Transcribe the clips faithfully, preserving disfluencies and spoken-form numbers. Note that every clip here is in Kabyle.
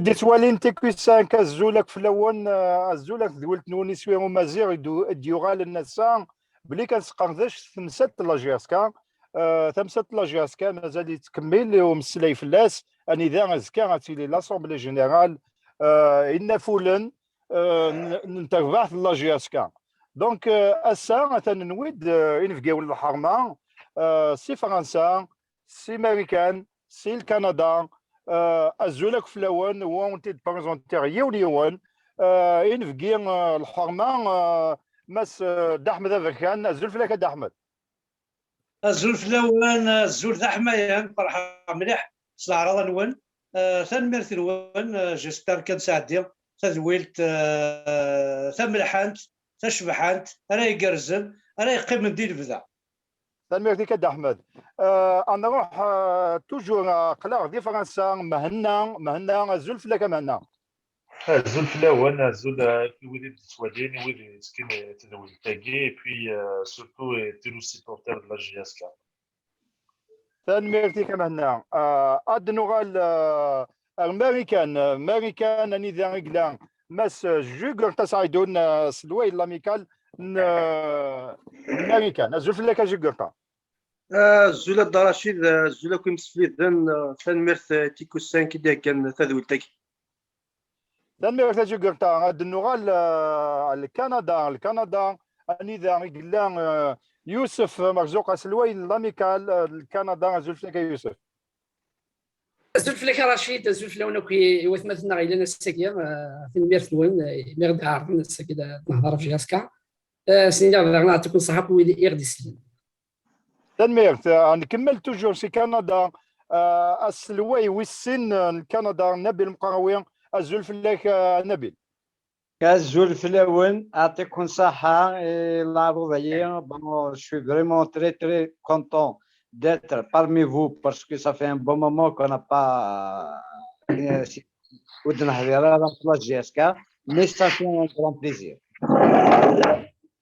D-yettwalin T Q cinq, azul akk fell-awen, eh, azul akk tedwilt-nwen Iswi Umaziɣ i d-, i d-yuɣalen ass-a, belli kan sqerdec tamsalt n la J S K. Eh, tamsalt n la J S K mazal yettkemmil umeslay fell-as, anida azekka ad tili l'Assemblée Générale, eh, Inafulen, eh, n, n terbaɛt n la J S K. Donc, eh, ass-a, atan nwi-d, eh, inebgiwen n lḥerma, eh, si Fransa, si Marikan, si Lkanada, eh, azul akk fell-awen, wa ur t-id-prezentiɣ yiwen yiwen, eh, inebgi, eh, lḥerma, eh, Mass, eh, Dda Ḥmed Aberkan, azul fell-ak a Dda Ḥmed. Azul fell-awen, azul d aḥmayan, ferḥeɣ mliḥ s leɛraḍ-nwen. Eh, tanemmirt-nwen, eh, j'espère kan sɛeddi tadwilt, eh, tamelḥant, tacebḥant, ara igerrzen, ara yeqqimen di lebda. Tanemmirt-ik a Dda Ḥmed. Eh, ad nruḥ, eh, toujours, eh, aql-aɣ di Fransa, Mhenna, Mhenna, azul fell-ak a Mhenna. Azul fell-awen, azul, eh, i wid i d-yettwalin, i wid yettekkin i tedwilt-agi, et puis, eh, surtout, eh, tous les supporters de la J S K. Tanemmirt-ik a Mhenna. Eh, ad nuɣal, eh, ar Marikan, Marikan, anida i yella Mass Jugurta Saɛidun, eh, aselway n l'Amicale n, eh, n Marikan. Azul fell-ak a Jugurta. Azul a Dda Racid, azul akk imsefliden, eh, tanemmirt, eh, T Q cinq i d-iheggan tadwilt-agi. Tanemmirt a Jugurta. Ad nuɣal, eh, ar Lkanada, Lkanada, anida i yella, eh, Yusef Merzuq, aselway n l'Amicale, eh, Lkanada. Azul fell-ak a Yusef. Azul fell-ak a Racid, azul fell-awen akk i, i watmaten-nneɣ yellan ass-agi, eh, tanemmirt-nwen, eh, imi i ɣ-d-ɛerḍen ass-agi ad, ad nehḍer ɣef J S K. Eh, s-nniɣ daɣen, yeɛṭikum ṣṣeḥḥa akk wid i ɣ-d-isellen. Tanemmirt. Eh, nkemmel toujours si Kanada. Eh, aselway wis sin, eh, n Kanada, Nabil Mqarawi. Azul fell-ak, eh, Nabil. Azul fell-awen, yeɛṭikum ṣṣeḥḥa i leɛruḍ-agi. Bon, je suis vraiment très, très content d'être parmi vous parce que ça fait un bon moment qu'on n'a pas, euh, ur d-neḥḍir ara la J S K, mais ça fait un grand plaisir.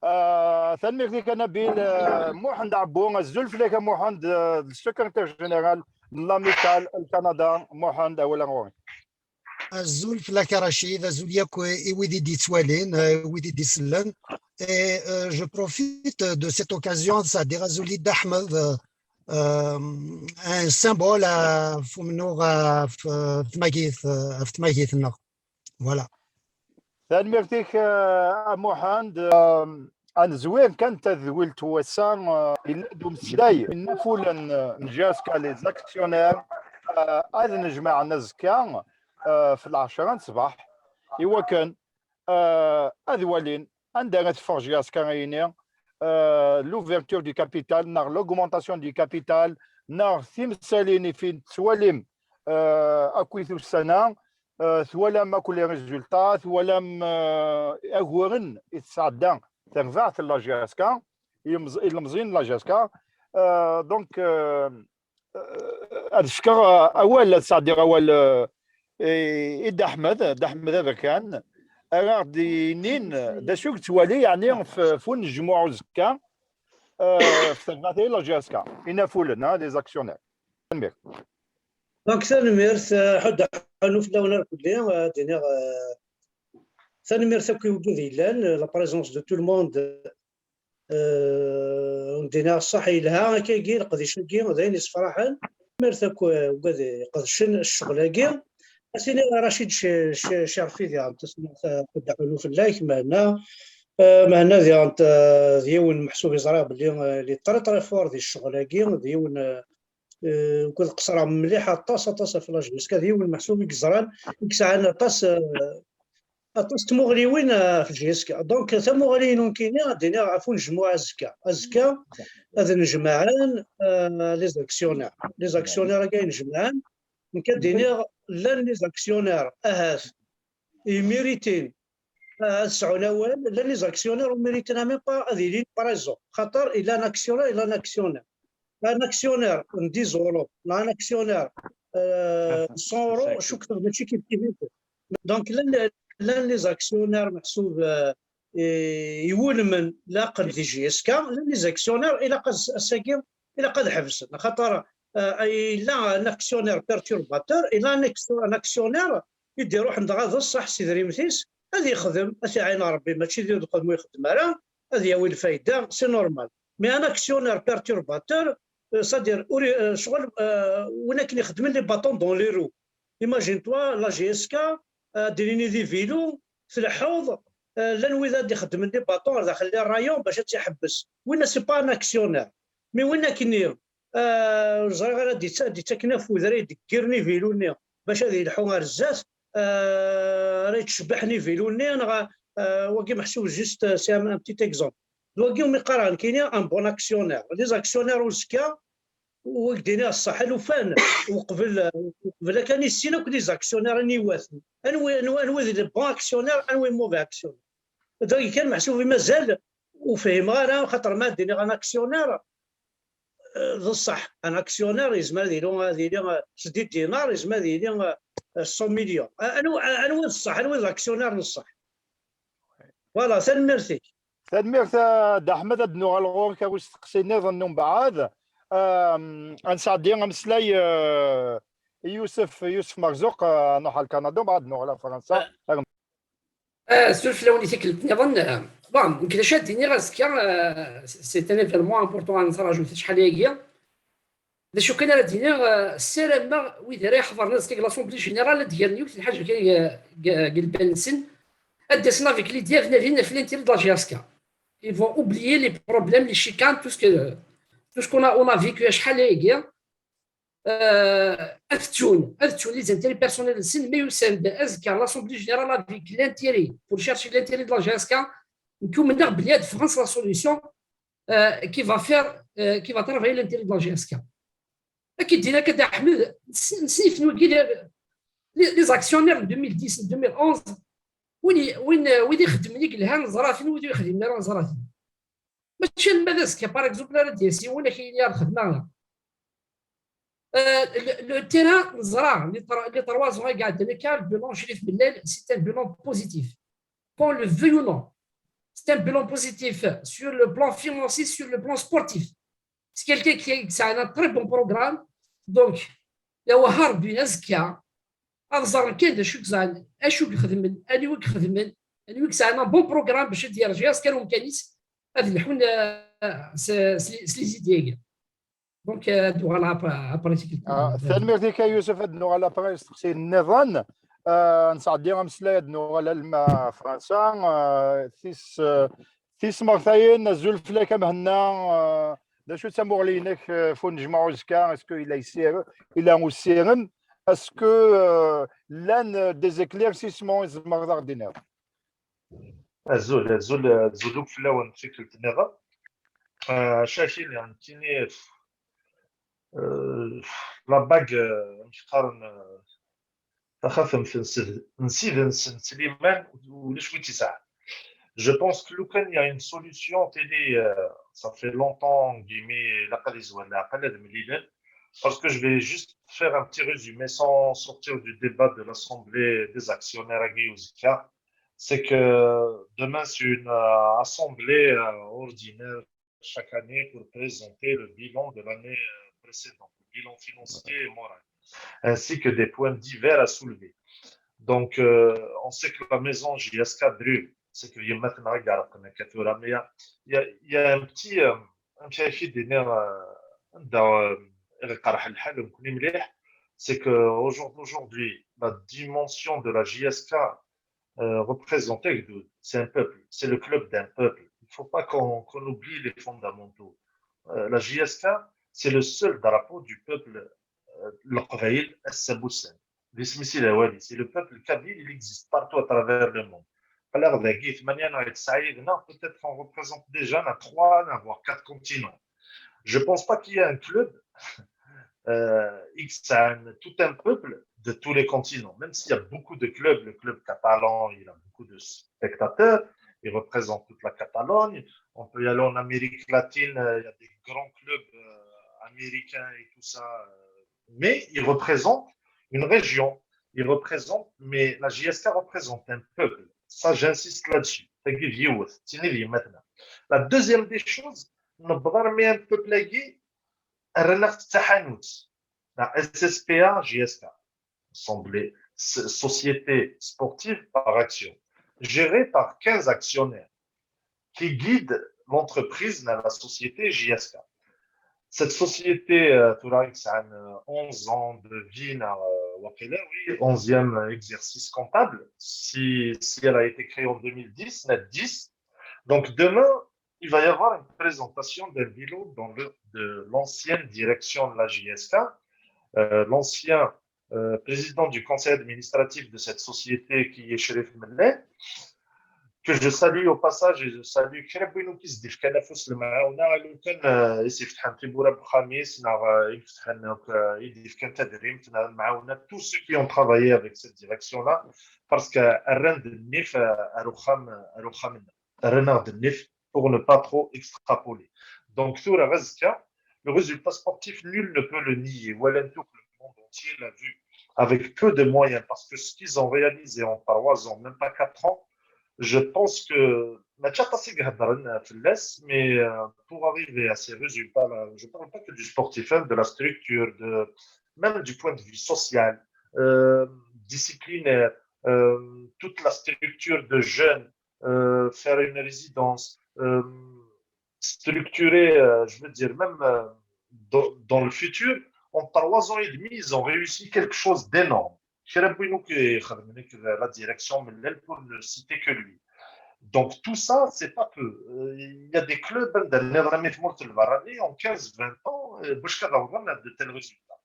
Euh, tanemmirt-ik a Nabil. Euh, Muḥend Ɛebbu, azul fell-ak a Muḥend, euh, le secrétaire général de l'Amicale Lkanada. Muḥend, awal ɣur-k. Azul fell-ak a Racid, azul yakk i wid i d-yettwalin, euh, wid i d-isellen. Et, euh, je profite de cette occasion, c'est-à-dire azul i Dda Ḥmed, euh, euh, un symbole, euh, ɣef umennuɣ, euh, ɣef, euh, tmagit, euh, ɣef tmagit-nneɣ. Voilà. Tanemmirt-ik, euh, a Muḥend. Euh, ad nezwir kan tadwilt n wass-a, euh, yella-d umeslay n Inafulen, euh, n J S K, les actionnaires, euh, ad nejmaɛen azekka, euh, f lɛecṛa n ṣṣbeḥ, i wakken, euh, ad walin anda ara teffeɣ J S K ayini, euh, l'ouverture du capital, neɣ l'augmentation du capital, neɣ timsalin i fin tettwalim, euh, akkit ussan-a, euh, twalam akk les résultats, twalam, euh, aguren i tesɛedda terbaɛt n la J S K, ilemẓ-, ilemẓiyen n la J S K. Euh, donc, euh, euh, ad fkeɣ, euh, awal, ad sɛeddiɣ awal, euh, i, i Dda Ḥmed, Dda Ḥmed Aberkan, ara ɣ-d-yinin d acu i yettwali, yeɛni, f, f unejmuɛ uzekka, euh, f terbaɛt-agi n la J S K, Inafulen, hein, les actionnaires. Tanemmirt. Donc, tanemmirt, euh, ḥedd ḥanu fell-awen irkelli, euh, ad d-iniɣ, euh, tanemmirt akk i wigad yellan, euh, la présence de tout le monde. Euh, ur d-iniɣ ṣṣeḥ yelha, akkagi, leqdic-agi, d ayen yessefraḥen. Tanemmirt akk, euh, wigad iqedcen ccɣel-agi. Ad s-iniɣ a Racid, ce-, ce-, cerfi diɣen, tasemmaḥt, euh, ḥedd ḥanu fell-ak, Mhenna. Euh, Mhenna diɣen, euh, d yiwen meḥsub i ẓriɣ belli, euh, il est très, très fort di ccɣel-agi, d yiwen, euh, euh, akked qeṣṣreɣ mliḥ aṭas, aṭas ɣef la J S K, d yiwen meḥsub i yeẓran, i yesɛan aṭas, euh, aṭas n tmuɣliwin, euh, ɣef J S K. Donc, tamuɣli-inu nekkini, ad d-iniɣ ɣef unejmuɛ azekka. Azekka, ad nejmaɛen, euh, les actionnaires. Les actionnaires-agi ay nejmaɛen, nekk ad d-iniɣ, llan les actionnaires, ahat, imiritin, euh, ad sɛun awal, llan les actionnaires ur mériten même pas ad ilin présents. Xaṭer, il a un actionnaire, il a un actionnaire. Un actionnaire n dix euros, neɣ un actionnaire, euh, n cent euros, cukkeɣ mačči kif kif. Donc, llan, llan les actionnaires meḥsub, euh, i, iwulmen laqen di J S K, llan les actionnaires, ilaq ad, ass-agi, ilaq ad ḥebsen. Xaṭer, euh, yella un actionnaire perturbateur, yella un actio-, un actionnaire i d-iruḥen dɣa d ṣṣeḥ s idrimen-is, ad yexdem, ad t-iɛin Ṛebbi, mačči d udqem ur ixeddem ara, ad yawi lfayda, c'est normal. Mais un actionnaire perturbateur, euh, c'est-à-dire, ur i-, euh, ccɣel, euh, win akken ixeddmen les bâtons dans les roues. Imagine-toi, la J S K, euh, ad d-nini di vélo, tleḥḥuḍ, euh, llan wid ad d-ixeddmen les bâtons ɣer daxel les rayons bac ad tt-iḥebbes. Winna, c'est pas un actionnaire. Mais win akken-nni, euh, ur ẓriɣ ara, ad d-itta-, ad d-ittaken afud ara ideggiren ivilu-nni bac ad yelḥu ar zdat, euh, ara yettcebbiḥen ivilu-nni, neɣ, euh, wagi meḥsub juste, euh, c'est un, un petit exemple. D wagi umi qqareɣ nekkini un bon actionnaire. Les actionnaires uzekka, ur ak-d-iniɣ ṣṣeḥ, alufan, uqbel, uqbel akan issin akk les actionnaires anwa-ten. Anwi, anwi, anwi d le bon actionnaire, anwi mauvais actionnaire. Dagi kan meḥsub i mazal ur fhimeɣ ara, xaṭer ma ad d-iniɣ un actionnaire, euh, d ṣṣeḥ. Un actionnaire yezmer ad yili, ad yili, euh, s dix dinars, yezmer ad yili, euh, cent millions. Euh, anwa, anwa d ṣṣeḥ, anwa d l'actionnaire n ṣṣeḥ? Voilà, tanemmirt-ik. Tanemmirt, a Dda Ḥmed, ad nuɣal ɣur-k ar usteqsi nniḍen n umbeɛd. Euh, ad nesɛeddi ameslay, euh, i Yusef, Yusef Merzuq, euh, ad nruḥ ar Kanada, umbeɛd ad nuɣal ar Fransa. Euh, Azul fell-awen i tikkelt nniḍen. Euh, bon, nekk d acu ad d-iniɣ azekka, euh, c'est un événement important à nettṛaju-t acḥal ayagi. D acu kan ara d-iniɣ, euh, ssarameɣ wid ara iḥeḍren azekka deg l'Assemblée Générale ad d-gren yiwet n lḥaǧa deg, deg, deg lbal-nsen, ad d-asen avec l'idée ad nadin ɣef l'intérêt de la J S K. Ils vont oublier les problèmes, les chicanes, tout ce que, tout ce qu'on a, on a vécu acḥal ayagi. Euh, ad ttun, ad ttun les intérêts personnels-nsen, mais usan-d azekka l'Assemblée Générale avec l'intérêt, pour chercher l'intérêt de la J S K, nekk umneɣ belli ad ffɣen s la solution, euh, qui va faire, euh, qui va travailler l'intérêt de la J S K. Akken d-yenna akka Dda Ḥmed, s-, nesnif wigi les, les, les actionnaires de deux mille dix, deux mille onze, win i-, win, wid ixeddmen i yelhan ẓraten, wid ur ixdimen ara ẓraten. Mačči alma d azekka, par exemple, ara d-yas yiwen ak-yini ar lxedma. Euh, le, le terrain, neẓra, les trois, les trois ans i iɛeddan akka, le bilan, Crif Mellal, c'est un bilan positif. Qu'on le veuille ou non, c'est un bilan positif sur le plan financier, sur le plan sportif. C'est quelqu'un qui a, qui a un très bon programme. Donc, il y a Wahar Bin Azka, ad ẓren kan d acu i yesɛan, acu i ixedmen, anwa i ixedmen, anwa i yesɛan un bon programme bac ad yerǧ askar umkan-is ad lḥun, euh, s, s, s les idées-agi. Donc, euh, ad nuɣal après, après tikkelt. Ah, tanemmirt-ik a Yusef, ad nuɣal après isteqsiyen nniḍen. Euh, nesɛeddi ameslay, ad nuɣal alma Fransa. Euh, tis, euh, Tismertayen, azul fell-ak a Mhenna. Euh, d acu d tamuɣli-inek, euh, ɣef unejmuɛ uzekka? Est-ce que yella yessirem, yella ussirem? Est-ce que, euh, llan, euh, des éclaircissements i tzemreḍ ad ɣ-d-tiniḍ? Azul, azul, azul akk fell-awen tikkelt nniḍen. Euh, acu ara k-iniɣ, nekkini, euh, la bague, euh, amek qqaren, euh, taxatemt n sid-, n Sidens n Sliman, ulac wi tt-yesɛan. Je pense que lukan il y a une solution télé, euh, ça fait longtemps, guillemets, ilaq ad yezwar leɛqel, ad mlilen, parce que je vais juste faire un petit résumé sans sortir du débat de l'Assemblée des actionnaires agi uzekka. C'est que demain, c'est une, euh, assemblée, euh, ordinaire chaque année pour présenter le bilan de l'année, euh, précédente, le bilan financier et moral, ainsi que des points divers à soulever. Donc, euh, on sait que la maison J S K Dru, c'est que yemma-tneɣ i iɛerqen akka tura, mais il y a, il y a, il y a un petit, euh, un petit, euh, anda, euh, iqerreḥ lḥal, nekkni mliḥ, c'est que aujourd'hui, la dimension de la J S K euh, représente, c'est un peuple, c'est le club d'un peuple. Il ne faut pas qu'on, qu'on oublie les fondamentaux. Euh, la J S K, c'est le seul drapeau du peuple, euh, Leqbayel, Assaboussen. C'est le peuple kabyle, il existe partout à travers le monde. Alors, peut-être on représente déjà, on a trois, on a voire quatre continents. Je pense pas qu'il y ait un club euh, X a un, tout un peuple de tous les continents. Même s'il y a beaucoup de clubs, le club catalan, il a beaucoup de spectateurs, il représente toute la Catalogne. On peut y aller en Amérique latine, euh, il y a des grands clubs, euh, américains et tout ça, euh, mais il représente une région. Il représente, mais la J S K représente un peuple. Ça, j'insiste là-dessus. La deuxième des choses, نبغى نرمي un peuple agi, رنخت تحانوت. La S S P A J S K. Assemblée, société sportive par actions, gérée par quinze actionnaires qui guident l'entreprise, la société J S K. Cette société, euh, tura, elle a onze ans de vie, euh, oui, onzième exercice comptable, si, si elle a été créée en deux mille dix, net dix. Donc demain, il va y avoir une présentation d'un vélo dans le, de l'ancienne direction de la J S K, euh, l'ancien euh, président du conseil administratif de cette société qui est Chérif Mellal, que je salue au passage et je salue kra n win i s-d-ifkan afus lemɛawna, a lukan, euh, i s-ifetḥen tiwwura n uxxam-is, neɣ, euh, i ifetḥen, donc, euh, i d-ifkan tadrimt, neɣ lemɛawna, tous ceux qui ont travaillé avec cette direction-là, parce que rran-d nnif, euh, ar uxxam, ar uxxam-nneɣ. Rran-aɣ-d nnif pour ne pas trop extrapoler. Donc, tura azekka, le résultat sportif, nul ne peut le nier. Walan-t akk, le monde entier l'a vu, avec peu de moyens, parce que ce qu'ils ont réalisé en trois ans, même pas quatre ans, je pense que mačči aṭas i iheddren fell-as, mais euh, pour arriver à ces résultats-là, je parle pas que du sportif, hein, de la structure, de, même du point de vue social, euh, disciplinaire, euh, toute la structure de jeunes, euh, faire une résidence, euh, structurer, euh, je veux dire, même euh, dans, dans le futur, en trois ans et demi, ils ont réussi quelque chose d'énorme. Kra n win akk ixedmen la direction Mellal, pour ne citer que lui. Donc tout ça, c'est pas peu. Euh, Il y a des clubs, hein, dans les en quinze, vingt ans, euh, باش كتعرض de tels résultats.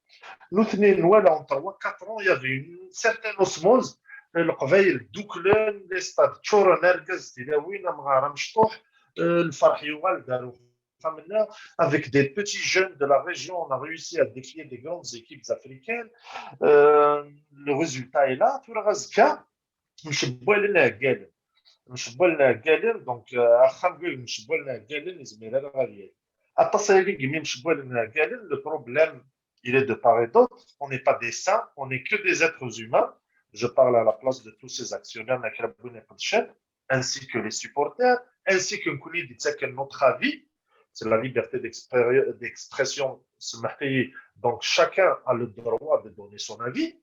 Nous tenons, voilà, en trois, quatre ans, il y avait une certaine osmose. Leqbayel dduklen, les stades ččuren, argaz, tilawin, amɣar amecṭuḥ, euh, lferḥ yuɣal-d ar uxxam-nneɣ. Avec des petits jeunes de la région, on a réussi à défier des grandes équipes africaines. Euh, le résultat est là. Tura azekka, mcebbalen iɛeggalen. Mcebbalen iɛeggalen, donc, euh, axxam deg mcebbalen iɛeggalen, izmir ara ad yali. Aṭas aya deg imi mcebbalen iɛeggalen, le problème, il est de part et d'autre. On n'est pas des saints, on n'est que des êtres humains. Je parle à la place de tous ces actionnaires, ainsi que les supporters, ainsi que nekkni d-ittaken notre avis. C'est la liberté d'expression. Donc chacun a le droit de donner son avis.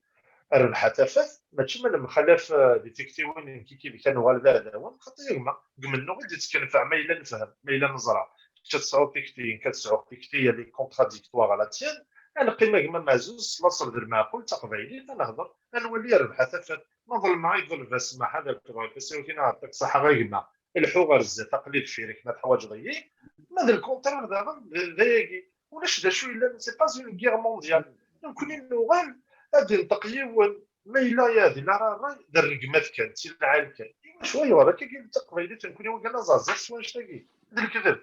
Rrbeḥ a tafat, mačči ma nemxalaf di tiktiwin n kiki d kan uɣal d aɛdawen, xaṭi gma, deg mennuɣ i d-ittkennfeɛ ma yella nefhem, ma yella neẓra. Kečč ad tesɛuḍ tikti, nekk ad sɛuɣ tikti, elle est contradictoire à la tienne. Ad neqqim a gma meɛzuz s laṣel d lmeɛqul d taqbaylit, ad nehder, ad nwali rrbeḥ a tafat. Ma ḍelmeɣ, iḍleb-as smaḥ ad rekbeɣ ifassen-iw, tin ad ɛeṭṭiɣ ṣaḥa a gma. Lḥu ɣer zdat, aql-i deffir-k ma teḥwaǧeḍ-iyi. Ma d lkunṭrir daɣen, d ayagi. Ulac d acu yellan, c'est pas une guerre mondiale. Nekkni nuɣal ad d-inṭeq yiwen, ma yella ya di la ṛṛay, d rregmat kan, d tilɛal kan. Iwacu ayɣer akka i d taqbaylit nekkni wiggan aẓaẓir s wanect-agi? D lekdeb.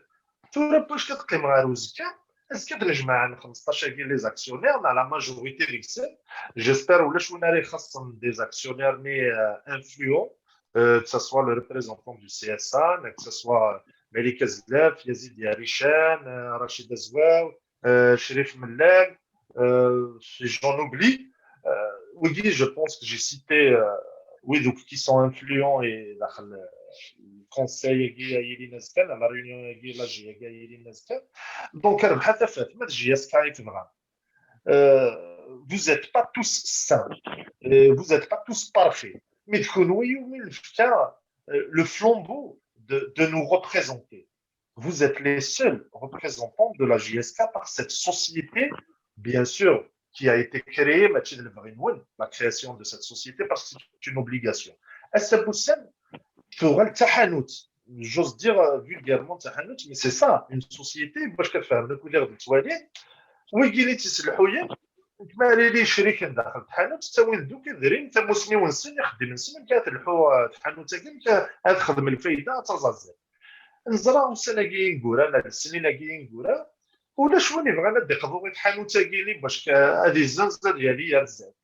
Tura bac ad qqimeɣ ɣer uzekka, azekka ad nejmeɛ xmesṭac-agi les actionnaires, neɣ la majorité deg-sen. J'espère ulac win ara ixaṣṣen des actionnaires-nni, euh, influents, euh, que ce soit le représentant du C S A, que ce soit Malik Azlaf, Yazid Yarican, euh, Rachid Azwaw, euh, Chérif Mellal, euh, j'en oublie. Euh, oui, je pense que j'ai cité, euh, oui, donc qui sont influents et le conseil à la réunion, donc euh, vous n'êtes pas tous saints, euh, vous n'êtes pas tous parfaits. Mais euh, le flambeau de, de nous représenter. Vous êtes les seuls représentants de la J S K par cette société, bien sûr, qui a été créée, la création de cette société, parce que c'est une obligation. Ass-a n wussan, tuɣal d taḥanut, j'ose dire, euh, vulgairement d taḥanut, mais c'est ça, une société, bac ad tfehmem akk d ttwalin, wigini tt-iselḥuyen, ma ara yili icriken daxel tḥanut, ttawin-d akk idrimen, tamusni-nsen, ixeddim-nsen, amek ara telḥu, euh, tḥanut-agi, amek ara texdem lfayda, ad taẓ aẓir. Neẓra ussan-agi ineggura, neɣ d snin-agi ineggura, ulac win ibɣan ad d-iqḍu i tḥanut-agi-ni bac ad izzenz ad yali ar zdat.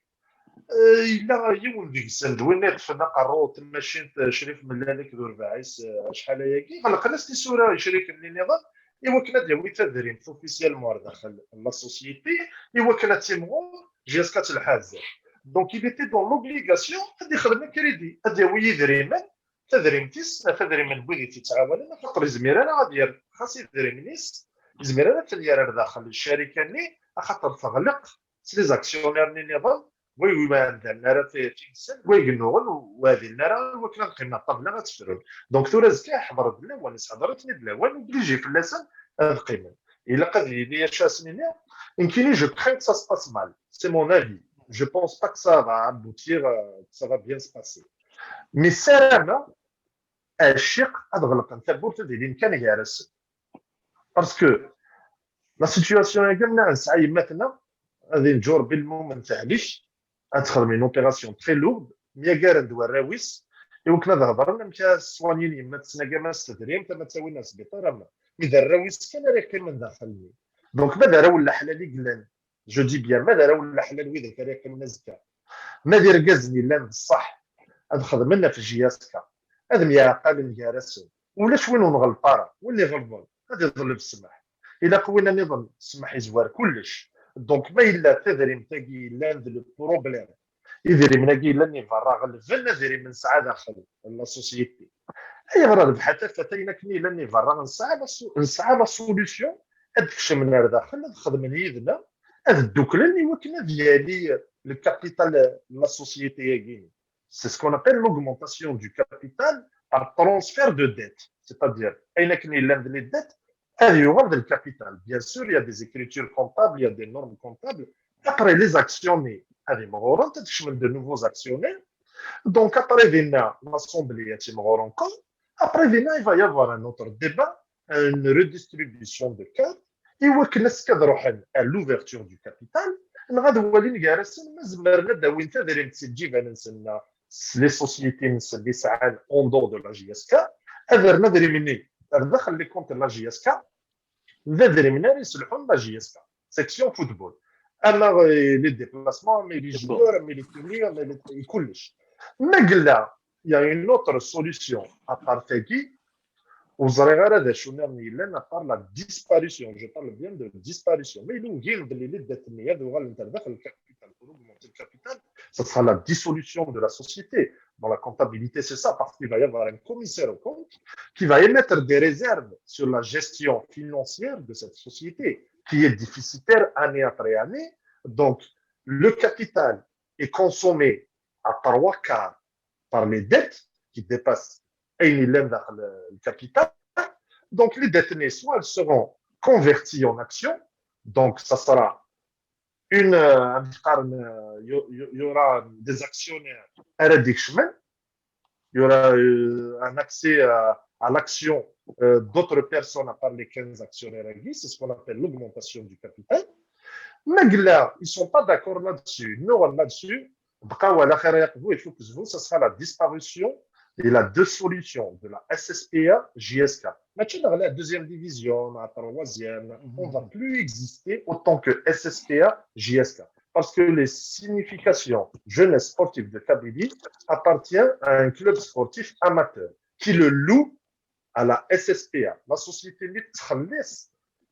Eh, yella yiwen deg-sen, d win iṭṭfen aqerru n tmacint, eh, Crif Mellal akked Urbaɛis, eh, acḥal ayagi, ɣelqen-as tisura i icriken-nni nniḍen, i wakken ad d-yawi tadrimt officiellement ar daxel n la société, i wakken ad timɣur, jusqu'à telḥa ar zdat. Donc, il était dans l'obligation ad ixdem crédit, ad d-yawi idrimen, tadrimt-is, tadrimen n wid i t-ittɛawanen, axaṭer izmir ara ad yerr xas idrimen-is, izmir ara ad ten-yerr ar daxel n ccarika-nni, axaṭer teɣleq s les actionnaires-nni nniḍen, wa ur ɛeddan ara tinessin, wa yennuɣen, wa din ara, wakken ad qqimen ɣer ṭṭabla ad ttefrun. Donc tura azekka ḥeḍren-d lawan, sḥeḍren-ten-id lawan, obligé fell-asen ad qqimen. Ilaq ad yili acu ara sen-iniɣ, nekkini je crains que ça se passe mal, c'est mon avis. Je pense pas que ça va aboutir, euh, que ça va bien se passer. Mais ssarameɣ ɛciq ad ɣelqen tawwurt, ad ilin kan gar-asen. Parce que la situation-agi, ma nesɛa yemma-tneɣ, ad inǧu Rebbi lmumen tehlek, ad texdem une opération très lourde, myagaren-d warraw-is, iwakken ad hedren amek ad soignin yemma-tsen-agi, ama s tedrimt, ama ttawin ar sbiṭar, ama. Mi d arraw-is kan ara yeqqimen daxel-nni. Donc, ma d arraw n leḥlal i yellan, je dis bien, ma d arraw n leḥlal widak ara yeqqimen azekka, ma d irgazen yellan d ṣṣeḥ, ad xedmen ɣef J S K, ad myeɛqalen gar-asen. Ulac win ur nɣelleḍ ara, win iɣelḍen ad iḍleb ssmaḥ. Ilaq win nniḍen ssmaḥ izwar kullec. Donc ma yella tadrimt-agi yellan d le problème, idrimen-agi yellan i berra ɣelben adrim nesɛa daxel n la société. Ayɣer a Rebḥa Tafat, ayen akken yellan i berra nesɛa la so-, nesɛa la solution, ad kecmen ar daxel, ad xedmen yid-neɣ, ad dduklen i wakken ad yali le capital n la société-agi. C'est ce qu'on appelle l'augmentation du capital par transfert de dette. C'est-à-dire, ayen akken yellan d les dettes, ad yuɣal d le capital. Bien sûr, il y a des écritures comptables, il y a des normes comptables. Après, les actions-nni ad imɣurent, ad kecmen de nouveaux actionnaires. Donc, après dinna, l'assemblée ad timɣur encore. Après dinna, il va y avoir un autre débat, une redistribution de cartes, i wakken azekka ad ruḥen à l'ouverture du capital, neɣ ad walin gar-asen ma zemren ad d-awin tadrimt si lǧiban-nsen neɣ s les sociétés-nsen i sɛan en dehors de la J S K, ad rren adrim-nni ar daxel les comptes n la J S K, d adrim-nni ara iselḥun la J S K, section football. Ama, euh, les déplacements, ama les joueurs, ama les tenues, ama les, kullec. Ma yella, il y a une autre solution à part tagi, ur ẓriɣ ara d acu nniḍen yellan à part la disparition. Je parle bien de disparition. Mais il y a une, les dettes-nni ad uɣalent ar daxel le capital, pour augmenter le capital, ça sera la dissolution de la société. Dans la comptabilité, c'est ça, parce qu'il va y avoir un commissaire aux comptes qui va émettre des réserves sur la gestion financière de cette société, qui est déficitaire année après année. Donc, le capital est consommé à trois quarts par les dettes qui dépassent ayen yellan daxel le capital. Donc, les dettes, soit elles seront converties en actions, donc ça sera une, euh, il y aura des actionnaires, il y aura, euh, un accès à, à l'action, euh, d'autres personnes à part les quinze actionnaires, c'est ce qu'on appelle l'augmentation du capital. Mais là, ils ne sont pas d'accord là-dessus, ils sont là-dessus. بقاو على خير يقضوا يفوكسوا، ça sera la disparition et la dissolution de la S S P A J S K. Maintenant, la deuxième division, la troisième, on ne va plus exister autant que S S P A J S K. Parce que les significations Jeunesse Sportive de Kabylie appartient à un club sportif amateur qui le loue à la S S P A. La société-nni tettxelliṣ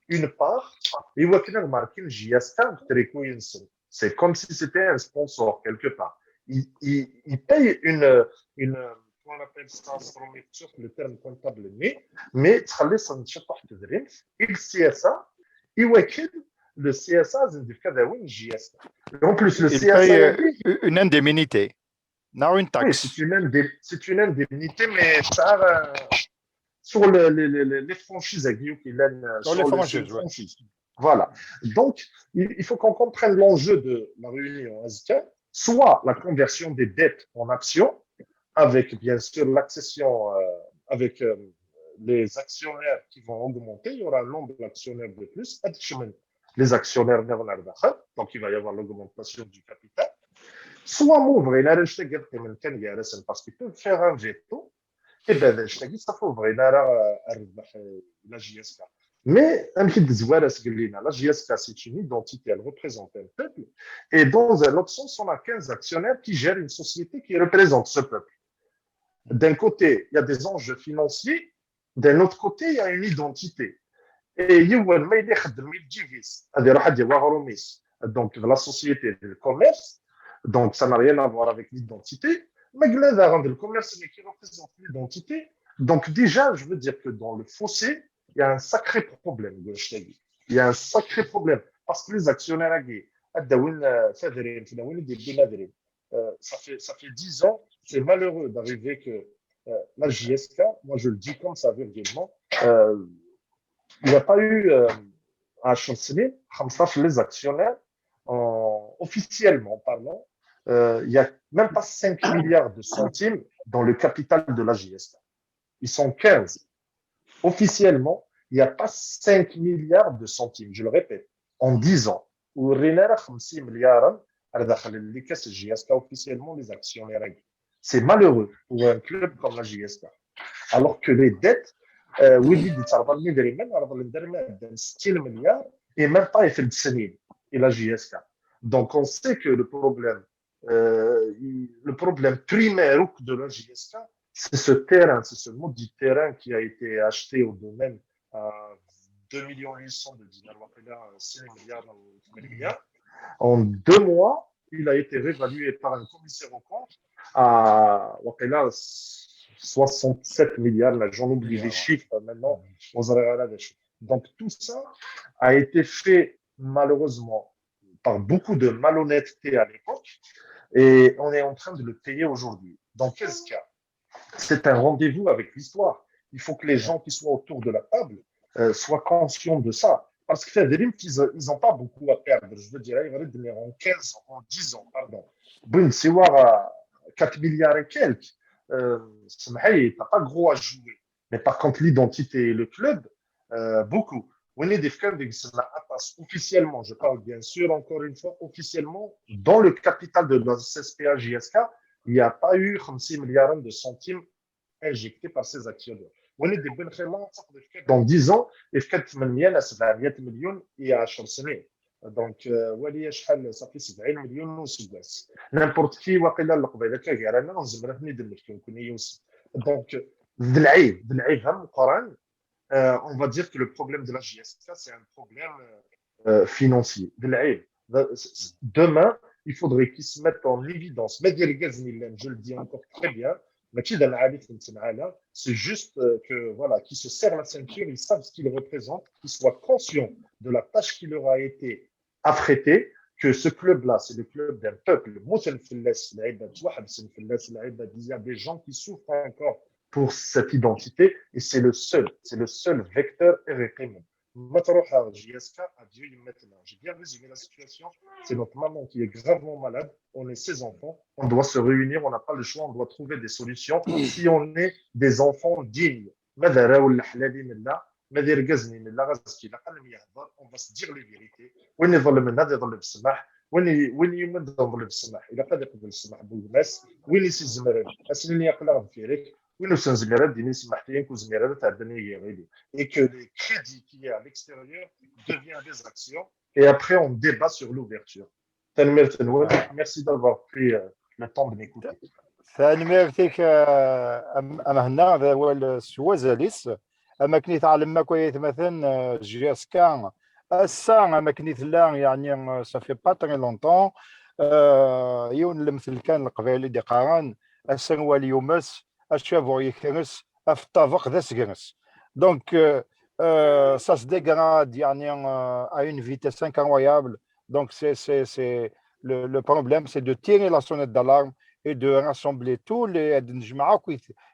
une part i wakken ad markin J S K deg utriku-nsen. C'est comme si c'était un sponsor quelque part. Il, il, il paye une, une, comment on appelle ça, le terme comptable, mais, mais tettxelliṣ-d ciṭuḥ n tedrimt, i le C S A, i wakken le C S A ad sen-d-yefk ad awin J S K. Et en plus, le C S A, il paye une indemnité. Non, une taxe. Oui, c'est une indé-, c'est une indemnité, mais ça, euh, sur le, les, les, les, les franchises, sur les franchises, ouais. Voilà. Donc, il, il faut qu'on comprenne l'enjeu de la réunion azekka, soit la conversion des dettes en actions, avec bien sûr l'accession, euh, avec, euh, les actionnaires qui vont augmenter, il y aura un nombre d'actionnaires de plus, les actionnaires, donc il va y avoir l'augmentation du capital. Soit m'ouvrir la recherche, parce qu'ils peuvent faire un veto, et bien, ça faut ouvrir la J S K. Mais, la J S K, c'est une identité, elle représente un peuple. Et dans un autre sens, on a quinze actionnaires qui gèrent une société qui représente ce peuple. D'un côté, il y a des enjeux financiers, d'un autre côté, il y a une identité. Et yiwen ma yella ixeddem i lǧib-is, ad iruḥ ad yawi aɣrum-is, donc de la société, de commerce, donc ça n'a rien à voir avec l'identité. Mais là, dans le commerce, mais qui représente l'identité. Donc déjà, je veux dire que dans le fossé, il y a un sacré problème, il y a un sacré problème. Parce que les actionnaires, ad d-awin, euh, tadrimt, ad awin ad d-iwwin adrim. Euh, ça fait, ça fait dix ans, c'est malheureux d'arriver que, euh, la J S K, moi je le dis comme ça virtuellement, euh, il n'y a pas eu, euh, à Chamseline, comme ça, les actionnaires, en- officiellement parlant, euh, il n'y a même pas cinq milliards de centimes dans le capital de la J S K. Ils sont quinze. Officiellement, il n'y a pas cinq milliards de centimes, je le répète, en dix ans. Ou خمسين مليار على داخل اللي كاس J S K officiellement les actionnaires. C'est malheureux pour un club comme la J S K. Alors que les dettes, euh, وليدي تربى المدري من أرض المدري ستين مليار et même pas في السنين إلى J S K. Donc on sait que le problème, euh, le problème primaire de la J S K, c'est ce terrain, c'est ce maudit terrain qui a été acheté au domaine à deux millions huit cents de dinars, واقيلا ستة مليار أو ثمانمية. En deux mois, il a été réévalué par un commissaire aux comptes à واقيلا soixante-sept milliards. Là, j'en oublie les chiffres maintenant. Donc tout ça a été fait malheureusement par beaucoup de malhonnêteté à l'époque et on est en train de le payer aujourd'hui. Donc, qu'est-ce qu'il y a ? C'est un rendez-vous avec l'histoire. Il faut que les gens qui sont autour de la table, euh, soient conscients de ça. Parce que c'est-à-dire qu'ils ils n'ont pas beaucoup à perdre. Je veux dire, ils vont retenir en quinze ans, en dix ans, pardon. Bon, c'est voir quatre milliards et quelques. Euh, c'est pas gros à jouer. Mais par contre, l'identité et le club, euh, beaucoup. وين يدير كان ديك السنة أطاس officiellement, je parle bien sûr encore une fois officiellement, dans le capital de la S P A J S K, il n'y a pas eu خمسين مليار de centimes injectés par ces actionnaires. وين يدير بن خير الله تقدر dans dix ans يفكر ثمنمية إلى سبعمية مليون إلى عشر سنين. Donc, euh, ولي شحال صافي سبعين مليون وسواس. N'importe qui واقيلا القبيله كاع غير انا نزمر هني دمك كون يوسف. Donc, d lɛib, d lɛib ha meqqran. Euh, on va dire que le problème de la J S K, c'est un problème, euh, financier. D lɛib. Demain, il faudrait qu'ils se mettent en évidence. Mais les gars, je le dis encore très bien, c'est juste, euh, que, voilà, qu'ils se serrent la ceinture, ils savent ce qu'ils représentent, qu'ils soient conscients de la tâche qui leur a été affrété, que ce club-là, c'est le club d'un peuple. موتن فلاس لعيبة توحد سن فلاس لعيبة. Il y a des gens qui souffrent encore pour cette identité et c'est le seul, c'est le seul vecteur. ما تروح J S K, adieu يماتنا. J'ai bien résumé la situation. C'est notre maman qui est gravement malade. On est ses enfants. On doit se réunir. On n'a pas le choix. On doit trouver des solutions. Si on est des enfants dignes, ماذا راول الحلالين لا ماذا رقزني لا غزكي لا قال لم يهضر. On va se dire les vérités. وين يظلم هذا يظلم السماح. وين وين يمد يظلم السماح الا قد يقبل السماح بولماس. وين يسي الزمران اسنين يقلا غفيرك. وين وسن زميران ديني سماح تيان كو زميران تعدني يغيلي. Et que les crédits qu'il y a à l'extérieur devient des actions. Et après on débat sur l'ouverture. Tanemmirt-nwen. Merci d'avoir pris, euh, le temps de m'écouter. Tanemmirt-ik, euh, a Mhenna, d awal s wazal-is. Am akken i tɛelmem akk ay atmaten, euh, J S K ass-a, am akken i tella, yeɛni, euh, ça fait pas très longtemps, euh, yiwen n lemtel kan n Leqbayel i d-iqqaren, ass-a n wali yumes, acabuɣ yekres, af ṭṭabeq d asegres. Donc, euh, euh, ça se dégrade, yeɛni, euh, à une vitesse incroyable. Donc, c'est, c'est, c'est, le, le problème, c'est de tirer la sonnette d'alarme et de rassembler tous les, ad nejmeɛ akk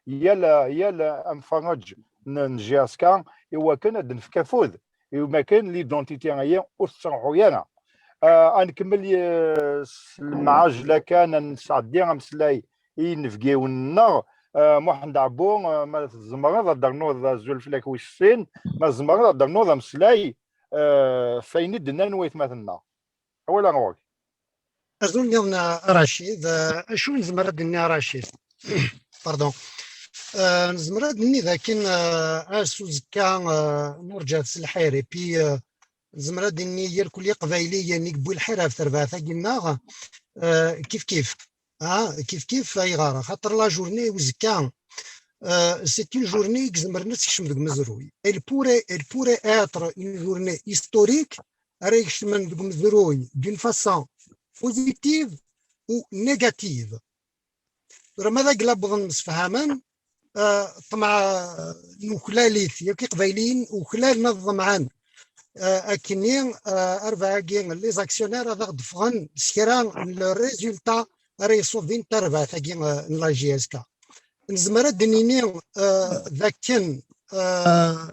yal, yal amfarrej n J S K, i wakken ad nefk afud, i wakken l'identité-agi ur tettruḥu ara. Euh, ad nkemmel, euh, s lemɛajla kan, ad nesɛeddi ameslay i yinebgiwen-nneɣ. Euh, Muḥend Ɛebbu, euh, ma tzemreḍ ad d-ternuḍ azul fell-ak wis sin, ma tzemreḍ ad d-ternuḍ ameslay, euh, f ayen i d-nnan waytmaten-nneɣ. Awal ɣur-k. Azul nniḍen a Racid, euh, acu nezmer ad d-nini a Racid? Pardon. Euh, nezmer ad d-nini d akken, euh, ass uzekka, euh, nurǧa s lḥir, et puis, euh, nezmer ad d-nini irkul iqbayliyen i yewwi lḥir ɣef terbaɛt-agi-nneɣ, euh, kif kif. Ah, kif kif, ayɣer? Xaṭer la journée uzekka, euh, c'est une journée i izemren ad tekcem deg umezruy. Elle pourrait, elle pourrait être une journée historique, ara ikecmen deg umezruy d'une façon positive ou négative. Tura ma d agla wwḍen msefhamen, euh, ṭṭmeɛ, euh, nuklal-it, yakk iqbayliyen uklalen ad ḍemɛen. euh, akkenni, euh, rrbeɛ-agi, les actionnaires ad aɣ-d-ffɣen s kra n le résultat ara yeṣubin tarbaɛt-agi, euh, n la J S K. Nezmer ad d-nini, euh, d akken, euh,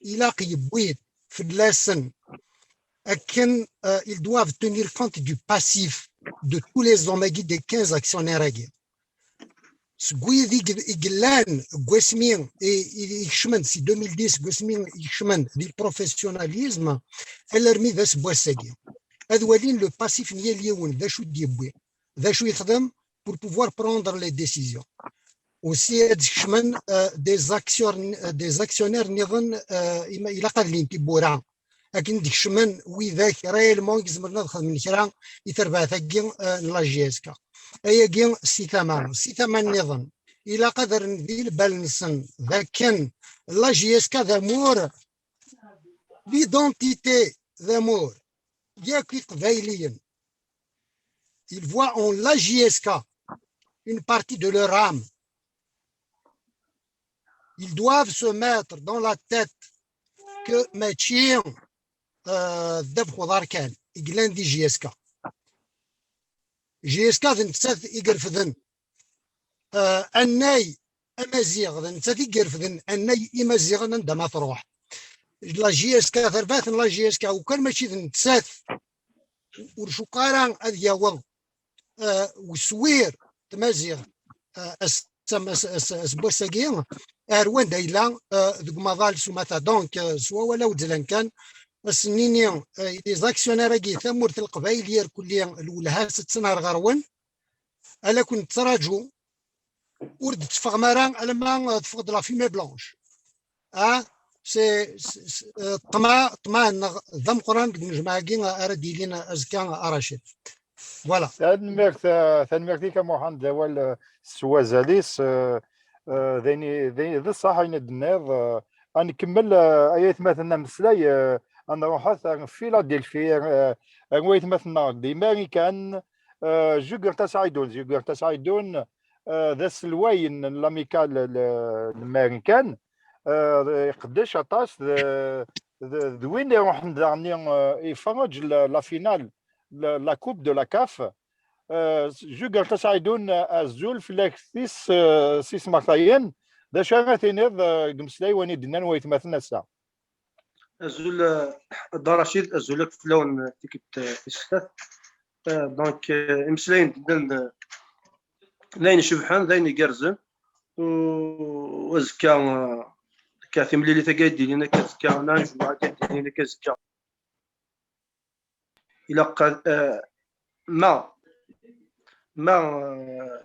ilaq yewwi-d fell-asen akken, euh, ils doivent tenir compte du passif de tous les hommes-agi, des quinze actionnaires-agi. Seg wid i ge-, i yellan deg wasmi i, i, i kecmen si deux mille dix, seg wasmi i kecmen di professionnalisme, alarmi d ass n wass-agi. Ad walin le passif n yal yiwen, d acu i d-yewwi, d acu yexdem pour pouvoir prendre les décisions. Aussi, ad kecmen, euh, des acteurs, euh, des actionnaires nniḍen, euh, ima-, ilaq ad lin tiwwura akken d-kecmen widak réellement i izemren ad xedmen kra i terbaɛt-agi, euh, n la J S K. Ayagi si tama, si tama nniḍen, ilaq ad rren di lbal-nsen d akken la J S K d amur, l'identité d amur, yakk Iqbayliyen, ils voient en la J S K une partie de leur âme. Ils doivent se mettre dans la tête que mačči, euh, ddabex uḍar kan i yellan di J S K. J S K d nettat i irefden, euh, annay amaziɣ, d nettat i irefden annay imaziɣen anda ma truḥ. La J S K, tarbaɛt n la J S K, ukan mačči d nettat, ur cukkeɣ ara ad yaweḍ, euh, uswir tmaziɣt, euh, ass, ass, ass, ass n wass-agi, ar wanda yella, euh, deg umaḍal s umata. Donc, euh, s wawal awezzlan kan, ad s-nini, euh, les actionnaires-agi, tamurt n Leqbayel irkelli, lwelha-s tettenher ɣer-wen, ala ken-nettraǧu, ur d-teffɣem ara alamma, euh, teffeɣ-d la fumée blanche. Ah, c'est, c'est, c'est, euh, ṭṭmeɛ, ṭṭmeɛ-nneɣ d ameqqran deg unejmaɛ-agi ara d-yilin azekka, a Racid. Voilà. Tanemmirt, euh, tanemmirt-ik a Muḥend, d awal, euh, s wazal-is, euh, euh, d ayen i, d ayen, d ṣṣeḥ ayen i d-tenniḍ, euh, ad nkemmel, euh, ay aytmaten ameslay, euh, ad nruḥet ar Philadelphie, euh, ar waytmaten-nneɣ di Marikan, euh, Jugurta Saɛidun, Jugurta Saɛidun, euh, d aselway n l'Amicale, le, n Marikan, euh, iqeddec aṭas d, d, d win iruḥen daɣen, euh, iferreǧ la, la finale, la, la coupe de la CAF. Euh, Jugurta Saɛidun, azul fell-ak tis, euh, tis mertayen. D acu ara tiniḍ, euh, deg umeslay wani d-nnan waytmaten ass-a? Azul, euh, a Dda Racid, azul akk fell-awen, euh, tikkelt, euh, tis snat. Euh, donc, euh, imeslayen d-nnan, euh, d ayen icebḥen, d ayen igerrzen. U, u azekka, euh, akka timlilit-agi ay d-ilin akka azekka, neɣ ijemɛa-agi ay d-ilin akka azekka. Ilaq, euh, ma, ma, euh,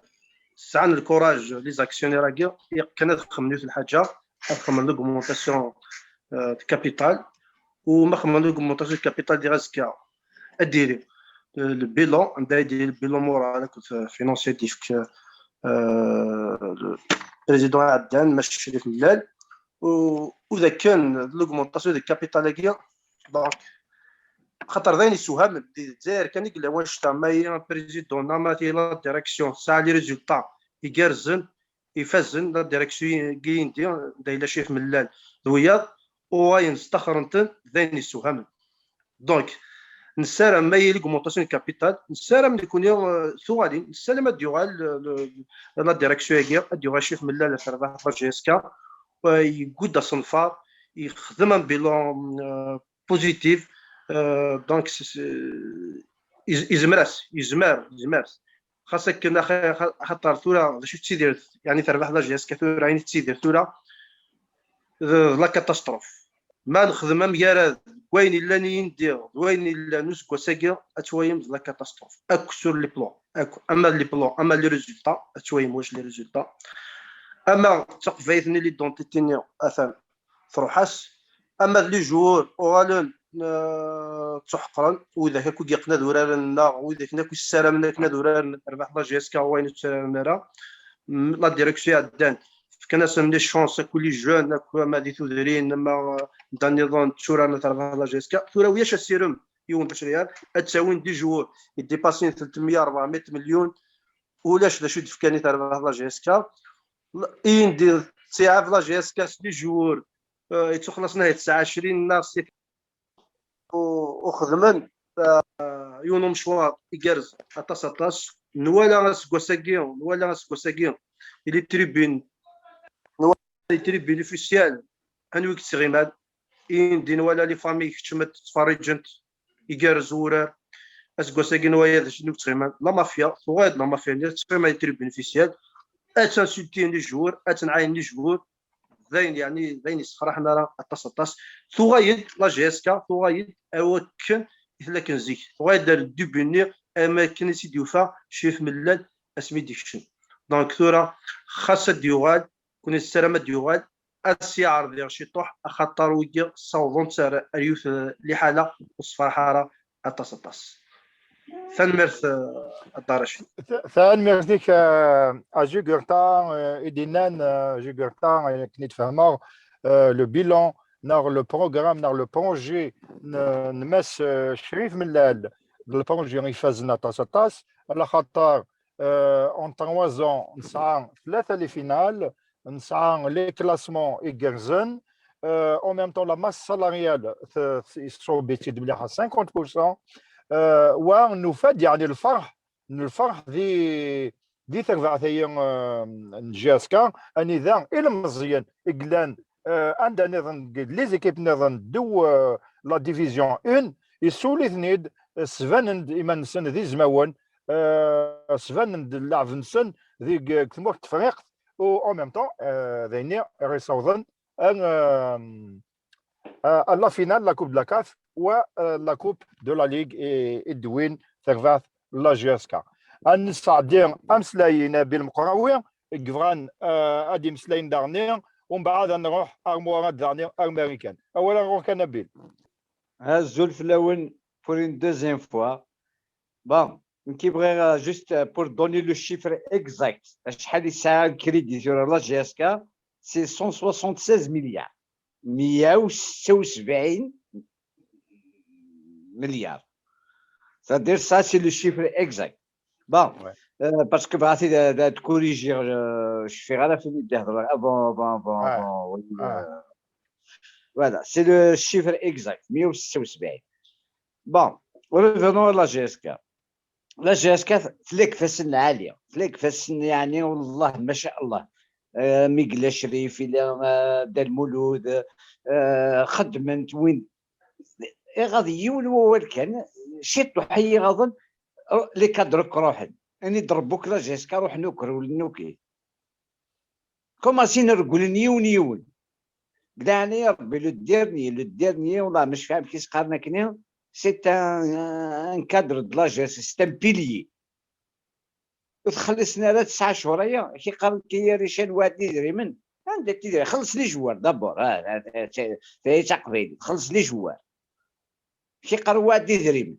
sɛan le courage, les actionnaires-agi, ilaq kan ad xedmen yiwet lḥaǧa, ad xedmen l'augmentation, euh, de capital, u ma xedmen l'augmentation de capital, diɣ azekka ad d-yili, euh, le bilan, anda ay d-yili le bilan moral akked, euh, financier d-yefk, euh, le président iɛeddan, Mass Crif Mellal, u, u d akken l'augmentation de capital-agi, donc, xaṭer d ayen yessewhamen, di Lezzayer kan i yella wannect-a, ma i président, neɣ ma ti la direction, tesɛa les résultats igerrzen, ifazen, la direction-agi indi, da yella Crif Mellal d wiyaḍ, u ayen staxren-ten d ayen yessewhamen. Donc, nessaram ma yili l'augmentation de capital, nessaram nekni, euh, tuɣalin, nessaram ad d-yuɣal, euh, le, la direction-agi, ad d-yuɣal Crif Mellal ad terbeḥ la J S K, euh, yewwi-d asenfar, yexdem un bilan, euh, positif, euh, donc, c'est, c'est, iz-, izmer-as, yezmer, yezmer. Xas akken, ax-, ax-, axaṭer tura d acu tettidir, yeɛni terbeḥ la J S K tura, ayen tettidir tura, d, d la catastrophe. Ma nexdem amgarad deg wayen yellan i yindi, d wayen yellan useggas-agi, ad twayem d la catastrophe. Akk sur les plans, akk, ama les plans, ama les résultats, ad twayem wac les résultats. Ama d taqbayt-nni, l'identité-nni, atan, truḥ-as. Ama d les joueurs, uɣalen, euh, ttuḥeqren, widak akk i yeqqen ad uraren, neɣ widak akk i ssaramen akken ad uraren, terbeḥ la J S K, wayen ur tturaren ara. M-, la direction iɛeddan, fkan-asen les chances, akk les jeunes, akk ama di tudrin, ama, euh, d aniḍen, tturaren ad terbeḥ la J S K. Tura ulac asirem, yiwen bac riyal, ad tawin des joueurs, i dépassent tlettmeyya, rebɛemeyya milyun, ulac d acu i d-fkan i terbeḥ la J S K. Indi ttiɛab la J S K s les joueurs, euh, yettuxlaṣen ahat tesɛa ɛecrin neɣ s u xedmen yiwen umecwar igerrez aṭas aṭas. Nwala aseggas-agi, nwala aseggas-agi, les tribunes, nwala les tribunes officielles, anwi yettɣiman, indi nwala les familles keččment ttferriǧent, igerrez wurar. Aseggas-agi nwala d acu yettɣiman, la mafia, tuɣal-d la mafia-nni tettɣima les tribunes officielles, ad tinsulti les joueurs, ad tenɛayen les joueurs, d ayen, yeɛni, d ayen yessefraḥen ara aṭas aṭas. Tuɣal-d la J S K, tuɣal-d awakken i tella kan zik, tuɣal-d ar début-nni am akken i s-id-yufa Crif Mellal asmi d-ikcem. Donc tura xas ad d-yuɣal, kuni tessaram ad d-yuɣal, ad s-yeɛreḍ ciṭuḥ, axaṭer wigi ssawḍen-tt ar, ar yiwet, eh, liḥala ur tessefraḥ ara aṭas aṭas. Tanemmirt, eh, a Dda Racid. Tanemmirt-ik, eh, a Jugurta, eh, i d-yennan, eh, Jugurta, eh, akken i d-fehmeɣ, eh, le bilan, neɣ le programme, neɣ le projet n, n Mass, eh, Crif Mellal, d le projet ifazen aṭas aṭas, ala xaṭer, eh, en trois ans, nesɛa tlata les finales, nesɛa les classements igerrzen, euh, en même temps la masse salariale t-, t-, iṣṣub-itt-id mliḥ à cinquante pour cent, euh, wa nufa-d yeɛni lferḥ, lferḥ di, di terbaɛt-agi, euh, n J S K, anida ilmeẓyen i yellan, euh, anda nniḍen, deg les équipes nniḍen ddew, euh, la division un, issuli-ten-id, euh, sbanen-d iman-nsen d izmawen, euh, sbanen-d lɛeb-nsen deg, deg tmurt n Tefriqt, u en même temps, euh, d ayen i ɣ-iṣawḍen a, euh, à la finale la coupe de la CAF wa, euh, la coupe de la ligue i, i d-wwin terbaɛt la J S K. Ad nesɛeddi ameslay i Nabil Meqrawi, i yebɣan, euh, ad d-imeslayen daɣen, umbeɛd ad nruḥ ar Murad daɣen ar Marikan. Awal ɣur-k a Nabil. Azul fell-awen pour une deuxième fois. Bon, nekk bɣiɣ, euh, juste, euh, pour donner le chiffre exact, acḥal yesɛa le crédit sur la J S K, c'est cent soixante-seize milliards. Meyya u setta u sebɛin milliards. C'est-à-dire, ça, c'est le chiffre exact. Bon, euh, parce que, bah, c'est de, de corriger, euh, je fais rien à finir de dire avant, avant, avant, avant, oui, euh, voilà, c'est le chiffre exact, meyya u setta u sebɛin. Bon, revenons à la J S K. La J S K tella deg ifassen lɛali, tella deg ifassen, yeɛni, والله ما شاء الله. Euh, mi yella Crif, yella, euh, Dda Lmulud, euh, xeddmen-t win. Iɣaḍ yiwen wawal kan, ciṭuḥ i yiɣaḍen, les cadres ruḥen. Ani d-rebbu-k la J S K ruḥen akk, rewlen akk. Commencin regglen yiwen yiwen. Deg leɛnaya Rebbi, le dernier, le dernier, والله مش فاهم كيفاش قارن أكني، c'est un, un cadre de la J S K, c'est un pilier. Ur txellṣen ara tesɛa cchur aya, ki qqaren ki rrican wɛedden idrimen. Anda tidri? Xelleṣ les joueurs d'abord, ah, ah, ah, ta, ta, ta taqbaylit, xelleṣ les joueurs. Ki qqaren wɛedden idrimen.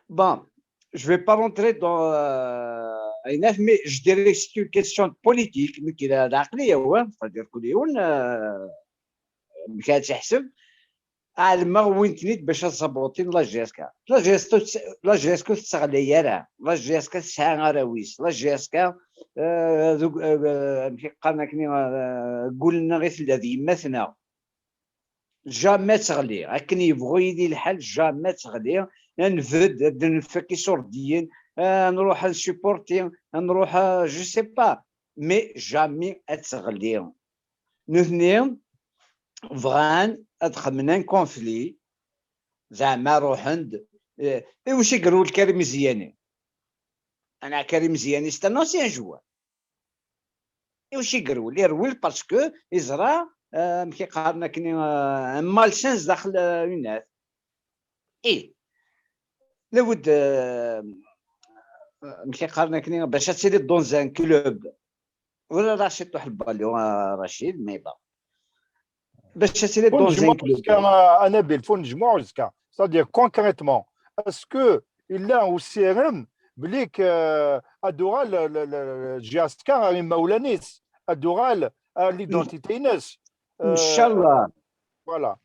Bon, je vais pas rentrer dans, euh, mais je dirais que c'est une question de politique, mais qui la, la, c'est-à-dire que les, euh, amek ara tt-iḥseb, ɛelmeɣ wwin-ten-id bac ad sabotin la J S K. La J S K, la J S K ur tetteɣlay ara. La J S K tesɛa arraw-is. La J S K, euh, deg, euh, amek i qqaren akken, euh, deg wul-nneɣ i tella d yemma-tneɣ. Jamais ad teɣli. Akken yebɣu yili lḥal, jamais ad teɣli. Ad nbedd, ad nfak iṣurdiyen, ad nruḥ ad nsupporti, ad nruḥ, euh, je sais pas. Mais jamais ad teɣli. Nutni bɣan ad xedmen un conflit, zeɛma ruḥen-d, eh, i wacu i yerwel Karim Ziani? Ana Karim Ziani, c'est un ancien joueur. I wacu i yerwel? Yerwel parce que yeẓra, eh, amek i qqaren akken, eh, un malchance daxel, eh, une. Ih. Lawed, eh, amek i qqaren akken, bac ad tiliḍ dans un club. Ur ara ciṭuḥ le ballon, eh, Rachid, mais bon. Bac ad tiliḍ dans un club. Anabil, faut nejmuɛ azekka. C'est-à-dire, concrètement, est-ce que yella usirem belli k, euh, ad tuɣal, le, le, le, J S K ar imawlan-is, ad tuɣal ar l'identité-ines? Euh, Inch'Allah. Voilà.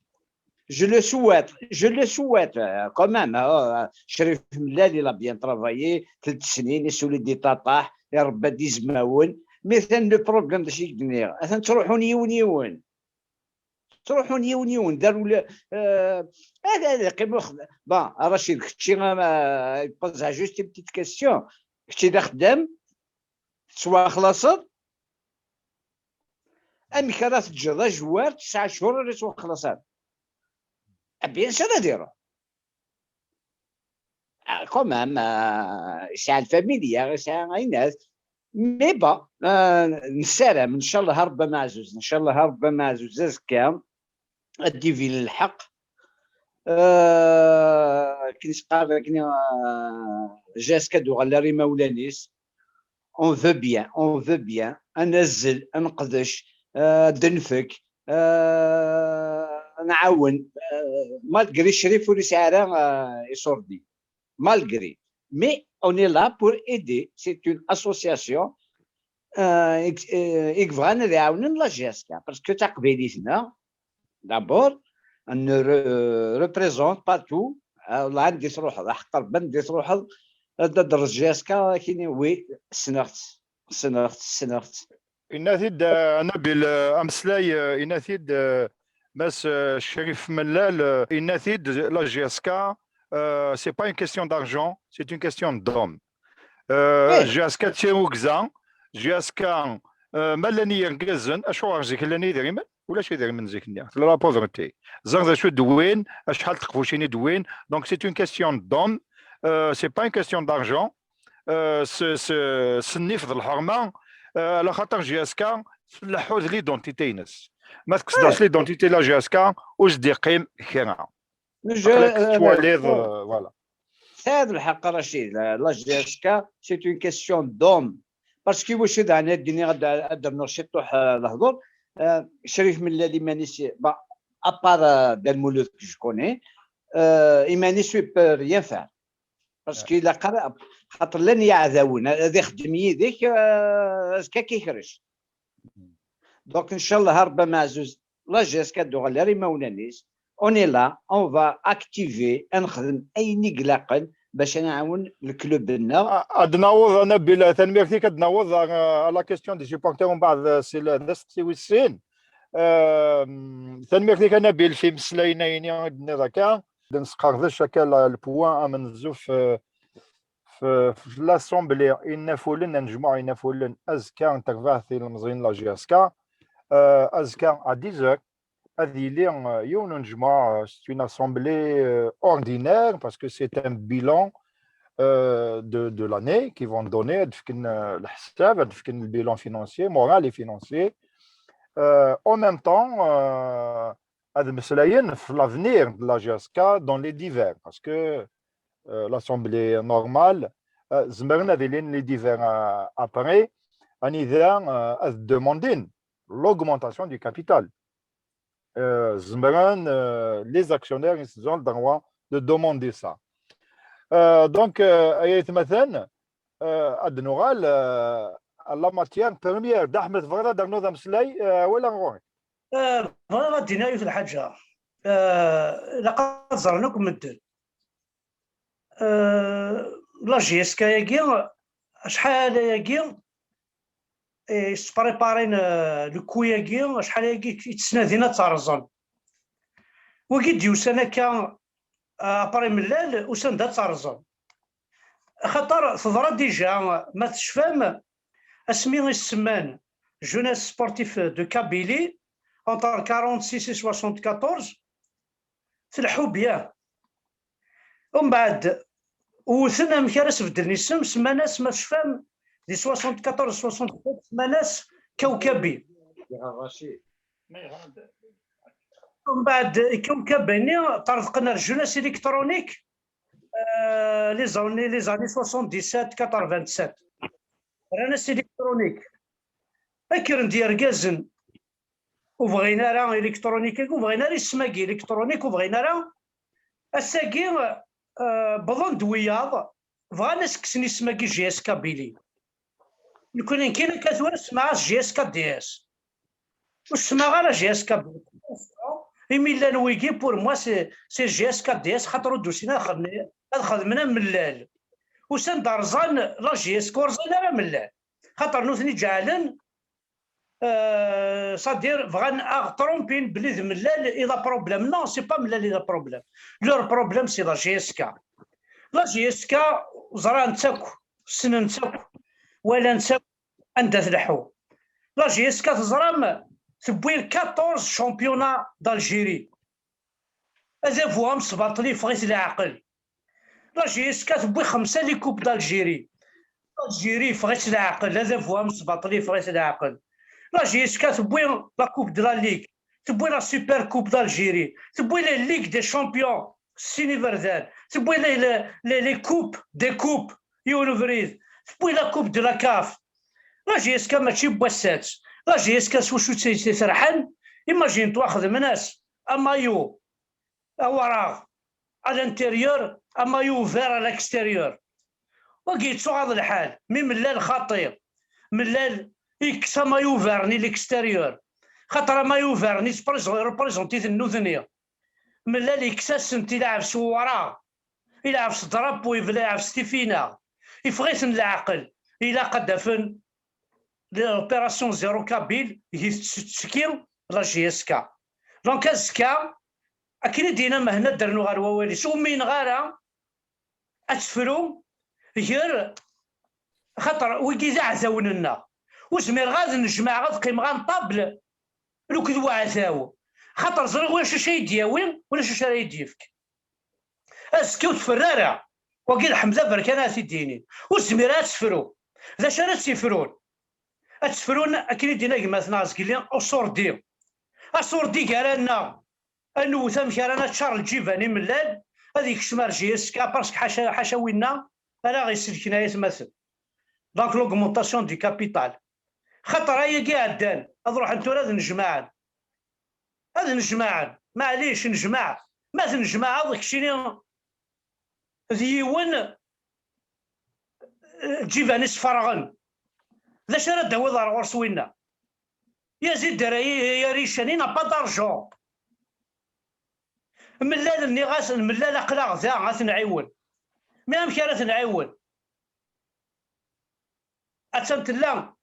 Je le souhaite, je le souhaite, euh, quand même, hein, euh, Crif Mellal, il a bien travaillé, tlata snin, isuli di ṭaṭaḥ, irebba-d izmawen, mais atan le problème d acu i k-d-nniɣ, atan ttruḥun yiwen yiwen. Ttruḥun yiwen yiwen, darun la, euh, ad, ad yeqqim uxd-, bon, Racid, kečči, euh, il pose juste une petite question. Kečči d axeddam, tettwaxlaṣeḍ, amek ara teǧǧeḍ ajewwar tesɛa cchur ur yettwaxlaṣ ara? Ah, bien sûr ad iruḥ. Ah, quand même, ah, yesɛa lfamilya, yesɛa ayennat. Mais bon, ah, nessaram, ncallah Rebbi ameɛzuz, ncallah Rebbi ameɛzuz azekka ad d-ibin lḥeqq. Ah, akken i s-qqaren, akken, ah, J S K ad uɣal ar imawlan-is. On veut bien, on veut bien. Ad nazzel, ad neqdec, ah, ad d-nfek, ah, ad nɛawen, ah, malgré Crif ur yesɛi ara, ah, iṣurdiyen. Malgré. Mais on est là pour aider. C'est une association, euh, i, euh, i yebɣan ad iɛawnen la J S K, parce que taqbaylit-nneɣ, d'abord, ne re-, représente pas tout. Ah, والله anda i truḥeḍ, aḥeqq Rebbi, anda i truḥeḍ, ad d-, ad d-terreḍ J S K, ad k-ini, oui, ssneɣ-tt, ssneɣ-tt, ssneɣ-tt. Yenna-t-id, euh, Nabil, euh, ameslay, euh, yenna-t-id, euh, Mass, euh, Crif Mellal, euh, yenna-t-id, la J S K, euh, c'est pas une question d'argent, c'est une question d'hommes. Euh, J S K d tirrugza, J S K, euh, ma llan yirgazen, acuɣer zik llan idrimen? Ulac idrimen zik-nni. Tella la pauvreté. Ẓer d acu d-wwin, acḥal teqbucin i d-wwin. Donc, c'est une question d'hommes. Euh, c'est pas une question d'argent. Euh, s, s, s nnif d lḥerma, euh, ala xaṭer J S K tleḥḥu d l'identité-ines. Ma tekkseḍ-as l'identité la J S K, ur s-d-iqqim kra. Aql-ak tettwaliḍ, euh, voilà. Tesɛiḍ lḥeqq, Racid. La, la J S K, c'est une question d'hommes. Parce que wacu daɣen ad d-iniɣ, ad, ad d-rnuɣ ciṭuḥ, euh, lehdur. Euh, Crif Mellal iman-is, bah, à part, euh, Dda Lmulud que je connais, euh, iman-is, il peut rien faire. Parce que ilaq ara, xaṭer llan yiɛdawen, ad ixeddem yid-k, euh, azekka ad k-ikrec. Donc, ncallah, Rebbi ameɛzuz, la J S K ad d-tuɣal ar imawlan-is. On est là, on va activer, ad nexdem ayen i ilaqen bac ad nɛawen leklub-nneɣ. A-, ad naweḍ, a Nabil, tanemmirt-ik, ad naweḍ, euh, à la question des supporters, umbeɛd, euh, si la, d asteqsi wis sin. Euh, tanemmirt-ik, a Nabil, f imeslayen-ayen i d-tenniḍ akka. Ad nesqerdec akka la, le point amenzu f, f, f l'Assemblée Inafulen, ad nejmuɛ Inafulen azekka n terbaɛt ilemẓiyen n la J S K. Euh, azekka à dix heures, ad yili, euh, yiwen unejmuɛ, euh, c'est une assemblée, euh, ordinaire, parce que c'est un bilan, euh, de, de l'année qui vont donner, ad fken, euh, leḥsab, ad fken le bilan financier, moral et financier. Euh, en même temps, euh, ad meslayen f l'avenir de la J S K dans les divers, parce que, euh, l'assemblée normale, euh, zemren ad ilin les divers, euh, après, anida, euh, ad demandin l'augmentation du capital. Euh, zemren, euh, les actionnaires, ils ont le droit de demander ça. Euh, donc, euh, ay atmaten, euh, ad nuɣal, euh, à la matière première. Dda Ḥmed, tebɣiḍ ad d-ternuḍ ameslay, euh, wala ɣur-k? Euh, bɣiɣ ad d-iniɣ yiwet lḥaǧa. Euh, ilaq ad ẓren akk medden. Euh, la J S K-agi, acḥal ayagi i s-préparin, euh, le coup-agi, acḥal ayagi i ttnadin ad tt-rẓen. Wigi d-yusan akka, euh, après Mellal, usan-d ad tt-rẓen. Axaṭer teḍra déjà, ma tecfam, asmi i s-semman Jeunesse Sportive de Kabylie, entre quarante-six et soixante-quatorze, tleḥḥu bien. Umbeɛd, wten amek ara s-beddlen isem, semman-as, ma tecfam, di soixante-quatorze, soixante-sept, semman-as Kawkabi. Umbeɛd, Kawkabi-nni, ṭṭerḍqen ar Jeunesse Électronique, euh, les années, les années soixante-dix-sept, quatre-vingt-sept. Rran-as Électronique. Kkren-d yergazen, ur bɣin ara Électronique-agi, ur bɣin ara isem-agi Électronique, ur bɣin ara. Ass-agi, euh, wwḍen-d wiyaḍ, bɣan ad s-kksen isem-agi J S K Billy. Nekkni kan akka tura semmaɣ-as J S K D S. Ur semmaɣ ara J S K Billy. Imi llan wigi, pour moi, c'est, c'est J S K D S, xaṭer ur d-usin ad xedmen, ad xedmen amellal. Usan-d rẓan la J S K, ur rẓan ara amellal. Xaṭer nutni ǧeɛlen Euh, c'est-à-dire, bɣan aɣ-trompin belli d Mellal i d aproblème. Non, c'est pas Mellal i d aproblème. Leur problème, c'est la J S K. La J S K, ẓran-tt akk, ssnen-tt akk, walan-tt akk, anda tleḥḥu. La J S K, teẓram, tewwi quatorze championnats d'Algérie. Adabu amesbaṭli yeffeɣ-it leɛqel. La J S K tewwi xemsa les coupes d'Algérie. Algérie yeffeɣ-itt leɛqel, adabu amesbaṭli yeffeɣ-it leɛqel. La J S K tewwi la Coupe de la Ligue, tewwi la Super Coupe d'Algérie, tewwi la Ligue des Champions, sin iberdan, tewwi les, les, les, les coupes des coupes, yiwen ubrid, tewwi la Coupe de la CAF. La J S K mačči n wass-a. La J S K s wacu tt-, tt-, serḥen, imagine-toi xedmen-as amayu awaraɣ à l'intérieur, amayu vert à l'extérieur. Wagi yettuɣaḍ lḥal, mi Mellal xaṭi, Mellal yekkes amayu vert-nni l'extérieur. Xaṭer amayu vert-nni représent-it nutni. Mellal yekkes-asen-t, ilɛeb s uwraɣ, ilɛeb s drapeau, yebla ilɛeb s tifinaɣ. Yeffeɣ-iten leɛqel. Ilaq ad d-afen l'opération zéro kabyle, gi tettki la J S K. Donc azekka, akken i d-yenna Mhenna, ad d-rnuɣ ɣer wawal-is, ur umineɣ ara ad tefru gar, xaṭer wigi d aɛdawen-nneɣ. Ur zmireɣ ad nejmeɛ, ad qqimeɣ en table akked uɛdaw, xaṭer ẓriɣ ulac acu ay d-yawi, ulac acu ara yi-d-yefk. Azekka ur teffer ara. Wagi d Ḥmed Aberkan ara t-id-yinin. Ur tezmir ara ad tefru. D acu ara tt-yefrun? Ad tt-frun akken i d-yenna gma-tneɣ Zgelli, uṣurdi. Aṣurdi gar-aneɣ, ad newwet amek ara neččar lǧiban i Mellal, ad yekcem ar J S K, parce que ḥaca, ḥaca winna ara ɣ-iselken ay atmaten. Donc l'augmentation du capital. Xaṭer ayagi iɛeddan, ad ruḥen tura ad nejmaɛen. Ad nejmaɛen, maɛlic, nejmaɛ. Ma tnejmaɛeḍ, keččini d yiwen, eh, lǧiban-is ferɣen. D acu ara d-tawiḍ ar ɣur-s winna? Yazid ara y-, yarican, il n'a pas d'argent. Mellal, nniɣ-as, Mellal, aql-aɣ da, ad t-nɛiwen. Mi amek ara t-nɛiwen? Attan tella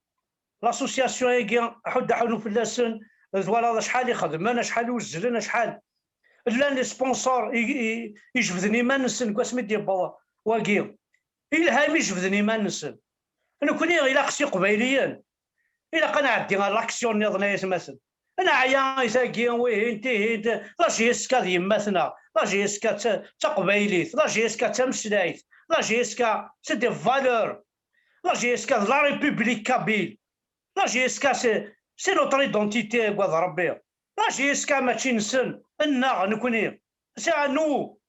l'association-agi, aḥuddu aḥunu fell-asen, twalaḍ acḥal i xedmen, acḥal i uzzlen, acḥal. Llan les sponsors i, i, ijebden iman-nsen deg wasmi d-yewweḍ wagi. Ilha imi jebden iman-nsen. Nekkni ilaq s Iqbayliyen, ilaq ad nɛeddi ɣer l'action nniḍen, ay atmaten. Neɛya i tagi, wihin, tihin, ti-, la J S K d yemma-tneɣ, la J S K d ta-, d taqbaylit, la J S K d tameslayt, la J S K c'est des valeurs, la J S K d la République kabyle, la J S K c'est, c'est notre identité, agad Rebbi. La J S K mačči nsen, nneɣ, nekkni. C'est à nous.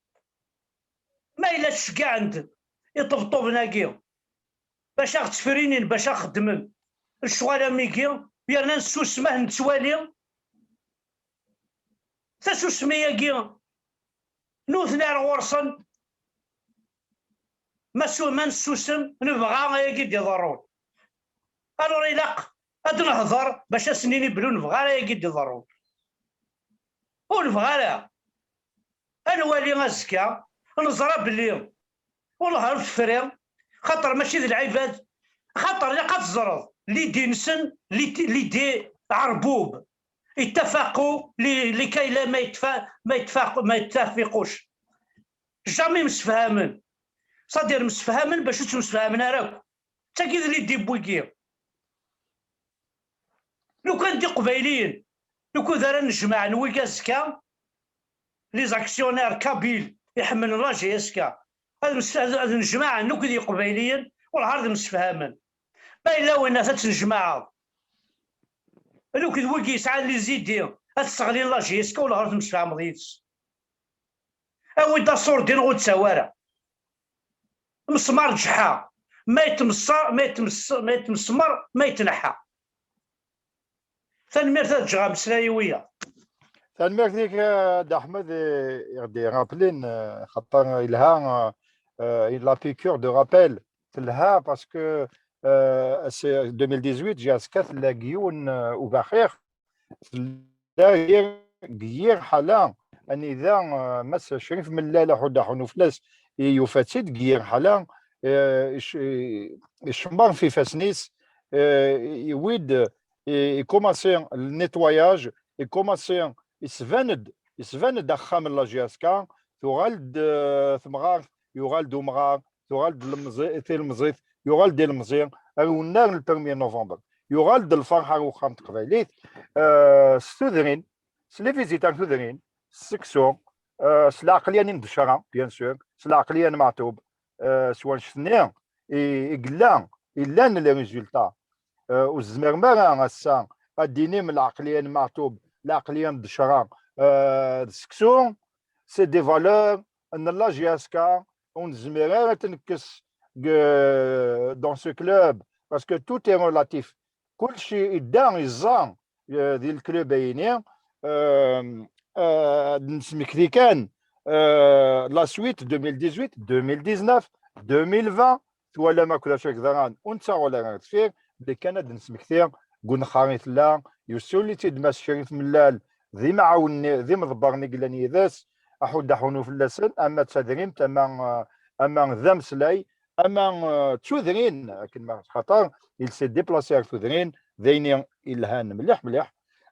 Ma yella ttceggɛen-d iṭebṭuben-agi bac ad ɣ-ttefrinin, bac ad xeddmen lecɣal am wigi, yerna nessusem ad nettwali tasusmi-agi, nutni ar ɣur-sen. Ma su-, ma nessusem, nebɣa ayagi d-iḍerrun. Alors ilaq ad nehḍer bac ad s-nini belli ur nebɣa ara ayagi d-iḍerrun. Ur nebɣa ara. Ad nwali azekka, neẓra belli wellah ur tefri, xaṭer mačči d lɛibad, xaṭer ilaq ad teẓreḍ l'idée-nsen, l'idée, l'idée ɛerbub, ittafaqu li, likay la ma yettfa-, ma yettfaq-, ma yettafiquc. Jamais msefhamen. C'est-à-dire msefhamen bac ur ttemsefhamen ara akk. D tagi d l'idée n wigi. Lukan d Iqbayliyen, lukan d ara nejmaɛen wigi azekka, les actionnaires kabyles iḥemmlen la J S K, ad nes-, ad, ad nejmaɛen nekkni d Iqbayliyen, wellah ar d msefhamen. Ma yella winna ad tnejmaɛeḍ, lukan d wigi yesɛan les idées ad sseɣlin la J S K, wellah ar temsefhameḍ yid-s. Awi-d aṣurdi neɣ ur d-tawi ara. Mesmar ǧeḥḥa. Ma yetmesser, ma yetmesser, ma yetmesmer, ma yetneḥḥa. Tanemmirt, ad ǧǧeɣ ameslay i wiyaḍ. Tanemmirt-ik, eh, Dda Ḥmed, eh, i ɣ-d-irappelin, eh, xaṭer yelha, eh, eh, la piqûre de rappel. Telha parce que, eh, c'est deux mille dix-huit, J S K tella deg yiwen, eh, ubaxix. Tella deg yir, deg yir ḥala, anida, eh, Mass Crif Mellal, aḥuddu aḥunu fell-as, i yufa-tt-id deg yir ḥala, eh, ic-, i-, icemmer f ifassen-is, eh, yewwi-d, i, i commencer le nettoyage, i commencer, isban-d, isban-d axxam n la J S K, tuɣal-d, euh, temɣart, yuɣal-d umɣar, tuɣal-d lemẓi-, tilemẓit, yuɣal-d ilemẓi, ar unnar n le premier novembre. Yuɣal-d lferḥ ar uxxam n teqbaylit, euh, s tudrin, s les visites ar tudrin, s seksu, euh, s lɛeqliya-nni n Ddecra, bien sûr, s lɛeqliya n Meɛtub, euh, s wanect-nni i, i yella, i llan les résultats. Euh, ur tezmirem ara ass-a ad d-tinim lɛeqliya n Meɛtub, lɛeqliya n Ddecra, euh, d seksu, c'est des valeurs n la J S K, ur nezmir ara ad t-nekkes deg, dans ce club, parce que tout est relatif. Kulci idda, iẓẓa, euh, di le club ayini, euh, euh, ad nesmekti kan, euh, la suite deux mille dix-huit, deux mille dix-neuf, deux mille vingt, twalam akk d acu i yeḍran, ur nettaɣ ula ar deffir, belli kan ad d-nesmekti deg unexxar i tella, yessuli-tt-id Mass Crif Mellal, d imɛawnen, d imḍebbren i yellan yid-s, aḥuddu aḥunu fell-asen, ama d tadrimt, ama, ama d ameslay, ama, euh, d tudrin, akken ma xaṭer, il s'est déplacé ar tudrin, d ayen yelhan mliḥ, mliḥ,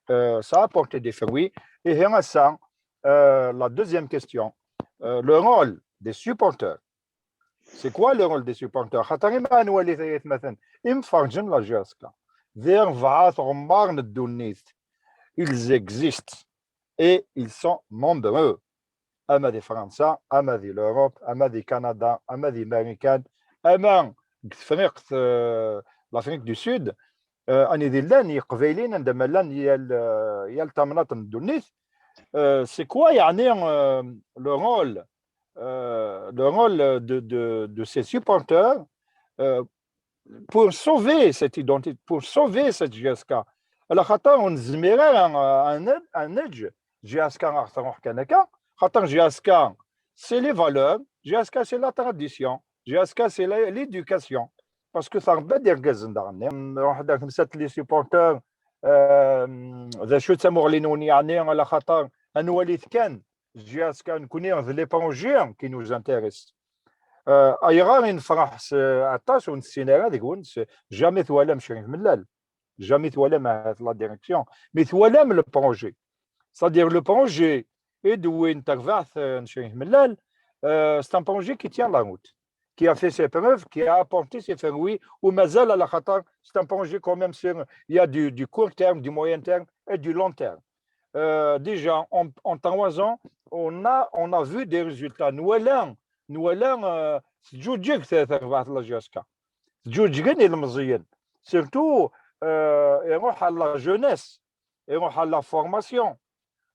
euh, ça a porté des fruits. Ihi ass-a, euh, la deuxième question, euh, le rôle des supporters. C'est quoi le rôle des supporters? Xaṭer imi ad nwali tayetmaten, imferǧen la J S K. D rebɛa tɣemmar n ddunit. Ils existent et ils sont nombreux. Ama di Fransa, ama di l'Europe, ama di Canada, ama di Marikan, ama deg Tefriqt, euh, l'Afrique du Sud, euh, anida llan Yeqbayliyen, anda ma llan yal, euh, yal tamnaḍt n ddunit. Euh, c'est quoi, yeɛni, euh, le rôle, euh, le rôle de, de, de ces supporters, euh, pour sauver cette identité, pour sauver cette J S K? Ala xaṭer ur nezmir ara, euh, ad n-, ad neǧǧ J S K ad truḥ kan akka, xaṭer J S K, c'est les valeurs, J S K, c'est la tradition, J S K, c'est la, l'éducation. Parce que trebba-d irgazen daɣen. Nruḥ-d ar temsalt les supporters, euh, d acu d tamuɣli-nwen, yeɛni, ala xaṭer ad nwalit kan J S K, nekkni, d les projets qui nous intéressent. Euh, ayɣer i nefreḥ s aṭas ur nessin ara deg-wen, s-, jamais twalam Crif Mellal, jamais twalam ahat la direction, mais twalam le projet. C'est-à-dire le projet i d-tewwi terbaɛt, euh, n Crif Mellal, euh, c'est un projet qui tient la route, qui a fait ses preuves, qui a apporté ses fruits, u mazal, ala xaṭer, c'est un projet quand même sur, il y a du, du court terme, du moyen terme et du long terme. Euh, déjà, en, en trois ans, on a, on a vu des résultats. Nwala, nwala, euh, teǧǧuǧeg terbaɛt n la J S K. Teǧǧuǧgen ilemẓiyen. Surtout, euh, iruḥ à la jeunesse, iruḥ à la formation.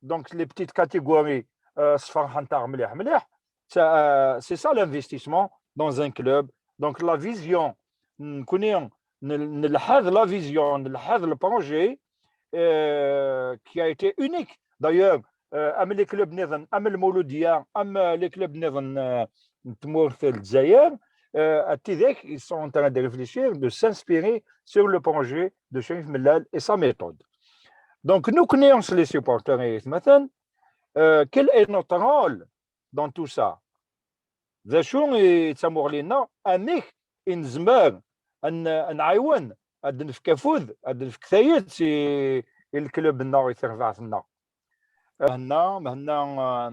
Donc, les petites catégories, euh, sferḥent-aɣ mliḥ, mliḥ. Ça, euh, c'est ça l'investissement dans un club. Donc, la vision, nekkni n-, nelḥa d la vision, nelḥa d le projet, euh, qui a été unique. D'ailleurs, euh, am les clubs nniḍen, am Lmouloudia, am, euh, les clubs nniḍen, euh, n tmurt n Lezzayer, euh, à Tidek, ils sont en train de réfléchir, de s'inspirer sur le projet de Crif Mellal et sa méthode. Donc, nous connaissons les supporters et, euh, quel est notre rôle dans tout ça? D acu i d tamuɣli-nneɣ? Amek i nezmer ad n-, ad nɛiwen, ad nefk afud, ad nefk tayet i, i leklub-nneɣ, i terbaɛt-nneɣ? Mhenna, Mhenna, euh,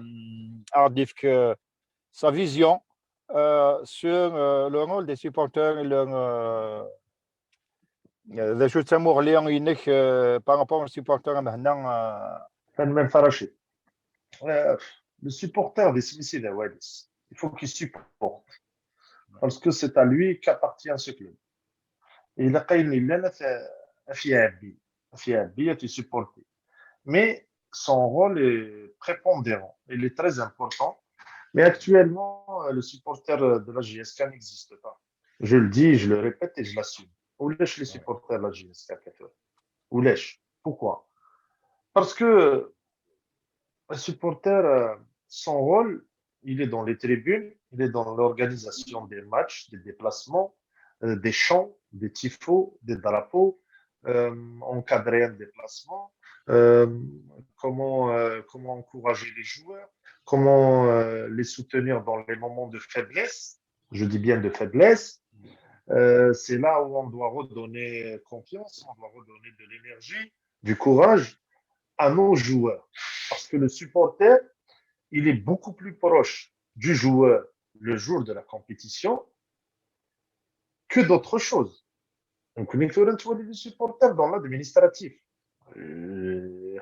a d-yefk, euh, sa vision, euh, sur, euh, le rôle des supporters et leur, euh, d acu d tamuɣli-inek, euh, par rapport aux supporters, a Mhenna, euh? Tanemmirt a Rachid. Euh, le supporter d isem-is i d awal-is. Il faut qu'il supporte. Parce que c'est à lui qu'appartient ce club. Ilaq ayen yellan ad t-, ad t-iɛebbi, ad t-iɛebbi, ad t-isupporti. Mais son rôle est prépondérant, il est très important. Mais actuellement, euh, le supporter de la J S K n'existe pas. Je le dis, je le répète et je l'assume. Ulac les supporters de la J S K Katowice. Ulac. Pourquoi? Parce que un supporter, euh, son rôle, il est dans les tribunes, il est dans l'organisation des matchs, des déplacements, euh, des chants, des tifos, des drapeaux, euh, encadrer un déplacement, euh, comment, euh, comment encourager les joueurs, comment, euh, les soutenir dans les moments de faiblesse, je dis bien de faiblesse, Euh, c'est là où on doit redonner confiance, on doit redonner de l'énergie, du courage à nos joueurs. Parce que le supporter, il est beaucoup plus proche du joueur le jour de la compétition que d'autres choses. Donc, on est les supporters dans l'administratif. Euh,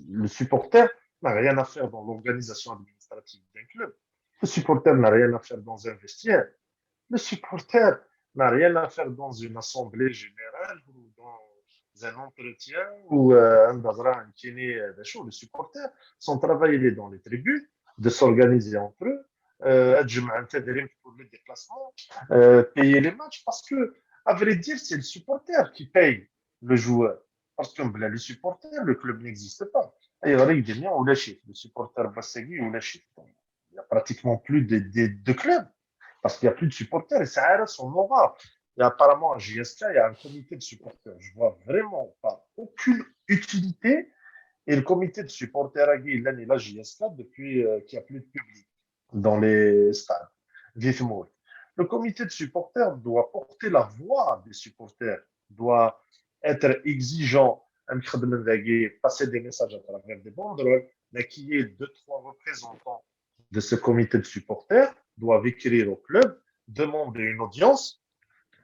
le supporter n'a rien à faire dans l'organisation administrative d'un club. Le supporter n'a rien à faire dans un vestiaire. Le supporter n'a rien à faire dans une assemblée générale ou dans un entretien ou euh, un bazar, un kiné, euh, des choses. Le supporter, son travail, il est dans les tribunes, de s'organiser entre eux, euh, pour les déplacements, euh, payer les matchs, parce que, à vrai dire, c'est le supporter qui paye le joueur. Parce que là, le supporter, le club n'existe pas. Et il y a des gens, on l'achète. Le supporter Bassagui, on l'achète. Il n'y a pratiquement plus de, de, de clubs parce qu'il n'y a plus de supporters. Et ça a son aura. Et apparemment, à J S K, il y a un comité de supporters. Je vois vraiment pas aucune utilité. Et le comité de supporters a dit, l'année la J S K, depuis euh, qu'il n'y a plus de public dans les stades. Vivement. Le comité de supporters doit porter la voix des supporters, doit être exigeant, passer des messages à travers des banderoles, mais qu'il y ait deux, trois représentants de ce comité de supporters doivent écrire au club, demander une audience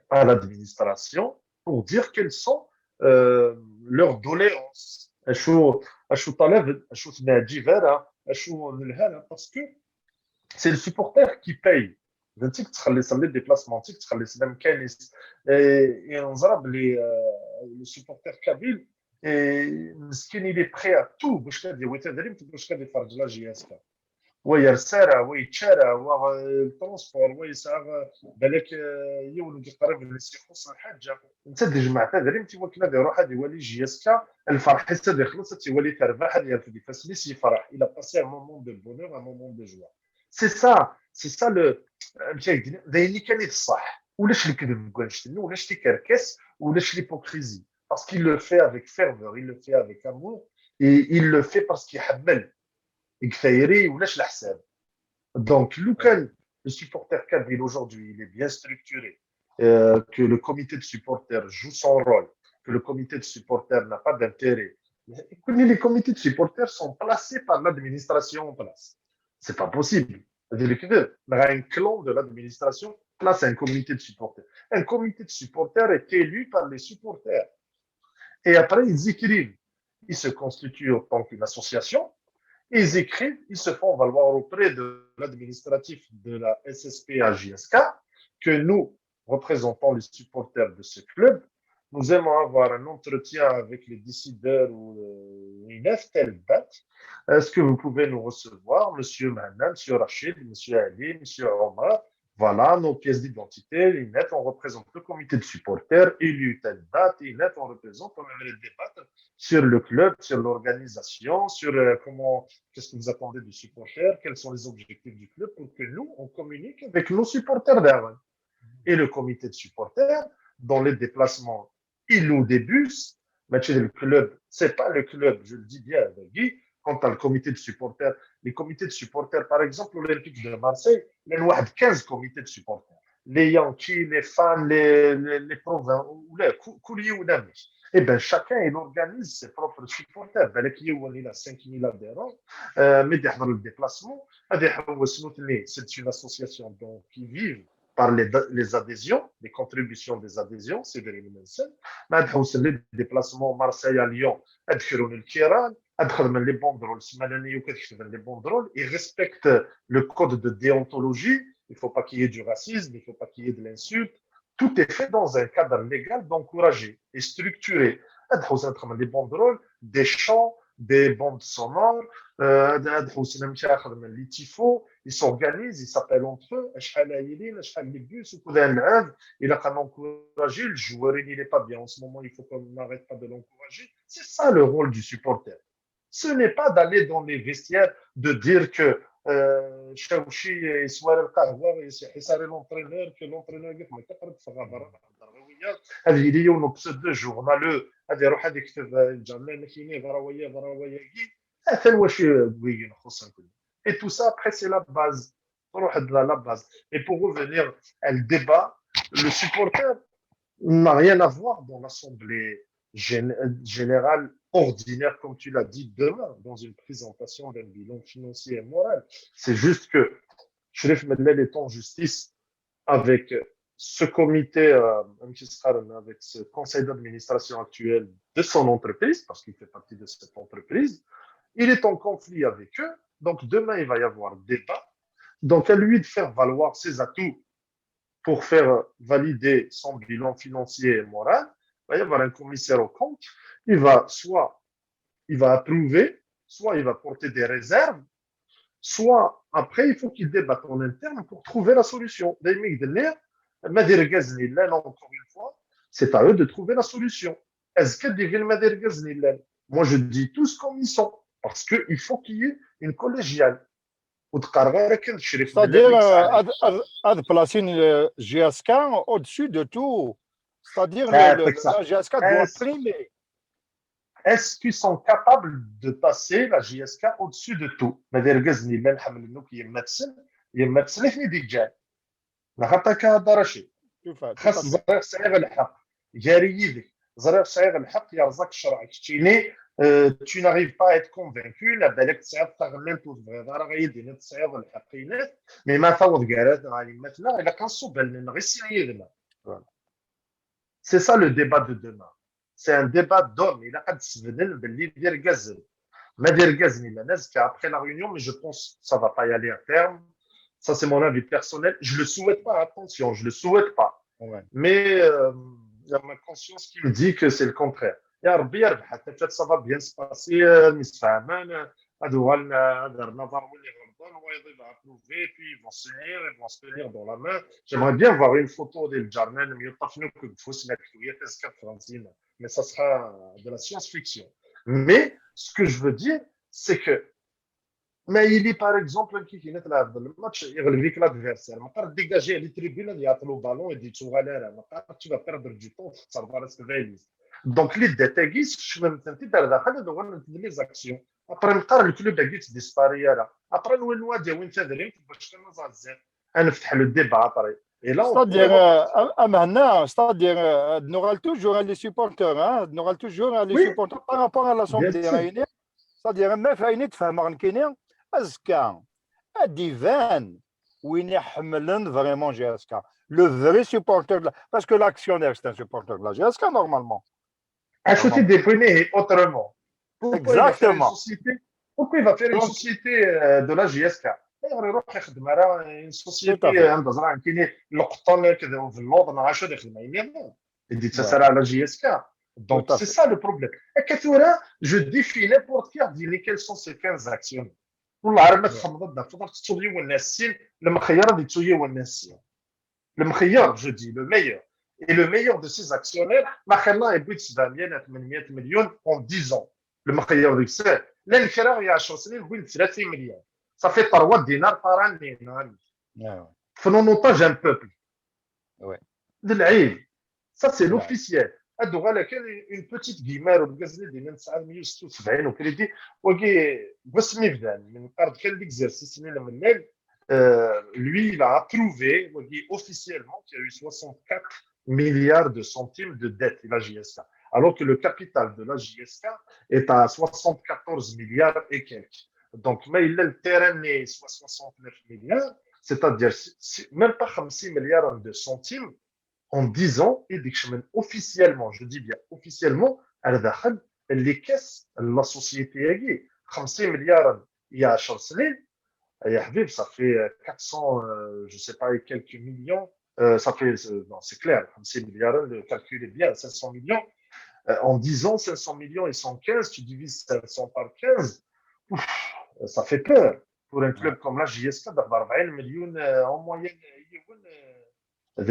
à l'administration pour dire quelles sont euh, leurs doléances. Parce que c'est le supporter qui paye. انت تخلي صلي déplacement, انت تخلي صلي مكانيس. Et on voit les, euh, les supporters kabyles, et مسكين, il est prêt à tout باش كان يدير تدريب, باش كان يفرج la J S K. ويا السارة، ويا التشارة، ويا الترونسبور، ويا ساعة بالك يولد قريب اللي يخص الحاجة. انت تجمع تدريب، انت وكنا دي روح هذه ولي J S K، الفرح حتى دي خلص، تولي تربح، هذه يرفد فاسميس يفرح. Il a passé un moment de bonheur, un moment de joie. C'est ça, c'est ça le, دايني كان الصح. ولاش الكذب كنشتني، ولاش تيكركس، ولاش l'hypocrisie. Parce qu'il le fait avec ferveur, il le fait avec amour, et il le fait parce qu'il حمل. يكثيري ولاش الحساب. Donc, لو كان le supporter kabyle aujourd'hui, il est bien structuré, euh, que le comité de supporters joue son rôle, que le comité de supporters n'a pas d'intérêt. Les comités de supporters sont placés par l'administration en place. C'est pas possible. C'est-à-dire que un clan de l'administration place un comité de supporters. Un comité de supporters est élu par les supporters. Et après, ils écrivent. Ils se constituent en tant qu'une association. Ils écrivent, ils se font valoir auprès de l'administratif de la S S P A J S K que nous, représentant les supporters de ce club, nous aimons avoir un entretien avec les décideurs ou euh, une F T L date. Est-ce que vous pouvez nous recevoir, monsieur Mahanan, monsieur Rachid, monsieur Ali, monsieur Omar? Voilà, nos pièces d'identité, et net, on représente le comité de supporters, élu telle date, et net, on représente, on aimerait débattre sur le club, sur l'organisation, sur euh, comment, qu'est-ce que vous attendez du supporter, quels sont les objectifs du club pour que nous, on communique avec nos supporters d'Erwan. Et le comité de supporters, dans les déplacements illus des bus, match du club, c'est pas le club, je le dis bien, Guy, quant à le comité de supporters, les comités de supporters, par exemple, l'Olympique de Marseille, il y a quinze comités de supporters. Les Yankees, les fans, les, les, les provinces, ou les, eh ben, chacun, il organise ses propres supporters. Il y a cinq mille adhérents, euh, mais le déplacement, c'est une association donc, qui vit par les, les adhésions, les contributions des adhésions, c'est des les déplacements Marseille à Lyon, adkhroun le Kiran, adkhroun les banderoles, les banderoles, ils respectent le code de déontologie, il ne faut pas qu'il y ait du racisme, il ne faut pas qu'il y ait de l'insulte. Tout est fait dans un cadre légal d'encourager et structuré. Adkhroun les banderoles, des chants, des bandes sonores, euh, les tifos, ils s'organisent, ils s'appellent entre eux, il a qu'à encourager le joueur, il n'est pas bien en ce moment, il faut qu'on n'arrête pas de l'encourager. C'est ça le rôle du supporter. Ce n'est pas d'aller dans les vestiaires, de dire que euh, Chaouchi est soir le l'entraîneur, que l'entraîneur est هذه هي يوم بسد journaleux هذه يروح هذه يكتب جامعنا كيني ضراويه ضراويه كي هذا واش بغي نخص نقول. Et tout ça, après, c'est la base. نروح à la base. Et pour revenir au débat, le supporter n'a rien à voir dans l'assemblée gén- générale ordinaire, comme tu l'as dit, demain, dans une présentation d'un bilan financier et moral. C'est juste que Chérif Mellal est en justice avec ce comité, euh, avec ce conseil d'administration actuel de son entreprise, parce qu'il fait partie de cette entreprise. Il est en conflit avec eux. Donc demain, il va y avoir débat. Donc à lui de faire valoir ses atouts pour faire valider son bilan financier et moral. Il va y avoir un commissaire aux comptes. Il va soit il va approuver, soit il va porter des réserves, soit après, il faut qu'il débatte en interne pour trouver la solution. دايما يقول لي, ما دير غاز نيلان, encore une fois, c'est à eux de trouver la solution. Est-ce que دير ما دير غاز نيلان? Moi, je dis tous comme ils sont, parce qu'il faut qu'il y ait une collégiale. وتقرر كان شريف. C'est-à-dire, euh, ad, ad, ad placer une, euh, J S K au-dessus de tout. C'est-à-dire, le, le, la J S K doit primer. Est-ce qu'ils sont capables de passer la J S K au-dessus de tout? ما دير غاز نيلان, حمل النوك يما تسن, يما تسن اثني ديجان. لا خاطر كا هضر شي. خاص زرير سعيغ الحق. جاري يدك. زرير سعيغ الحق, يرزق الشرع كتشيني. Euh, tu n'arrives pas à être convaincu, لا بالك تسعيض تغمنت وتبغيض راه غيديني تسعيض الحق ينات. Mais ما فاوض كارات غالي مثلا, الا كان صوب لنا غير سعيدنا. C'est ça le débat de demain. C'est un débat d'hommes. Il a قد سبدن باللي دير غازل. ما دير غازل الا نزكا après la réunion, mais je pense que ça va pas y aller à terme. Ça, c'est mon avis personnel. Je le souhaite pas, attention, je le souhaite pas. Ouais. Mais euh, il y a ma conscience qui me dit que c'est le contraire. يا ربي يربح, حتى ça va bien se passer, نسفهمان, هادو غالنا, هذا النظر واللي غلطان, وايض va approuver, puis ils vont se tenir, ils vont se tenir dans la main. J'aimerais bien voir une photo ديال الجرنان ميوطفنو كبفوس نكتوية تزكى فرنسينا. Mais ça sera de la science-fiction. Mais ce que je veux dire, c'est que ما يلي, par exemple, كي كاين تلعب الماتش يغلبيك l'adversaire, ما قال ديجاجي على التريبيون هذه يعطلو بالون يدي تسوغال راه, ما قال tu vas perdre du temps تخسر فارس فاليز. Donc les détails شمن تنتي دار داخل هذا هو نتد les actions. Après نقار الكلوب هاكي تديسباري راه, après نولي نوادي وين تدريم باش كنا زازات. نفتح le débat après. Et là, c'est-à-dire, euh, à Mahna, c'est-à-dire, euh, nous allons toujours les supporters, hein, nous allons toujours les supporters par rapport à l'Assemblée réunie. C'est-à-dire, ما فايني تفهم غنكيني, أزكا, أديفان, وين يحملن vraiment J S K. Le vrai supporter, de la, parce que l'actionnaire, c'est un supporter de la J S K, normalement. Achoté des points autrement. Pourquoi il va faire une société, pourquoi il va faire une société euh, de la J S K? يروح يخدم على une société, عنده زرع كاين القطن كذا في اللوطن, عاشو يخدم على يدي تسرع على J S K. Donc c'est ça le problème. كثورة, je défie n'importe qui à dire quels sont ces quinze actionnaires. والله عرب ما تخمض الدار فضل تسوي والناس سين, المخير هذه تسوي والناس سين. المخير, je dis, le meilleur. Et le meilleur de ces actionnaires, ما خير الله يبغي سبعمية, ثمانمية مليون en dix ans. المخير ديك الساعة. لا نكره يا عشر سنين, يقول ثلاثين مليون. Ça fait trois دينار par année. فنو نوطاج un peuple. Ouais. Ça, c'est l'officiel. هادو غالا كان une petite guimard, وبقى زيد دينا تسعمية وستة وسبعين وكريدي, وكي بسمي بدان من قرض كان l'exercice سنين من الليل, euh, lui, il a approuvé, وكي officiellement, qu'il y a eu soixante-quatre milliards de centimes de dette, la J S K. Alors que le capital de la J S K est à soixante-quatorze milliards et quelques. Donc, mais il est le terrain, soit soixante-neuf milliards, c'est-à-dire même pas خمسين مليار de centimes, en dix ans, يديك شمن officiellement, je dis bien officiellement, على داخل les caisses, la société هاكي, خمسين مليار يا عشر سنين, يا حبيب, ça fait quatre cents, euh, je sais pas, quelques millions, euh, ça fait, euh, non, c'est clair, خمسين مليار, le calcul est bien, cinq cents millions. Euh, en dix ans, cinq cents millions, ils sont quinze, tu divises cinq cents par quinze, ouf, ça fait peur. Pour un club comme la J S K, d'avoir vingt millions, euh, en moyenne, euh,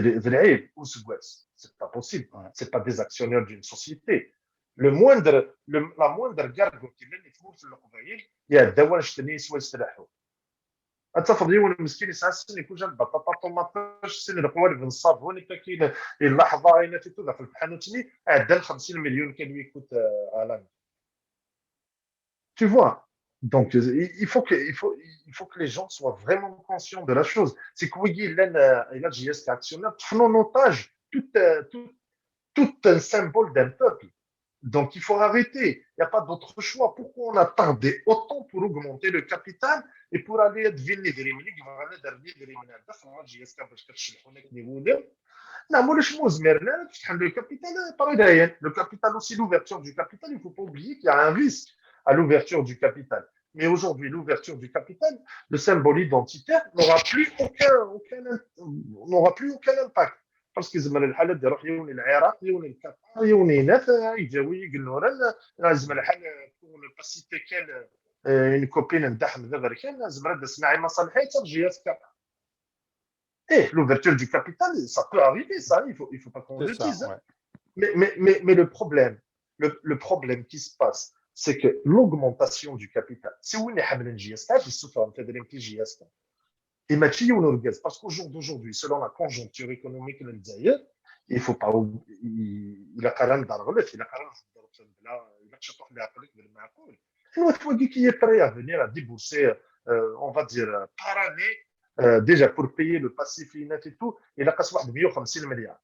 c'est pas possible. C'est pas des actionnaires d'une société. Le moindre, le, la moindre gargote اللي تموت في القبايل, يا دوا نشتني سوا يستريحوا. انت فضي وانا مسكين يسعى السن يكون جنب بطاطا طوماطاش سن القوالب الصابون كاين اللحظه عيناتي تو داخل بحانوتني عدى ال خمسين مليون كان يكوت على. Tu vois, Donc, il faut que, il faut, il faut que les gens soient vraiment conscients de la chose. C'est que oui, il a, il a J S K actionnaire, tout en otage, tout, euh, tout, tout un symbole d'un peuple. Donc, il faut arrêter. Il n'y a pas d'autre choix. Pourquoi on a tardé autant pour augmenter le capital et pour aller être J S K? Non, moi, je pense, mais le capital, pareil, le capital aussi, l'ouverture du capital, il ne faut pas oublier qu'il y a un risque à l'ouverture du capital. Mais aujourd'hui, l'ouverture du capital, le symbole identitaire n'aura plus aucun, aucun, n'aura plus aucun impact. Parce que يزمر الحال يروح يولي العراق، يولي القطر، يولي ناس يجاوي يقلورن. يزمر الحال pour ne pas citer quelle, euh, une copine نتاعهم ذا بركان، يزمر هذا سماعي ما صالحين تاع J S K. Eh, l'ouverture du capital, ça peut arriver, ça, il faut, il faut pas qu'on le dise. Mais, mais, mais, mais le problème, le, le problème qui se passe, c'est que l'augmentation du capital, c'est où les J S K, ils souffrent en fait de J S K. Et Mathieu Nourgaz, parce qu'au jour d'aujourd'hui, selon la conjoncture économique de l'Algérie, il faut pas, il a quand même d'argent, il a quand même il a qui est prêt à venir à débourser, euh, on va dire, euh, par année, euh, déjà pour payer le passif net et tout, il a قاس واحد مية وخمسين مليار.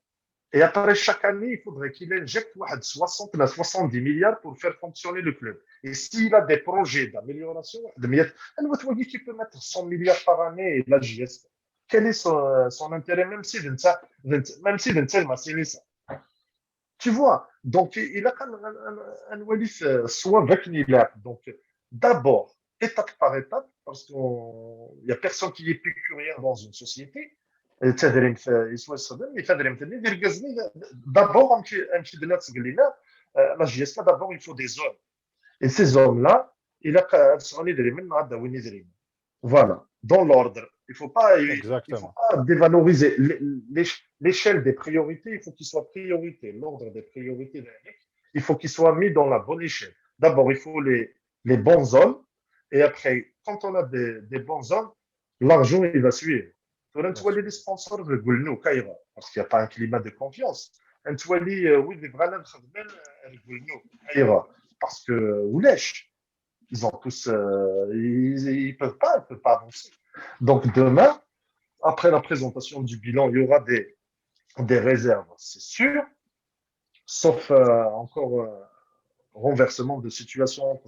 Et après, chaque année, il faudrait qu'il injecte واحد soixante à soixante-dix milliards pour faire fonctionner le club. Et s'il a des projets d'amélioration, واحد مية، أنا واش qui peut mettre cent milliards par année et la J S K. Quel est son, son intérêt, même si même si ça, tu vois? Donc, il a un, un, un, un, soit avec. Donc, d'abord, étape par étape, parce qu'il n'y a personne qui est épicurien dans une société. D'abord, la J S K, d'abord, il faut des zones. Et ces zones-là, il a voilà, dans l'ordre. Il ne faut pas, il faut pas dévaloriser l'échelle des priorités, il faut qu'il soit priorité, l'ordre des priorités, il faut qu'il soit mis dans la bonne échelle. D'abord, il faut les, les bonnes zones, et après, quand on a des, des bonnes zones, l'argent, il va suivre. Parce qu'il n'y a pas un climat de confiance. Parce que, ولاش, ils ont tous, euh, ils, ils peuvent pas, ils peuvent pas avancer. Donc demain, après la présentation du bilan, il y aura des, des réserves, c'est sûr, sauf, euh, encore, euh, renversement de situation,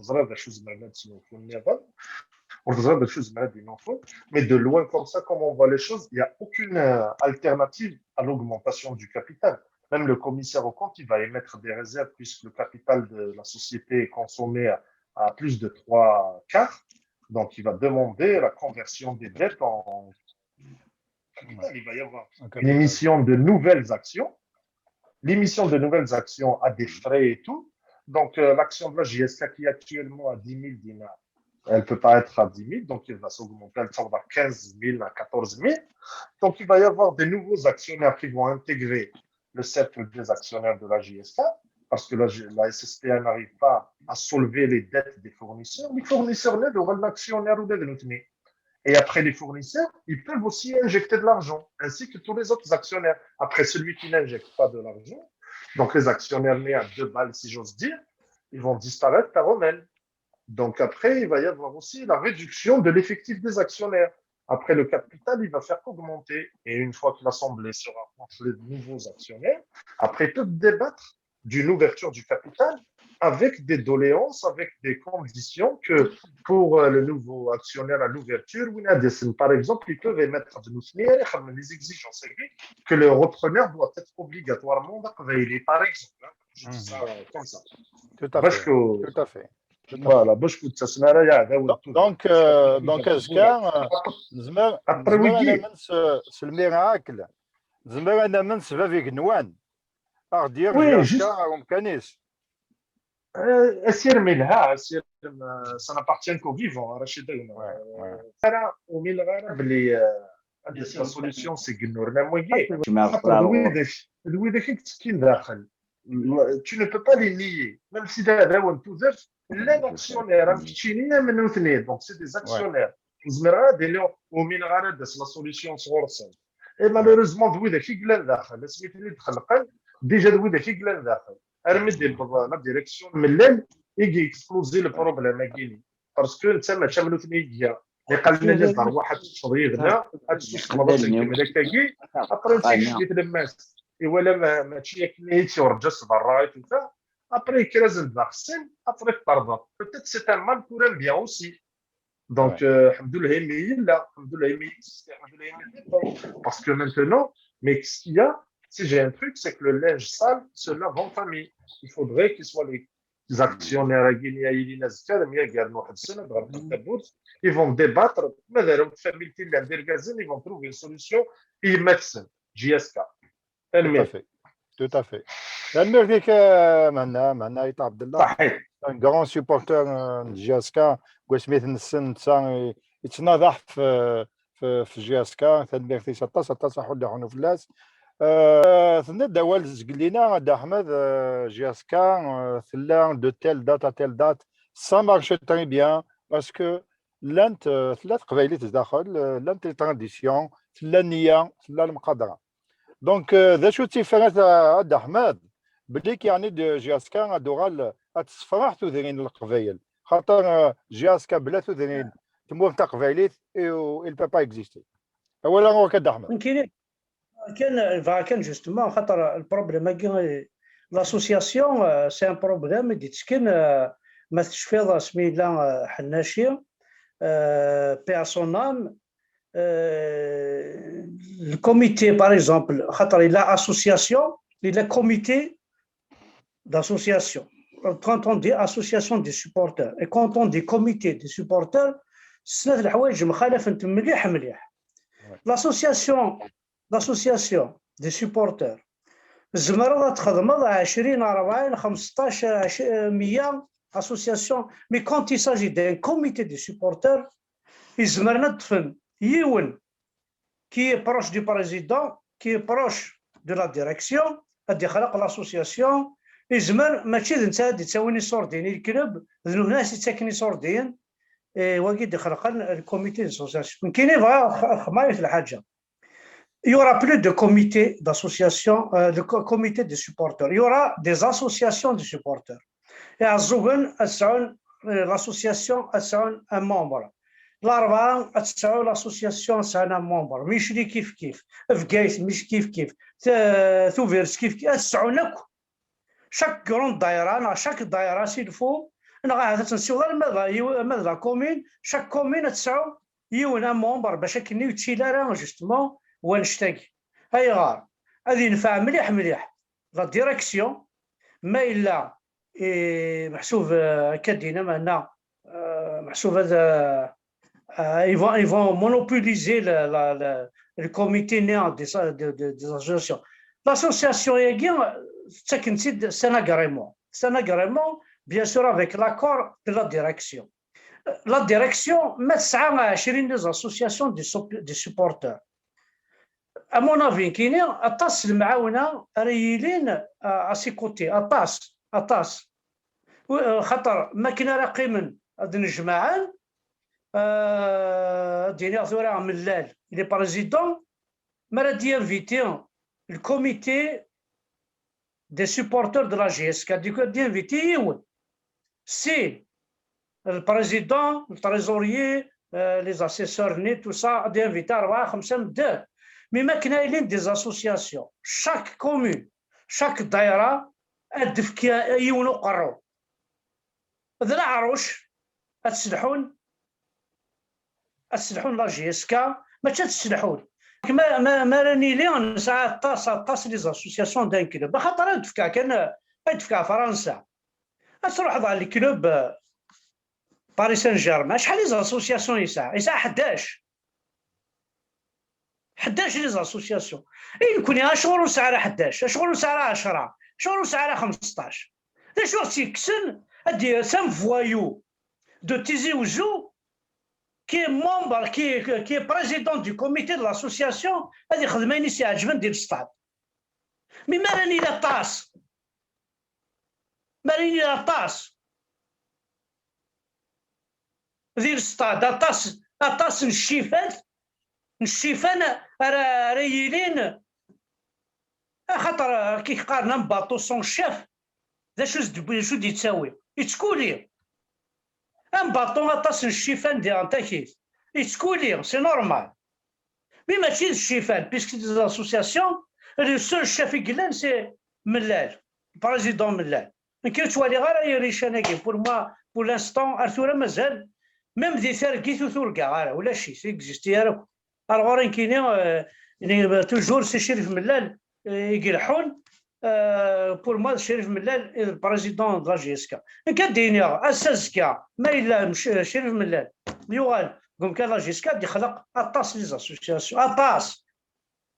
mais de loin comme ça, comme on voit les choses, il n'y a aucune, euh, alternative à l'augmentation du capital. Même le commissaire aux comptes, il va émettre des réserves puisque le capital de la société est consommé à, à plus de trois quarts. Donc, il va demander la conversion des dettes en capital. Il va y avoir une émission de nouvelles actions. L'émission de nouvelles actions a des frais et tout. Donc, euh, l'action de la J S K qui est actuellement à dix mille dinars, elle ne peut pas être à dix mille, donc elle va s'augmenter, elle sera à quinze mille, à quatorze mille. Donc, il va y avoir des nouveaux actionnaires qui vont intégrer le cercle des actionnaires de la J S K, parce que la, la S S P A n'arrive pas à soulever les dettes des fournisseurs. Les fournisseurs, là, il y aura l'actionnaire ou des. Et après, les fournisseurs, ils peuvent aussi injecter de l'argent, ainsi que tous les autres actionnaires. Après, celui qui n'injecte pas de l'argent, donc les actionnaires nés à deux balles, si j'ose dire, ils vont disparaître par eux-mêmes. Donc après, il va y avoir aussi la réduction de l'effectif des actionnaires. Après, le capital, il va faire qu'augmenter. Et une fois que l'Assemblée sera contre les nouveaux actionnaires, après, ils peuvent débattre d'une ouverture du capital avec des doléances, avec des conditions que pour, euh, le nouveau actionnaire à l'ouverture, par exemple, ils peuvent émettre de nouvelles exigences, que le repreneur doit être obligatoirement, par exemple, hein. Je dis ça, euh, comme ça. Tout à fait. Tout à fait. Voilà, باش كنت تسمع راه يا هذا هو. Donc, euh, donc, azekka, euh, نزمر، après, نزمر oui, أنا من س-، س الميراكل. نزمر أنا من سبب يقنوان. أغدير oui, juste. Euh, asirem ilha, asirem, euh, ça n'appartient qu'aux vivants, hein, Rachid. Ouais, ouais. Ara, ومن غير بلي, euh, la solution, c'est que nous, tu ne peux pas les nier. Même si d aɛdawen tudert, llan actionnaires, am keččini, am nutni. Donc, c'est des actionnaires. Nezmer ad iniɣ, ومن غير la solution sɣur-sen. Et malheureusement, d widak i yellan daxel, asmi ten-id-xelqen, déjà d widak i yellan daxel. Armi d-yewweḍ la direction mlal, i y-exploser le problème-agi-ni. parce que netta mačči am nutni i iga. Iqal-nni d rwaḥ ad teččeḍ yid-neɣ, ad tessusmeḍ ad tenkemel akkagi, après netta yecbi tlemmast. Iwala mačči akken i tt-yurǧa s berra i tufa, après yekker-asen-d d axeṣṣim, après terḍa. Peut-être c'est un mal pour un bien aussi. Donc, euh, ḥemdullah imi yella, ḥemdullah imi existe, ḥemdullah imi yella. Parce que maintenant, mais ce qu'il y a, si j'ai un truc, c'est que le linge sale se lave en famille. Il faudrait qu'il soit les actionnaires-agi-nni ay yilin azekka ad myagaren weḥd-sen, ad ɣelqen tawwurt, ils vont débattre, ma d arraw n tfamilt i llan d irgazen, ils vont trouver une solution i yemma-tsen. J S K. Tout à fait. Tout à fait. Tanemmirt-ik, euh, Mhenna, Mhenna Ait Abdellah. Un grand supporter, euh, n J S K, deg wasmi t-nessen netta, i-, yettnaḍaḥ f-, f-, f J S K, tanemmirt-is aṭas, aṭas, aḥulli ḥunu fell-as. Euh, tenna-d awal zgelli-nni, a Dda Ḥmed, euh, J S K, euh, tella de telle date à telle date, ça marche très bien, parce que llant, euh, tella teqbaylit zdaxel, euh, llant les traditions, tella nniya, tella lemqadra. Donc, euh, d acu tifrat, a Dda Ḥmed, belli k-, yeɛni d J S K ad uɣal ad tessefraḥ tudrin n Leqbayel. Xaṭer, euh, J S K bla tudrin, tmurt taqbaylit, il peut pas exister. Awal ɣur-k, a Dda Ḥmed. Nekkini, kan, bɣa kan justement, xaṭer le problème-agi, l'association, euh, c'est un problème i d-ittekkin, euh, ma tecfiḍ asmi yella, euh, Ḥennaci, euh, paix à son âme, euh, le comité, par exemple, xaṭer il a association, il a comité d'association. Quand on dit association des supporters et quand on dit comité des supporters, snat leḥwayeǧ mxalafent mliḥ, mliḥ. L'association, l'association des supporters, tzemreḍ ad txedmeḍ ɛecrin, rebɛin, xemseṭṭac, meyya association, mais quand il s'agit d'un comité des supporters, izemren ad ṭṭfen yiwen qui est proche du président, qui est proche de la direction, ad ixleq l'association, izmer mačči d netta ad d-ittawin iṣurdiyen i lklub, d nutni ad s-ittaken iṣurdiyen, eh, wagi d-ixelqen le comité d'association. Nekkini bɣiɣ ad xedmeɣ yiwet lḥaǧa. Il y aura plus de comité d'association, euh, de co-, comité de supporters. Il y aura des associations de supporters. Iɛeẓẓugen ad sɛun, eh, l'association ad sɛun un membre. Larebɛa ad tesɛu l'association ad sɛun un membre. Micli kif kif. Bgayet, mic kif kif. T-, Tubiret kif kif. Ad sɛun akk. Chaque grande daïra, neɣ chaque daïra s'il faut, neɣ ahat ad tt-nsiweḍ arma d, ma d la commune, chaque commune ad tesɛu yiwen un membre bac akken ur yettili ara justement wannect-agi. Ayɣer? Ad yenfeɛ mliḥ mliḥ la direction, ma yella, eh, meḥsub, eh, akka d-yenna Mhenna, eh, meḥsub ad, eh, eh, ils vont, ils vont monopoliser le, la, le, le comité né des, de, de, des associations. L'association-agi, ttaken-tt-id, c'est un agrément. C'est un agrément, bien sûr, avec l'accord de la direction. La direction, ma tesɛa ɛecrin des associations des sup-, des supporters. À mon avis, nekkini, aṭas n lemɛawna ara yilin, euh, à ses côtés, aṭas, aṭas. U-, euh, xaṭer, ma akken ara qqimen ad nnejmaɛen, euh, ad d-iniɣ tura Mellal, il est président, mi ara d-yinviti le comité des supporters de la J S K, ad d-yinviti yiwen. Si le président, le trésorier, euh, les assesseurs, ni tout ça, ad d-yinviti rebɛa, xemsa medden. Mi ma akken ay lin des associations, chaque commune, chaque daïra, ad d-tefk yiwen uqerru. D leɛruc, ad selḥun, ad selḥun la J S K, mačči ad selḥun. Ma, ma, ma ara nili nesɛa aṭas, aṭas les associations d'un club. Axaṭer ad d-fkeɣ kan, ad d-fkeɣ Fransa. Ad truḥeḍ ɣer le club, euh, Paris Saint-Germain. Acḥal les associations yesɛa? Yesɛa ḥdac. Ḥdac les associations. I nekkni, acuɣer ur nesɛi ara ḥdac? Acuɣer ur nesɛi ara ɛecra? Acuɣer ur nesɛi ara xemseṭṭac? D acu i ɣ-tt-yekksen ad d-yas un voyou de Tizi Ouzou, qui est membre, qui est, qui est président du comité de l'association, ad ixdem ayen i s-iɛeǧben di l'stade? Mi mi ara nili aṭas, mi ara nili aṭas di l'stade, aṭas, aṭas n ccifat, n ccifan ara, ara yilin, axaṭer akka i qqaren un bateau sans chef, d acu s-d-, d acu d-yettawi? Yettkuli. Un bâton, aṭas n ccifan diɣen takit. Yettkuli, c'est normal. Mais mačči d ccifan, puisque des associations, le seul chef i yellan, c'est Mellal, le président Mellal. Nekk ur ttwaliɣ ara irican-agi. Pour moi, pour l'instant, ar tura mazal, même di targit ur turgaɣ ara, ulac-it, ur existi ara. Alors, nekkini, euh, toujours c'est Chérif Mellal, euh, i ileḥḥun, euh, pour moi, Chérif Mellal est le président de la J S K. Nekk ad d-iniɣ, ass-a azekka, ma yella mc-, Chérif Mellal yuɣal deg umkan la J S K, ad d-ixleq aṭas les associations, aṭas,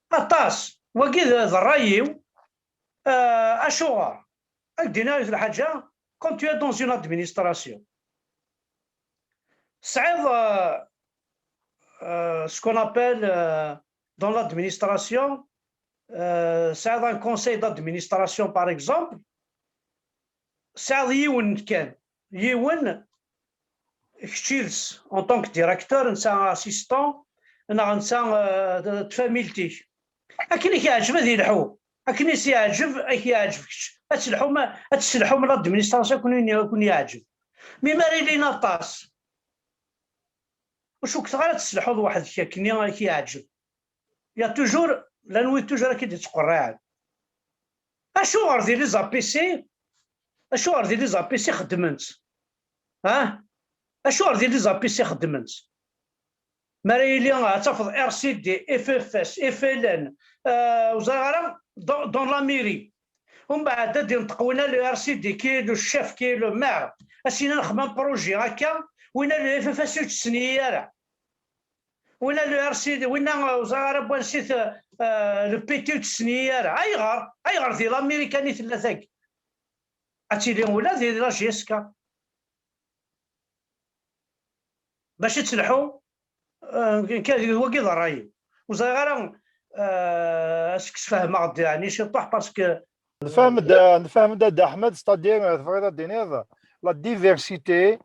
aṭas. Wagi d, d ṛṛay-iw. Euh, acuɣer? Ad d-iniɣ yiwet lḥaǧa, quand tu es dans une administration, tesɛiḍ, euh, euh, ce qu'on appelle, euh, dans l'administration, euh, tesɛiḍ un conseil d'administration, par exemple, tesɛiḍ yiwen kan, yiwen kečč yid-s, en tant que directeur, netta assistant, neɣ netta, euh, d, d tfamilt-ik. Akken i k-yeɛǧeb ad yelḥu, akken i s-yeɛǧeb, ad k-yeɛǧeb kečč. Ad telḥum, ad tesselḥum l'administration akken i, akken i yeɛǧeb. Mi ara ilin aṭas, ur cukkeɣ ara ad tesselḥuḍ weḥd-k akken i, ad k-yeɛǧeb. Il y a toujours, llan wid toujours ad k-id-ittqerriɛen. Acuɣer di les A P C, acuɣer di les A P C xeddmen-tt? Ha? Acuɣer di les A P C xeddmen-tt? Mi ara yili, ad tafeḍ R C D, F F S, F L N, euh, ur ẓriɣ ara, dans, dans la mairie. Umbeɛd ad d-inṭeq winna le R C D, qui est le chef, qui est le maire. Ad s-yini nexdem projet akka, winna le F F S ur tt-ttsenni ara. Winna le R C D, winna, euh, ur ẓriɣ ara n wansi-t, euh, le P T ur tt-ttsenni ara. Ayɣer? Ayɣer di l'Amérique i tella tagi? Ad tili ula di la J S K. Bac ad telḥu, euh, kan d wagi d ṛṛay-iw. Ur ẓriɣ ara, euh, est-ce que sfehmeɣ-d, yeɛni, ciṭuḥ, parce que nefhem-d, nefhem-d a Dda Ḥmed, c'est-à-dire, euh, tebɣiḍ ad d-tiniḍ la diversité,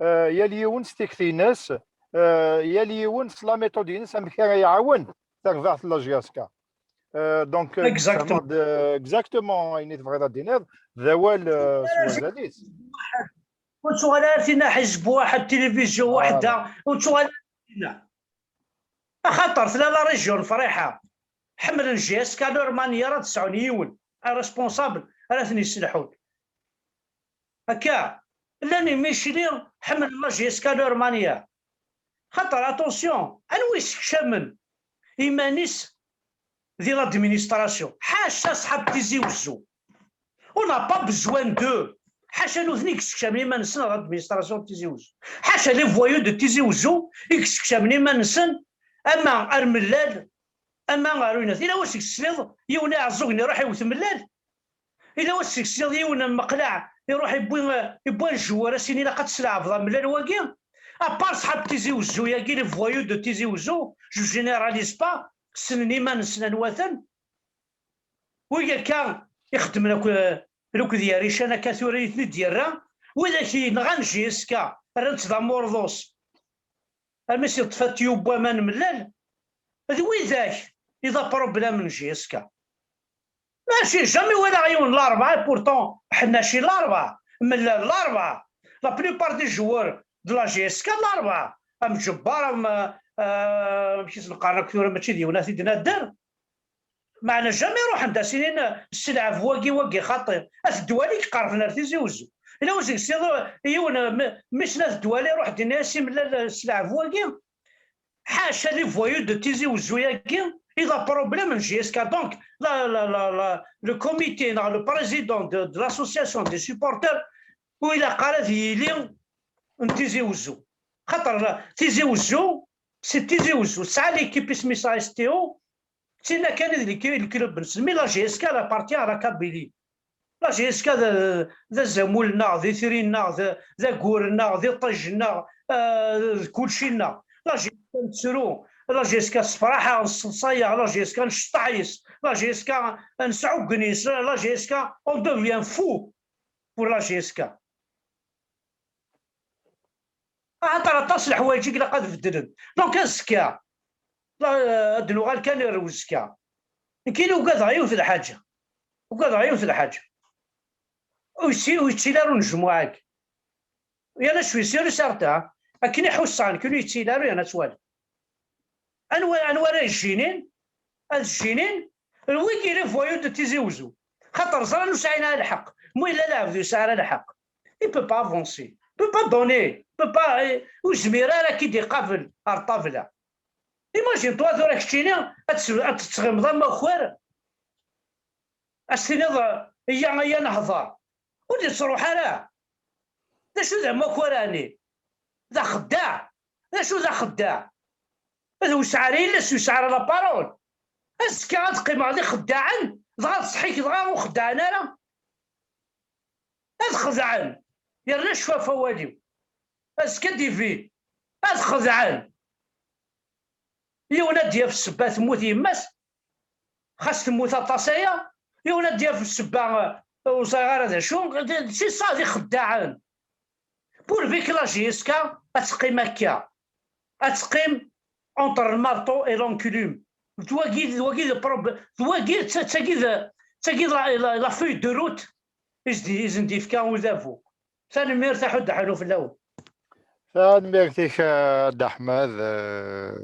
euh, yal yiwen s tikti-ines, euh, yal yiwen s la méthode-ines amek ara iɛawen tarbaɛt n la J S K. Euh, donc, euh, exactement. Tfehmeḍ-d, euh, exactement ayen i tebɣiḍ ad d-tiniḍ, d awal, euh, s wazal-is. Ur tuɣal ara tinna ḥizb waḥed, tilivizyu waḥda, ur tuɣal ara tinna. Axaṭer tella la région n Friḥa, ḥemmlen J S K leur manière, ad sɛun yiwen, un responsable ara ten-yesselḥun. Akka, llan imicli ḥemmlen la J S K leur manière. Xaṭer, attention, anwa yessekcamen iman-is di l'administration? Ḥaca ṣṣḥab Tizi Wezzu. On n'a pas besoin d'eux. Ḥaca nutni i yessekcamen iman-nsen ɣer l'administration n Tizi Wezzu. Ḥaca les voyous de Tizi Wezzu i yessekcamen iman-nsen, ama ar Mellal, ama ar winat. Yella wasmi tesliḍ yiwen iɛeẓẓugen iruḥ iwet Mellal? Yella wasmi tesliḍ yiwen meqleɛ iruḥ iwwi, iwwi ajewwar, as-yini ilaq ad tselɛbeḍ a Mellal wagi? À part ṣṣḥab Tizi Wezzu-yagi, les voyous de Tizi Wezzu, je généralise pas, ssnen iman-nsen anwa-ten. Wigi akka ixeddmen akk, akk d yarican akka tura i ten-id-yerra, widak yenɣan J S K, rran-tt d amurḍus. Armi s-yeṭṭef atyub n waman Mellal, d widak i d aproblème n J S K. Mačči, jamais walaɣ yiwen Larebɛa, et pourtant ḥennaci Larebɛa, Mellal Larebɛa, la plupart des joueurs de la J S K Larebɛa, am Ǧebbar, am, euh, amek i s-neqqaren akk tura, mačči d yiwen ad t-id-nadder. Meɛna jamais ruḥen-d as-inin sselɛeb wagi, wagi xaṭi. At Ddwali i iqerben ar Tizi Wezzu. Ila ur seg-, siḍ yiwen, m-, mmi-s n At Ddwali iruḥ-d ini-as i Mellal sselɛeb wagi. Ḥaca les voyous de Tizi Wezzu-yagi i d aproblème n J S K. Donc, la, la, la, la, le comité, neɣ le président de, de l'association des supporters, ur ilaq ara ad yili n Tizi Wezzu. Xaṭer la, Tizi Wezzu, c'est Tizi Wezzu. Tesɛa l'équipe isem-is A S T O, d tinna kan i d lki-, lklub-nsen. Mais la J S K elle appartient à la Kabylie. La J S K d, d azamul-nneɣ, d itri-nneɣ, d, d aggur-nneɣ, d iṭij-nneɣ, euh, d kulci-nneɣ. La J S K nettru, la J S K ssefraḥeɣ, nesseḍsayeɣ, la J S K nceṭṭeḥ yes, la J S K nesɛuggen yes, la J S K, on devient fou pour la J S K. Axaṭer aṭas n leḥwayeǧ i ilaq ad beddlen. Donc azekka, la, ad nuɣal kan ar uzekka. Nekkini ugadeɣ yiwet n lḥaǧa. Ugadeɣ yiwet n lḥaǧa. Ur yessi-, ur yettili ara unejmuɛ-agi. Il y en a, je suis sûr et certain, akken i ḥussan, kunu yettili ara, il y en a twal. Anwa, anwa ara yejjinin? Ad jjinin, wigi les voyous de Tizi Ouzou. Xaṭer ẓran ur sɛin ara lḥeqq. Mu yella lɛebd ur yesɛi ara lḥeqq, il peut pas avancer, il peut pas donner, il peut pas, eh, ur yezmir ara ad k-id-iqabel ar ṭṭabla. Imagine-toi tura keččini ad tes-, ad tettɣimeḍ am amakar, ad s-tiniḍ, iyya, iyya nehḍer. Ur d-yettruḥ ara. D acu d amakar-ani? D axeddaɛ. D acu d axeddaɛ? D wesɛer yelli-s, wesɛer la parole. Azekka ad qqimeɣ d ixeddaɛen, dɣa tṣeḥḥik, dɣa ur xeddɛen ara. Ad xedɛen. Yerna ccfaf awal-iw. Azekka divi. Ad xedɛen. Yiwen ad d-yaf ssebba temmut yemma-s, xas temmut aṭas aya, yiwen ad d-yaf ssebba, eh, ur ẓriɣ ara d acu, d, d, c'est ça, d ixeddaɛen. Pourvu que la J S K ad teqqim akka, ad teqqim entre le marteau et l'enclume. D wagi, d wagi d prob-, d wagi, d ta-, d tagi d, d tagi d la, la, la feuille de route i s-d-, i sen-d-yefka udabu. Tanemmirt a Ḥud Ḥanuf fell-awen. Tanemmirt-ik, a Dda Ḥmed, eh,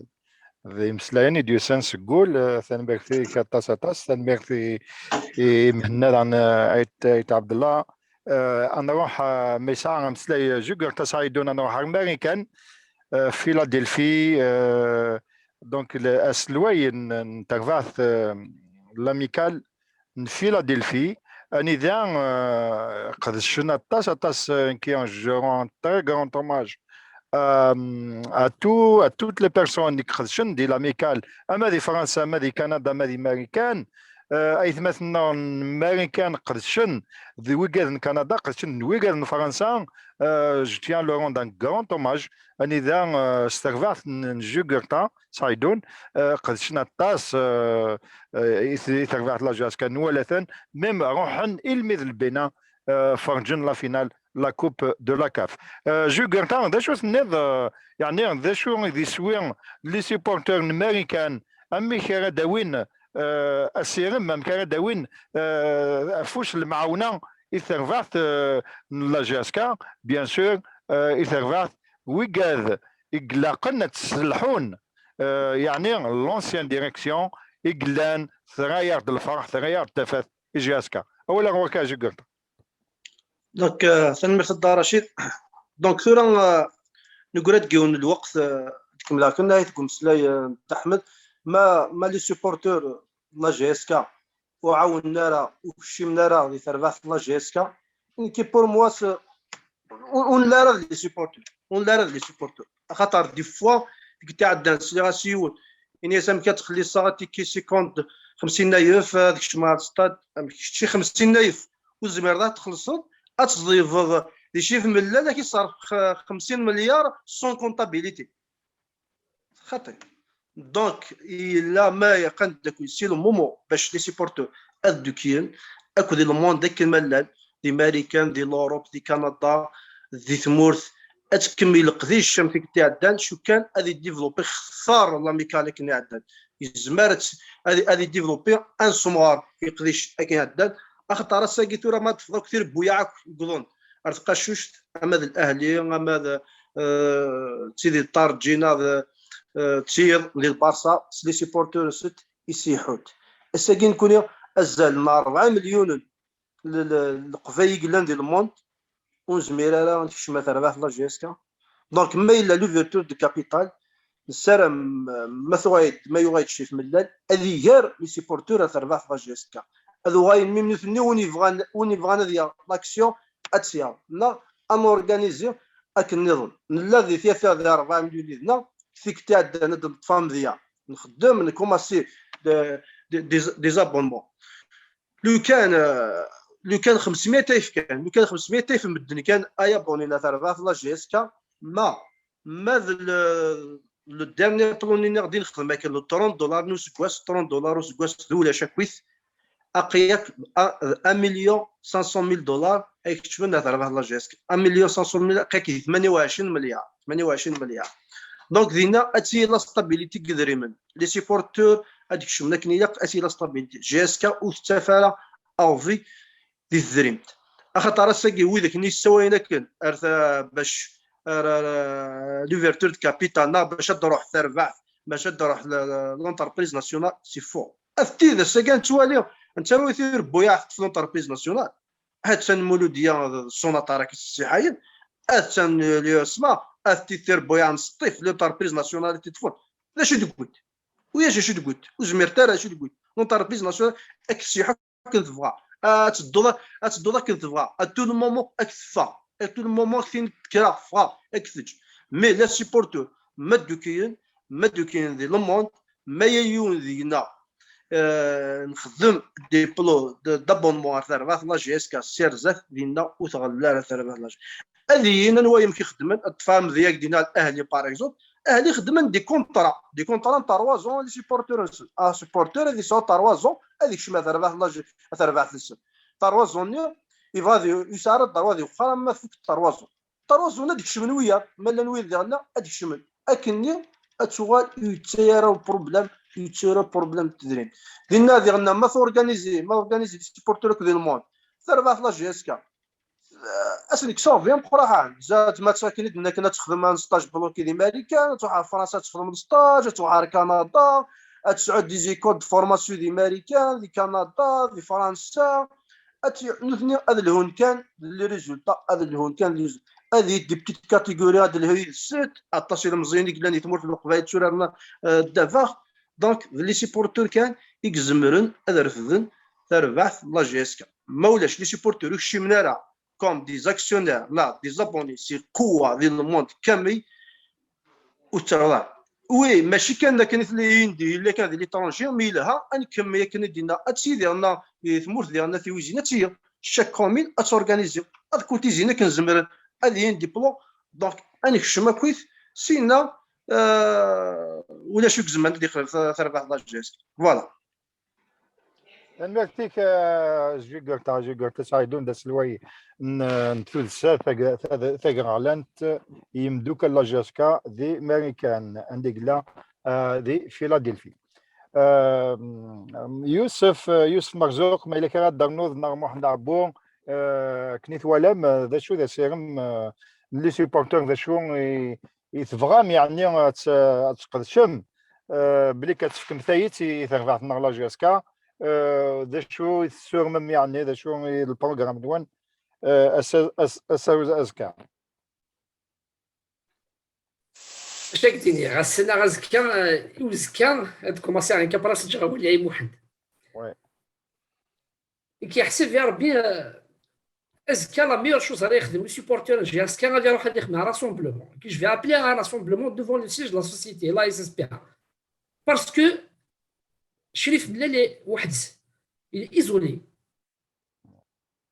d imeslayen i d-yusan seg wul. Eh, tanemmirt-ik aṭas, aṭas. Tanemmirt i, i Mhenna daɣen, eh, Ayt, Ayt Ɛebdella. Eh, ad nruḥ, eh, ma yesɛa ameslay, eh, Jugurtha Saɛidun, ad nruḥ ar Marikan, eh, Philadelphie, eh, donc, le, aselway n, n terbaɛt, eh, l'Amicale n Philadelphie, anida, euh, qedcen aṭas, aṭas, euh, qui en, je rends un très grand hommage, euh, à tout, à toutes les personnes i iqedcen di l'Amicale, ama di Fransa, ama di Kanada, ama di Marikan, euh, aytmaten-nneɣ n Marikan qedcen, d wigad n Kanada qedcen, d wigad n Fransa, euh, je tiens à leur rendre un grand hommage, anida, euh, s terbaɛt n, n Jugurtha, Saɛidun, eh, qedcen aṭas, eh, eh, i t-, i terbaɛt la J S K nwala-ten, même ruḥen ilmi d lbina, eh, ferǧen la finale, la coupe de la CAF. Eh, Jugurtha, d acu tenniḍ, eh, yeɛni d acu i d iswi les supporters n Marikan, amek ara d-awin, eh, asirem, amek ara d-awin, eh, afus lemɛawna i terbaɛt, eh, n la J S K, bien sûr, eh, i terbaɛt wigad i ilaqen ad tselḥun, eh, yeɛni l'ancienne direction i yellan terra-yaɣ-d lferḥ, terra-yaɣ-d tafat i J S K. Awal ɣur-k a Jugurtha. Donc, euh, tanemmirt a Dda Racid. Donc, tura, euh, neggra-d deg yiwen n lweqt, euh, ad kemmleɣ kan ayt deg umeslay, euh, n Dda Ḥmed, ma, ma les supporters n la J S K ur ɛawnen ara, ur kcimen ara di terbaɛt n la J S K, nekki pour moi, c'est, ur, ur nelli ara d les supporters, ur nelli ara d les supporters. Axaṭer des fois, deg tiɛeddan, sliɣ-as i yiwen, ini-as amek ad txelliṣeɣ atiki cinquante, xemsin ayef, ad kecmeɣ ar stad, amek kečči xemsin ayef, ur tezmireḍ ad txellṣeḍ, ad teẓḍibeḍ di cif mellal, ad k-iṣerref x-, xemsin milliards sans comptabilité. Xaṭi. Donc, yella ma yeqqan-d akk, c'est le moment bac les supporters ad ddukklen akk di le monde akken ma llan, di Marikan, di l'Europe, di Kanada, di tmurt, ad tkemmel leqdic am tikkelt iɛeddan, cukan ad idéveloppé xtar l'Amicale akken iɛeddan. Yezmer ad, ad, ad idéveloppé un semɣer iqdic akken iɛeddan, axaṭer ass-agi tura ma d-teffeɣ akk tirebbuyaɛ akk yewwḍen ar tqacuct, ama d L'Ahli, ama d, euh, d tid yettṛeǧǧin, ad, euh, d tiyiḍ di Lbarṣa, s les supporters-nsent i s-iḥudd. Ass-agi nekkni azal n rebɛa imelyunen n, n, n Leqbayel i yellan di le monde, ur nezmir ara ad nekcem ar terbaɛt n la J S K. Donc, ma yella l'ouverture de capital, nessaram, euh, ma tuɣal-d, ma yuɣal-d ccif mellal, ad iger les supporters ar terbaɛt n la J S K. Ad uɣalen même nutni, win yebɣan, win yebɣan ad yaɣ l'action, ad tt-yaɣ. Neɣ ad norganizi akken nniḍen. Nella di tyafa di rebɛa imelyunen yid-neɣ, tikkelt iɛeddan ad d-neṭṭef amedya. Nxeddem, nkumassi de, de, des, des abonnements. Lukan, euh, lukan xemsmya ayef kan, lukan xemsmya ayef n medden kan ay abonné la terbaɛt la J S K, ma, ma d le, le dernier plan-nni i ɣ-d-nexdem akken, le trente dollars n useggas, trente dollars useggas d ulac akkit, aql-ak un million cinq cent mille dollars ay keččmen la terbaɛt la J S K. Un million cinq cent mille, aql-ak di tmanya u ɛecrin milliard, tmanya u ɛecrin milliard. Donc dinna ad tili la stabilité deg yidrimen. Les supporters ad kecmen akken ilaq, ad tili la stabilité. J S K ur tettaf ara envie di tedrimt. Axaṭer ass-agi wid akken yessawalen akken ar ta-, bac ar, ar, l'ouverture de capital neɣ bac ad d-truḥ terbaɛt, bac ad d-truḥ l-, l-, l'entreprise nationale, c'est faux. Ad t-id ass-agi ad nettwali, nettawi tirebbuyaɛ teṭṭef l'entreprise nationale. Attan Muludya d Sonatrach i tt-issiḥayen, attan l'U S M A, ad t-id tirebbuyaɛ n Sṭif, l'entreprise nationale i t-iṭṭfen. D acu i d-wwint? Ulac acu i d-wwint. Ur zmirent ara acu i d-wwint. L'entreprise nationale ad k-tessiḥ akken tebɣa. Ad tedduḍ, ad tedduḍ akken tebɣa. À tout le moment ad k-teffeɣ. À tout le moment ad k-tini kra, ffeɣ, ad k-teǧǧ. Mais les supporters, ma ddukiyen, ma ddukiyen di le monde, ma yal yiwen deg-neɣ, eh, nxeddem dépôt d-, d'abonnement ar terbaɛt n la J S K, sir zdat dinna ur tɣelli ara terbaɛt n la J S K. Ad iyi-yinin anwa amek i xeddmen, ad tfehmem deg-, dinna Ahli, par exemple, Ahli xeddmen des contrats, des contrats n trois ans, les supporters-nsen. Un supporter ad yesɛu trois ans, ad yekcem ar terbaɛt n la J-, ar terbaɛt-nsen. Trois ans-nni, yebɣa ad y-, yesɛa ara ddṛwa ad iwexxer ama tfuk trois ans. Trois ans ad d-kecmen wiyaḍ, ma llan wid diɣenna ad d-kecmen. Akkenni ad tuɣal ur yettay ara uproblem, ur yettay ara uproblem n tedrimt. Dinna diɣenna ma t'organiser, ma organiser des supporters akk di le monde, terbaɛt la J S K. Ad sen-kkseɣ bien meqqraḥan. Zat ma ttaken-id akken ad texdem un stage bloqué di Marikan, ad truḥ ar Fransa ad texdem stage, ad truḥ ar Kanada, ad tesɛu des écoles de formation di Marikan, di Kanada, di Fransa. Ad t-, nutni ad lhun kan d les résultats, ad lhun kan d les résultats. Ad yeddi petite catégorie, ad lhu yid-s, aṭas ilemẓiyen i yellan di tmurt n Leqbayel tturaren, euh, ddabex. Donc, d les supporters kan i izemren ad refden tarbaɛt n la J S K. Ma ulac les supporters ur kcimen ara comme des actionnaires, là, des abonnés, c'est lqewwa di le monde kamel, ur ttaɣeḍ ara. Oui, mačči kan d akken i tella yindi, yella kan di l'étranger, mi yelha, ad nkemmel akken i d-yenna, ad tili diɣenna di tmurt diɣenna Tiwizin, ad tili chaque commune ad s'organiser, ad cotiser akken zemren, ad yini des plans, donc ad nekcem akkit, sinna, euh, ulac ur izemren ad yexreb ta-, tarbaɛt n la J S K. Voilà. Tanemmirt-ik, eh, Jugurta, Jugurta Saɛidun, d aselway n, n tuddsa tag-, tag-, tagraɣlant i yimdukal n la J S K di Marikan, anda i yella, eh, di Philadelphie. Eh, Yusef, eh, Yusef Merzouk, ma yella kra ad d-ternuḍ, neɣ Muḥend Ɛebbu, eh, akken i twalam, eh, d acu d asirem, eh, n les supporters, d acu i, i tebɣam, yeɛni, ad tt-, ad tesqedcem, eh, belli ad tefkem tayet i terbaɛt-nneɣ la J S K, eh, d acu i tessurmem, yeɛni, d acu i d lprogram-nwen, eh, ass-a, ass-, ass-a, azekka? Acu ad k-d-iniɣ, ass-a neɣ azekka, eh, i uzekka, ad kumaṣiɣ akka, après ad ǧǧeɣ awal i Muḥend. Ouais. I k-yeḥseb ya Rebbi, eh, azekka, la meilleure chose ara yexdem le supporter n J S K, ad iruḥ ad ixdem un rassemblement. Que je vais appeler un rassemblement devant le siège de la société, la S S P A. Parce que Crif Mellal est weḥd-s. Il est isolé.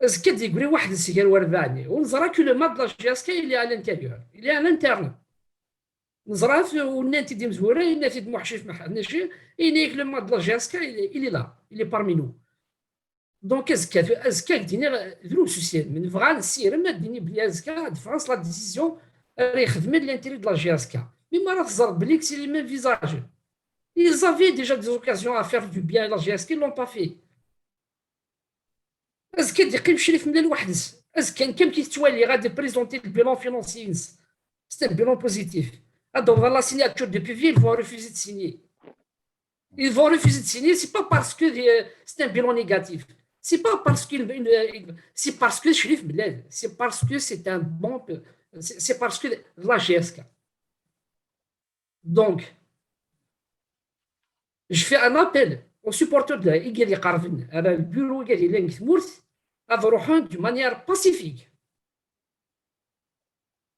Azekka ad d-yegri weḥd-s gar warbaɛ-nni. Ur neẓra que le mal de la J S K, il est à l'intérieur. Il est à l'interne. Neẓra-t, u nnan-t-id imezwura, yenna-t-id Muḥcif Maḥ-, Naci, yenna-yak le mal de la J S K, il est, il est là, il est parmi nous. Donc, azekka, azekka, ad k-d-iniɣ, drus usirem. Nebɣa ad nessirem, ad d-nini belli azekka, ad d-ffɣen s la décision ara ixedmen l'intérêt de la J S K. Mais mi ara teẓreḍ belli c'est les mêmes visages. Ils avaient déjà des occasions à faire du bien à la J S K, ils l'ont pas fait. Azekka ad d-iqqim Crif Mellal weḥd-s. Azekka, nekk amek i t-ttwaliɣ, ad d-présenter le bilan financier-ines. C'est un bilan positif. Ad d-awḍen la signature de P V, ils vont refuser de signer. Ils vont refuser de signer, c'est pas parce que, euh, c'est un bilan négatif. C'est pas parce qu'il, il, euh, c'est parce que Crif Mellal, c'est parce que c'est un bon, c'est, c'est parce que la J S K. Donc, je fais un appel aux supporters de la Igel Qarven, à le bureau Igel Tmurt, à Vrohan de manière pacifique.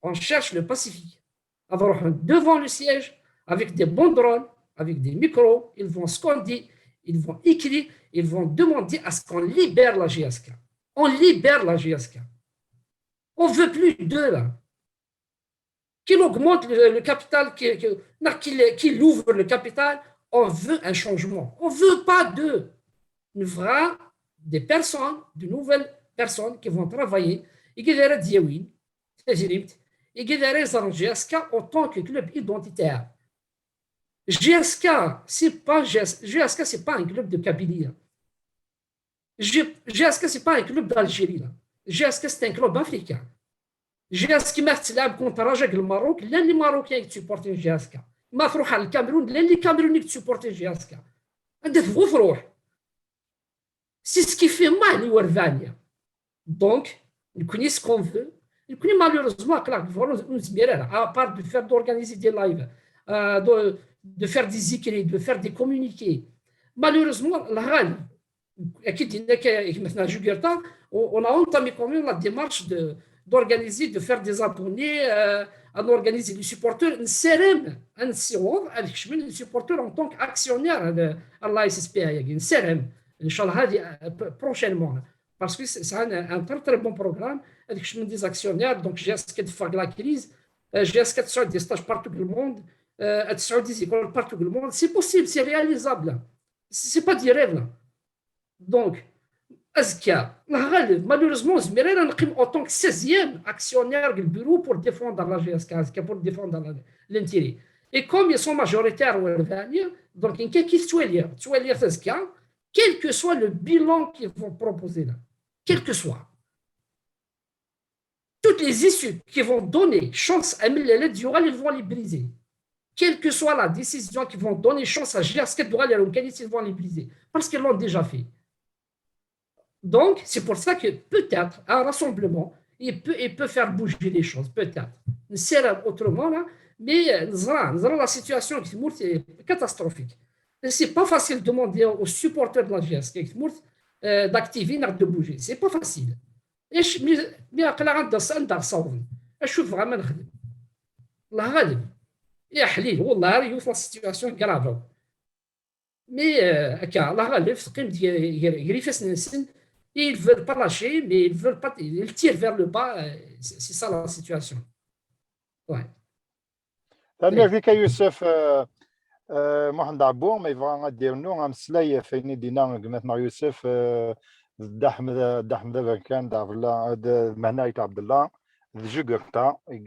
On cherche le pacifique. À Vrohan, devant le siège, avec des banderoles, avec des micros, ils vont scander, ils vont écrire, ils vont demander à ce qu'on libère la J S K. On libère la J S K. On veut plus d'eux là. Qu'il augmente le, le capital, que, que, non, qu'il, qu'il ouvre le capital. On veut un changement. On veut pas d'eux. On veut des personnes, de nouvelles personnes qui vont travailler. Et qui verra Diawin, et qui verra J S K en tant que club identitaire. J S K, c'est pas J S, J S K, c'est pas un club de Kabylie. J-, J S K, c'est pas un club d'Algérie, là. J S K, c'est un club africain. J S K ma tettlɛab contre Raja deg Lmerruk, llan les Marocains i yettsupportin J S K. Ma tṛuḥ ar Lkamerun, llan les Camerounais i yettsupportin J S K. Anda tebɣu tṛuḥ. C'est ce qui fait mal i Wervani. Donc, nekkni, ce qu'on veut, nekkni, malheureusement, aql-aɣ deg lfeṛṛ, ur nezmir ara, à part de faire, d'organiser des lives, euh, de, de faire des écrits, de faire des communiqués. Malheureusement, lɣalib, akka i d-yenna akka gma-tneɣ Jugurtha, on, on a entamé quand même la démarche de, d'organiser, de faire des abonnés, euh, à organiser les supporters. Nessaram ad nessiweḍ ad kecmen les supporters en tant qu'actionnaires à, à la S S P A-agi. Nessaram, inchallah, هذه, euh, prochainement. Parce que c'est, c'est un, un très, très bon programme. Ad kecmen des actionnaires, donc J S K ad teffeɣ deg la crise, euh, J S K ad tesɛu des stages partout dans le monde, euh, ad tesɛu des écoles partout dans le monde. C'est possible, c'est réalisable. C'est pas des rêves, là. Donc, azekka, lɣalib, malheureusement, ur nezmir ara ad neqqim en tant que seizième actionnaire du bureau pour défendre la J S K, azekka, pour défendre la, l'intérêt. Et comme ils sont majoritaires, donc, nekk akka i ttwaliɣ, ttwaliɣ azekka, quel que soit le bilan qu'ils vont proposer là, quel que soit, toutes les issues qui vont donner chance à Mellal ad yuɣal, ils vont les briser. Quelle que soit la décision qui vont donner chance à J S K ad yuɣal ar umkan-is, ils vont les briser. Parce qu'ils l'ont déjà fait. Donc, c'est pour ça que peut-être un rassemblement, il peut, il peut faire bouger les choses, peut-être. Nessaram autrement, là, mais, euh, neẓra, neẓra la situation deg tmurt est catastrophique. Et c'est pas facile de demander aux supporters de la J S K deg tmurt, euh, d'activer, de bouger. C'est pas facile. Acu, mi, mi aql-aɣ anda s-, anda ɣ-ssawḍen. Acu tebɣam ad nexdem? Allah ɣalib. Ya ḥlil, wallah, ara yiwet la situation grave. Mais, euh, akka, Allah ɣalib, teqqim-d gar, gar, gar ifassen-nsen, ils veulent pas lâcher, mais ils veulent pas, ils tirent vers le bas, euh, c'est, c'est ça la situation. Ouais. Tanemmirt-ik a Yusef, euh, euh, Muḥend Ɛebbu, ma yebɣa ad d-yernu ameslay ɣef wayen i d-yenna gma-tneɣ Yusef, euh, d Dda Ḥmed, Dda Ḥmed Aberkan, d Ɛebdella, d Mehna Ayt Ɛebdella, d Jugurtha, i,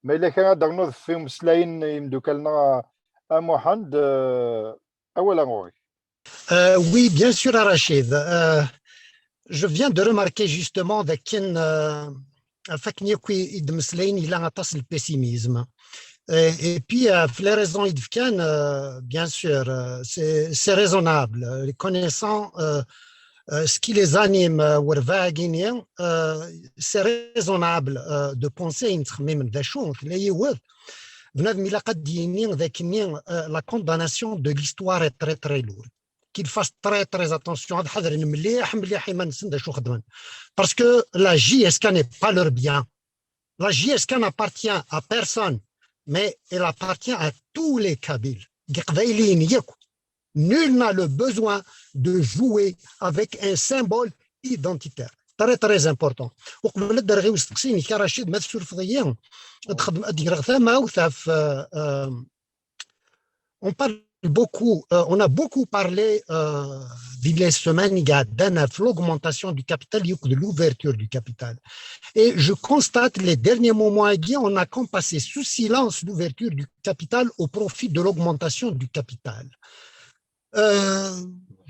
ma yella kra ad d-ternuḍ ɣef umeslay n yimdukal-nneɣ a Muḥend, euh, awal-a ɣur-k. Euh, oui, bien sûr, à Rachid. Euh, je viens de remarquer justement d akken, euh, ɣef wakken akk i d-mmeslayen, yella aṭas n le pessimisme. Et, et puis, euh, ɣef les raisons i d-fkan, euh, bien sûr, euh, c'est, c'est raisonnable. Les connaissants, euh, euh, ce qui les anime, euh, Wervagini, euh, c'est raisonnable, euh, de penser, ayen ttxemmimen d acu, tella yiwet, bnadem ilaq ad d-yini d akken, euh, la condamnation de l'histoire est très, très lourde. Qu'ils fassent très, très attention, ad ḥadren mliḥ, mliḥ iman-nsen d acu xeddmen. Parce que la J S K n'est pas leur bien. La J S K n'appartient à personne, mais elle appartient à tous les Kabyles. Deg Iqbayliyen yakk. Nul n'a le besoin de jouer avec un symbole identitaire. Très, très important. Uqbel ad d-rreɣ i usteqsi-inek a Rachid, ma tessurfeḍ-iyi, ad xedm-, ad d-greɣ tamawt ɣef, euh, euh, on parle beaucoup, euh, on a beaucoup parlé, euh, di les semaines iɛeddan ɣef l'augmentation du capital akked l'ouverture du capital. Et je constate les derniers moments, on a comme passé sous silence l'ouverture du capital au profit de l'augmentation du capital. Euh,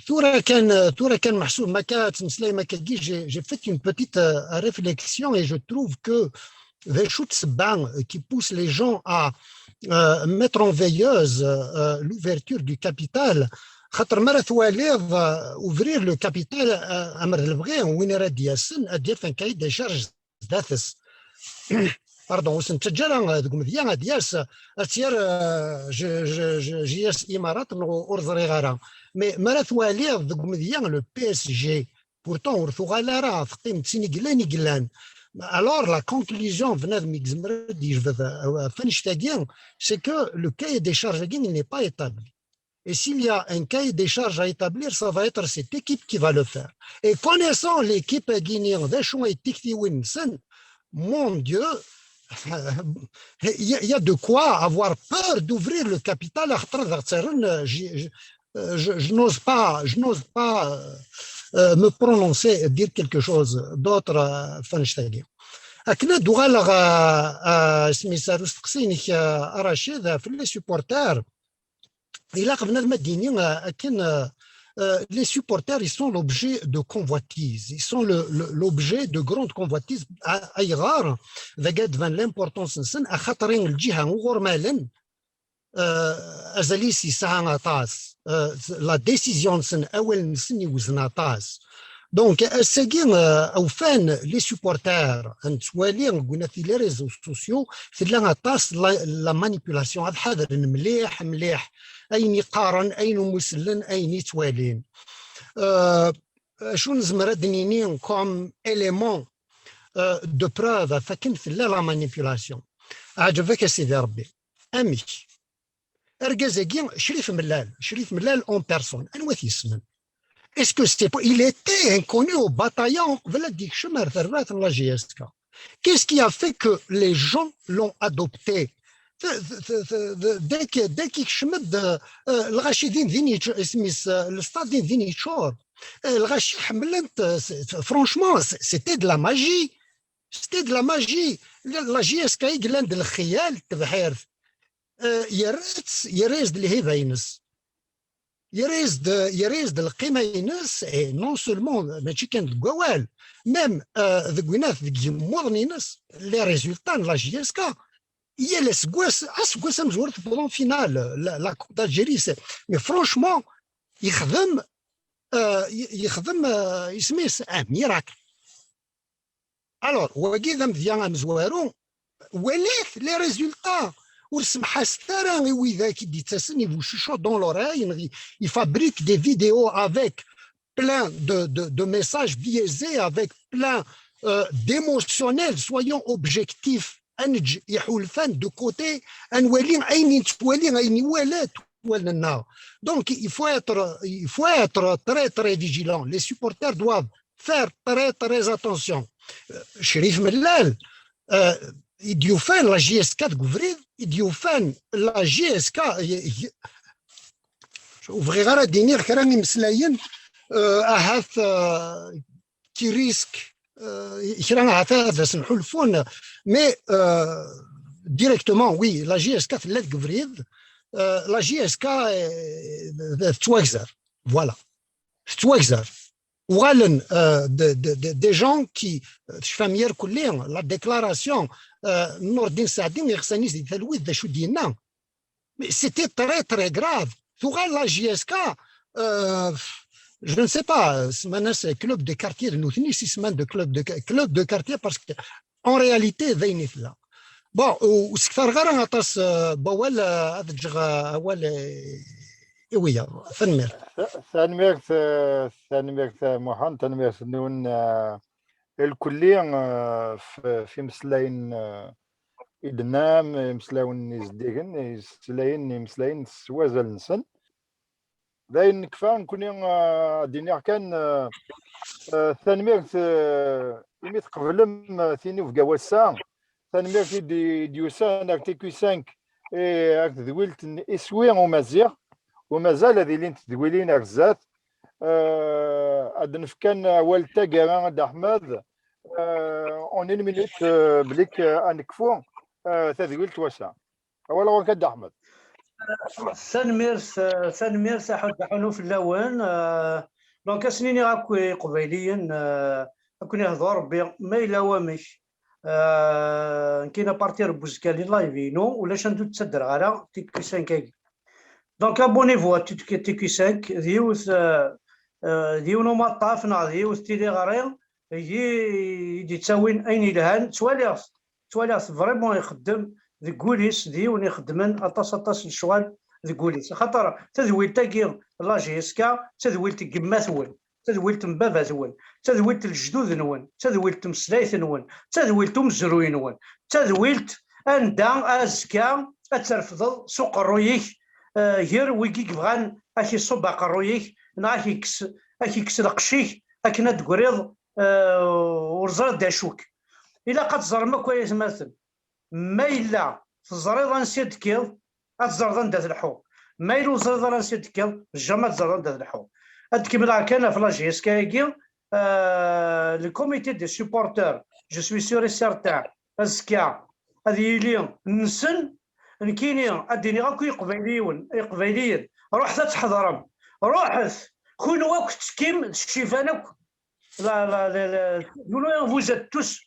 tura kan, tura kan meḥsub ma akka ttmeslay ma akka-agi, j'ai, j'ai fait une petite, euh, réflexion et je trouve que d acu-tt ssebba, euh, qui pousse les gens à, euh, mettre en veilleuse, euh, l'ouverture du capital. Xaṭer mi ara twaliḍ, euh, ouvrir le capital, euh, amer d lebɣi, win ara d-yasen, ad d-yaf un cahier des charges zdat-s. Pardon, ur s-nettaǧǧa ara, euh, deg umedya ad yas, ad tt-yerr, euh, J-, J-, J-, J S Imarat neɣ ur ẓriɣ ara. Mais mi ara twaliḍ deg umedya le P S G, pourtant ur tuɣal ara, teqqim d tin i yellan i yellan. Alors la conclusion, bnadem i yezmer ad d-yejbed, euh, ɣef annect-agi, c'est que le cahier des charges-agi, il n'est pas établi. Et s'il y a un cahier des charges à établir, ça va être cette équipe qui va le faire. Et connaissant l'équipe-agi-ni, d acu ay d tiktiwin-nsen, mon Dieu, il y a, il y a de quoi avoir peur d'ouvrir le capital, axaṭer ad aɣ-ttarren, euh, j'y, euh, je, je n'ose pas, je n'ose pas, euh, euh, me prononcer, dire quelque chose d'autre, euh, ɣef annect-agi. Akken ad d-uɣaleɣ, euh, euh, isem-is, ar usteqsi-inek, euh, a Rachid, ɣef les supporters, ilaq bnadem ad d-yini, euh, akken, euh, euh, les supporters, ils sont l'objet de convoitises, ils sont le- le- l'objet de grandes convoitises. Ayɣer? Dagi ad d-tban l'importance-nsen, axaṭer lǧiha uɣur malen, euh, azal-is yesɛa aṭas, euh, la décision-nsen, awal-nsen yewzen aṭas. Donc, ass-agi, euh, ufan les supporters, nettwali deg les réseaux sociaux, tella aṭas la, la manipulation, ad ḥadren mliḥ, mliḥ, ayen i qqaren, ayen umi sellen, ayen i ttwalin. Euh, acu nezmer ad d-nini comme élément, euh, de preuve ɣef wakken tella la manipulation? Ɛǧeb-ak a Sidi Rebbi. Amek? Argaz-agi, Crif Mellal, Crif Mellal en personne, anwa t-yessnen? Est-ce que c'est pas, il était inconnu au bataillon qbel ad d-yekcem ar terbaɛt n la J S K? Qu'est-ce qui a fait que les gens l'ont adopté? Dès que, dès que yekcem-d, euh, lɣaci din, din yečč-, isem-is, euh, le stade din, din yeččur. Euh, lɣaci ḥemmlen-t, euh, c'est- franchement, c'est- c'était de la magie. C'était de la magie. La, la J S K i yellan d lxiyal n tebḥirt, euh, yerra-tt, yerra-yas-d lhiba-ines. Yerra-yas-d, yerra-yas-d lqima-ines, et non seulement, mačči kan deg wawal, même, euh, deg winat, deg yimuḍen-ines, les résultats n la J S K. Yal aseggas, aseggas amezwaru tewweḍ en finale, la, la Coupe d'Algérie, c'est- mais franchement, yexdem, euh, y- yexdem, euh, isem-is, un miracle. Alors, wagi d amedya amezwaru, walit les résultats. Ur semḥaset ara i widak i d-yettasen, i vous chuchotent dans l'oreille, neɣ i, i fabriquent des vidéos avec plein de, de, de messages biaisés, avec plein, euh, d'émotionnel. Soyons objectifs. Ad neǧǧ iḥulfan de côté, ad nwali ayen i nettwali, ayen iwala wallen-nneɣ. Donc, il faut être, il faut être très, très vigilant. Les supporters doivent faire très, très attention. Euh, Crif Mellal, euh, i d-yufan la J S K deg ubrid, i d-yufan la J S K, y- y- ur bɣiɣ ara ad d-iniɣ kra imeslayen, euh, ahat, euh, qui risquent, euh, kra ahat ad asen-ḥulfun, mais, euh, directement, oui, la J S K tella deg ubrid, euh, la J S K, euh, tettwagzer. Voilà. Tettwagzer. Uɣalen, euh, de, de, de, des gens qui, euh, tecfam irkelli, la déclaration, euh, Nourdine Saadi, iɣsan-is di talwit, d acu d-yenna. Mais c'était très, très grave. Tuɣal la J S K, euh, je ne sais pas, semman-as club de quartier, d nutni i s-isemman de club de, club de quartier, parce que en réalité, d ayen i tella. Bon, ur sektareɣ ara aṭas, euh, n wawal, euh, ad ǧǧeɣ, euh, awal, euh, i wiyaḍ. Tanemmirt. Tanemmirt, euh, tanemmirt, euh, Muḥend, tanemmirt-nwen, euh, lkulli, euh, f- f imeslayen, euh, i d-tennam, imeslayen izeddigen, imeslayen, imeslayen s wazal-nsen. D ayen nekfa nekkni, ah, ad d-iniɣ kan, ah, ah, tanemmirt, ah, imi tqeblem, ah, tinubga wass-a. Tanemmirt i d- i d-yusan ar T Q cinq, eh, ar tedwilt n iswi umaziɣ. U mazal ad ilint tedwilin ar zdat. Ah, ad d-nefk kan awal n taggara, a Dda Ḥmed, ah, en une minute, ah, belli k- ad nekfu, ah, tadwilt wass-a. Awal ɣur-k a Dda Ḥmed. Tanemmirt, eh, tanemmirt a Ḥud Ḥunu fell-awen. Eh, donc, ad sen-iniɣ akk i Iqbayliyen, eh, ad ken-ihdu Rebbi, ma yella wamek. Eh, nekkini à partir n uzekka-nni live-inu, ulac anda ur d-ttaddreɣ ara T Q cinq-agi. Donc, abonnez-vous à T Q cinq, d yiwet, eh, eh, d yiwen umaṭṭaf neɣ d yiwet tiliɣri, i d-yettawin ayen yelhan, ttwaliɣ-t. Ttwaliɣ-t vraiment ixeddem deg wul-is, d yiwen ixeddmen aṭas, aṭas n lecɣal deg wul-is. Axaṭer tadwilt-agi n la J S K, d tadwilt n yemma-twen, d tadwilt n baba-twen, d tadwilt n lejdud-nwen, d tadwilt n tmeslayt-nwen, d tadwilt n umezruy-nwen, d tadwilt anda azekka ad terfdeḍ s uqerruy-ik, eh, gar wigi yebɣan ad k-iṣubb aqerruy-ik, neɣ ad k-ikkes, ad k-ikkes lqecc-ik akken ad d-tegriḍ, eh, ur ẓriɣ d acu-k. Ilaq ad teẓrem akk ay atmaten. Ma yella teẓriḍ ansi ad d-tekkiḍ, ad teẓreḍ anda tleḥḥuḍ. Ma yella ur teẓriḍ ara ansi ad d-tekkiḍ, jamais ad teẓreḍ anda tleḥḥuḍ. Ad d-kemmleɣ kan ɣef la J S K-agi, euh, le comité des supporters, je suis sûr et certain, azekka ad yili nnsen, nekkini ad d-iniɣ akk i Iqbayliyen, Iqbayliyen, ruḥet ad tḥeḍrem, ruḥet, Kunwi akk tettekkim d cciban akk. La, la, la, la, kunwi, vous êtes tous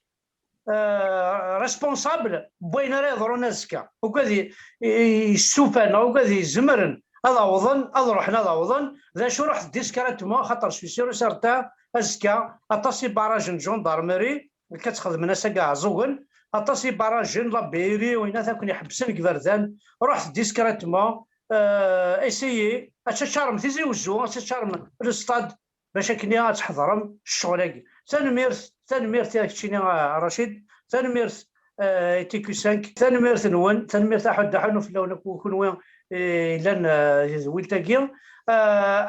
euh, responsables n wayen ara yeḍrun azekka. Akk ad i- i- yessufan, akk ad izemren ad awḍen, ad ruḥen ad awḍen. D acu, ruḥ discrètement, xaṭer je suis sûr et certain, azekka aṭas i barrages n gendarmerie, akka ttxedmen ass-agi Iɛeẓẓugen, aṭas i barrages n la B R I, winat akk iḥebsen deg iberdan. Ruḥ discrètement, euh, essayez, ad teččarem Tizi Wezzu, ad teččarem le stade, bac akken ad tḥeḍrem ccɣel-agi. Tanemmirt, tanemmirt i keččini, a Racid, tanemmirt, eh, i T Q cinq, tanemmirt-nwen, tanemmirt a Ḥud, a Ḥunu fell-awen akk kunwi, eh, yellan, eh, di tedwilt-agi. Eh,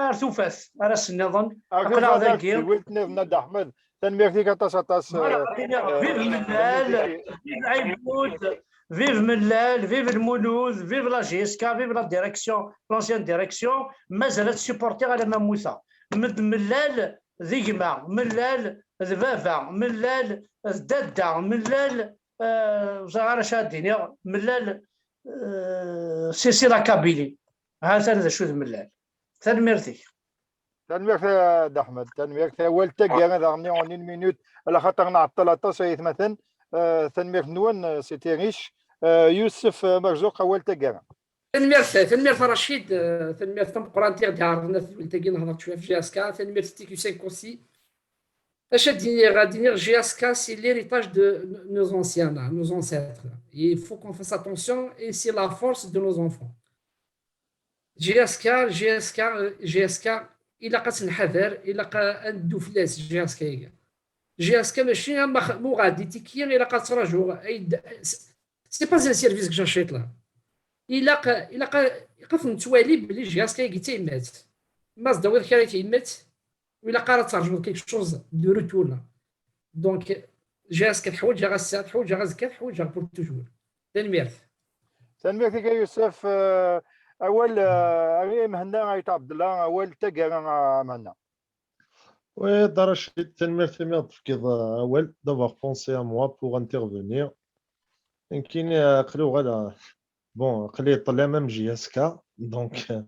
ar tufat, ar ass nniḍen, aql-aɣ dagi. Tedwilt nniḍen, a Dda Ḥmed, tanemmirt-ik aṭas, aṭas. Voilà, eh, vive eh, Mellal, vive Ɛibud, vive Mellal, vive Lmulud, vive la J S K, vive la direction, l'ancienne direction. Mazal ad supportiɣ alamma mmuteɣ. Med-, Mellal d gma, Mellal d baba, Mellal d dadda, Mellal, eh, ur ẓriɣ ara acu ad d-iniɣ, Mellal, eh, c'est, c'est la Kabylie. Ha-t-an d acu d Mellal. Tanemmirt-ik. Tanemmirt, eh, Dda Ḥmed, tanemmirt. Awal taggara daɣen en une minute, ala xaṭer nɛeṭṭel aṭas ay atmaten. Eh, tanemmirt-nwen, eh, c'était riche. Eh, Yusef, eh, Merzuq, awal taggara. Tanemmirt, tanemmirt a Racid, eh, tanemmirt tameqqrant i ɣ-d-iɛerḍen at tdwilt-agi, nehḍer cwiya ɣef J S K, tanemmirt i T Q cinq aussi. Acu ad d-iniɣ, ad d-iniɣ J S K, c'est l'héritage de nos anciens, là, nos ancêtres. Il faut qu'on fasse attention et c'est la force de nos enfants. J S K, J S K, J S K, ilaq ad tt-nḥader, ilaq ad neddu fell-as, J S K-agi. J S K mačči am ax-, ma uɣeɣ-d itiki, ilaq ad ttṛajuɣ. Ay d-, c'est pas un service que j'achète là. Ilaq, ilaq, ilaq ad nettwali belli J S K-agi d tayemmat. Ma s-d-tawiḍ kra i tayemmat, ur ilaq ara ad terjuḍ quelque chose de retour là. Donc, J S K teḥwaǧ-aɣ ass-a, teḥwaǧ-aɣ azekka, teḥwaǧ-aɣ pour toujours. Tanemmirt. Tanemmirt-ik a Yusef. Eh, awal, eh, a Mhenna Ayt Ɛebdella, awal taggara, a Mhenna. Oui, Dda Racid, tanemmirt imi ɣ-d-tefkiḍ, eh, awal, d'avoir pensé à moi pour intervenir. Nekkini, eh, aql-i uɣaleɣ, bon, aql-i ṭṭlam am J S K, donc, eh,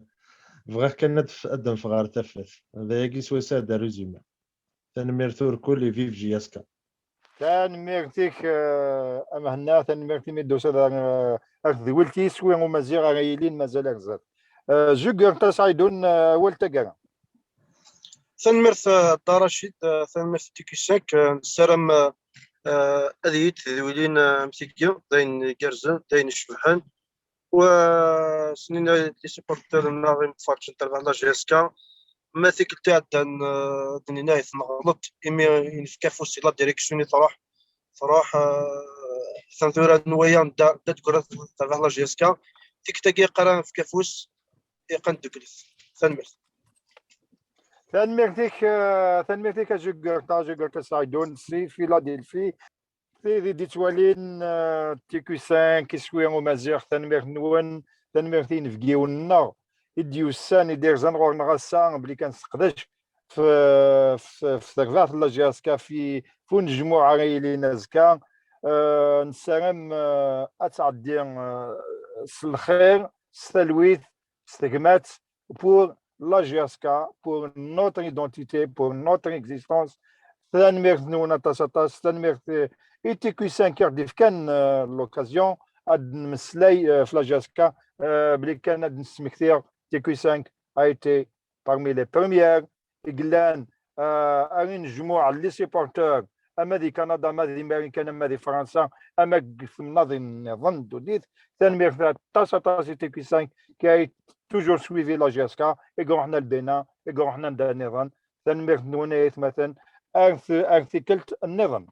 bɣiɣ kan ad f-, ad d-neffeɣ ɣer tafat. D ayagi swayes ara d-résumé. Tanemmirt urkul et vive J S K. Tanemmirt-ik, eh, a Mhenna, tanemmirt imi d-tusiḍ ar, eh, ar tedwilt-is, wi umaziɣ ara yilin mazal ar zdat. Eh, Jugurta Saɛidun, eh, awal taggara. Tanemmirt, eh, Dda Racid, eh, tanemmirt i T Q cinq, eh, nessaram, eh, eh, ad iyi-d-tedwilin, eh, am tigi, d ayen igerrzen, d ayen icebḥen. Wa s-nini les supporters-nneɣ imferrǧen tarbaɛt n la J S K, ma tikkelt iɛeddan, eh, d-nini ay tneɣleḍ, imi i nefka afus i la direction i truḥ, truḥ, eh, tan tura n waya da, da d-teggra tarbaɛt n la J S K, tikkelt-agi iqqar ad nefk afus, iqqan ddukklet. Tanemmirt. Tanemmirt-ik, eh, tanemmirt-ik a Jugurta, Jugurta Saɛidun, si Philadelphie. Tid i d-ittwalin, eh, T Q cinq, Iswi Umaziɣ, tanemmirt-nwen, tanemmirt i yinebgiwen-nneɣ i d-yusan, i d-irzan ɣur-neɣ ass-a, belli kan seqdac f, f, f terbaɛt n la J S K fi, f unejmuɛ ara yilin azekka. Eh, nessaram, eh, ad tɛeddi, eh, s lxir, s talwit, s tegmat, pour la J S K, pour notre identité, pour notre existence. Tanemmirt-nwen aṭas, aṭas, tanemmirt, eh, i T Q cinq i ɣ-d-ifkan, eh, l'occasion ad nmeslay, eh, f la J S K, eh, belli kan ad d-nesmektiɣ, T Q cinq a été parmi les premières i yellan, eh, ar inejmuɛ les supporters, ama di Kanada, ama di Marikan, ama di Fransa, ama deg temnaḍin nniḍen n ddunit. Tanemmirt aṭas, aṭas i T Q cinq qui a toujours suivi la J S K, i iruḥen ar Bénin, i iruḥen anda nniḍen. Tanemmirt-nwen ay atmaten, ar t-, ar tikkelt nniḍen.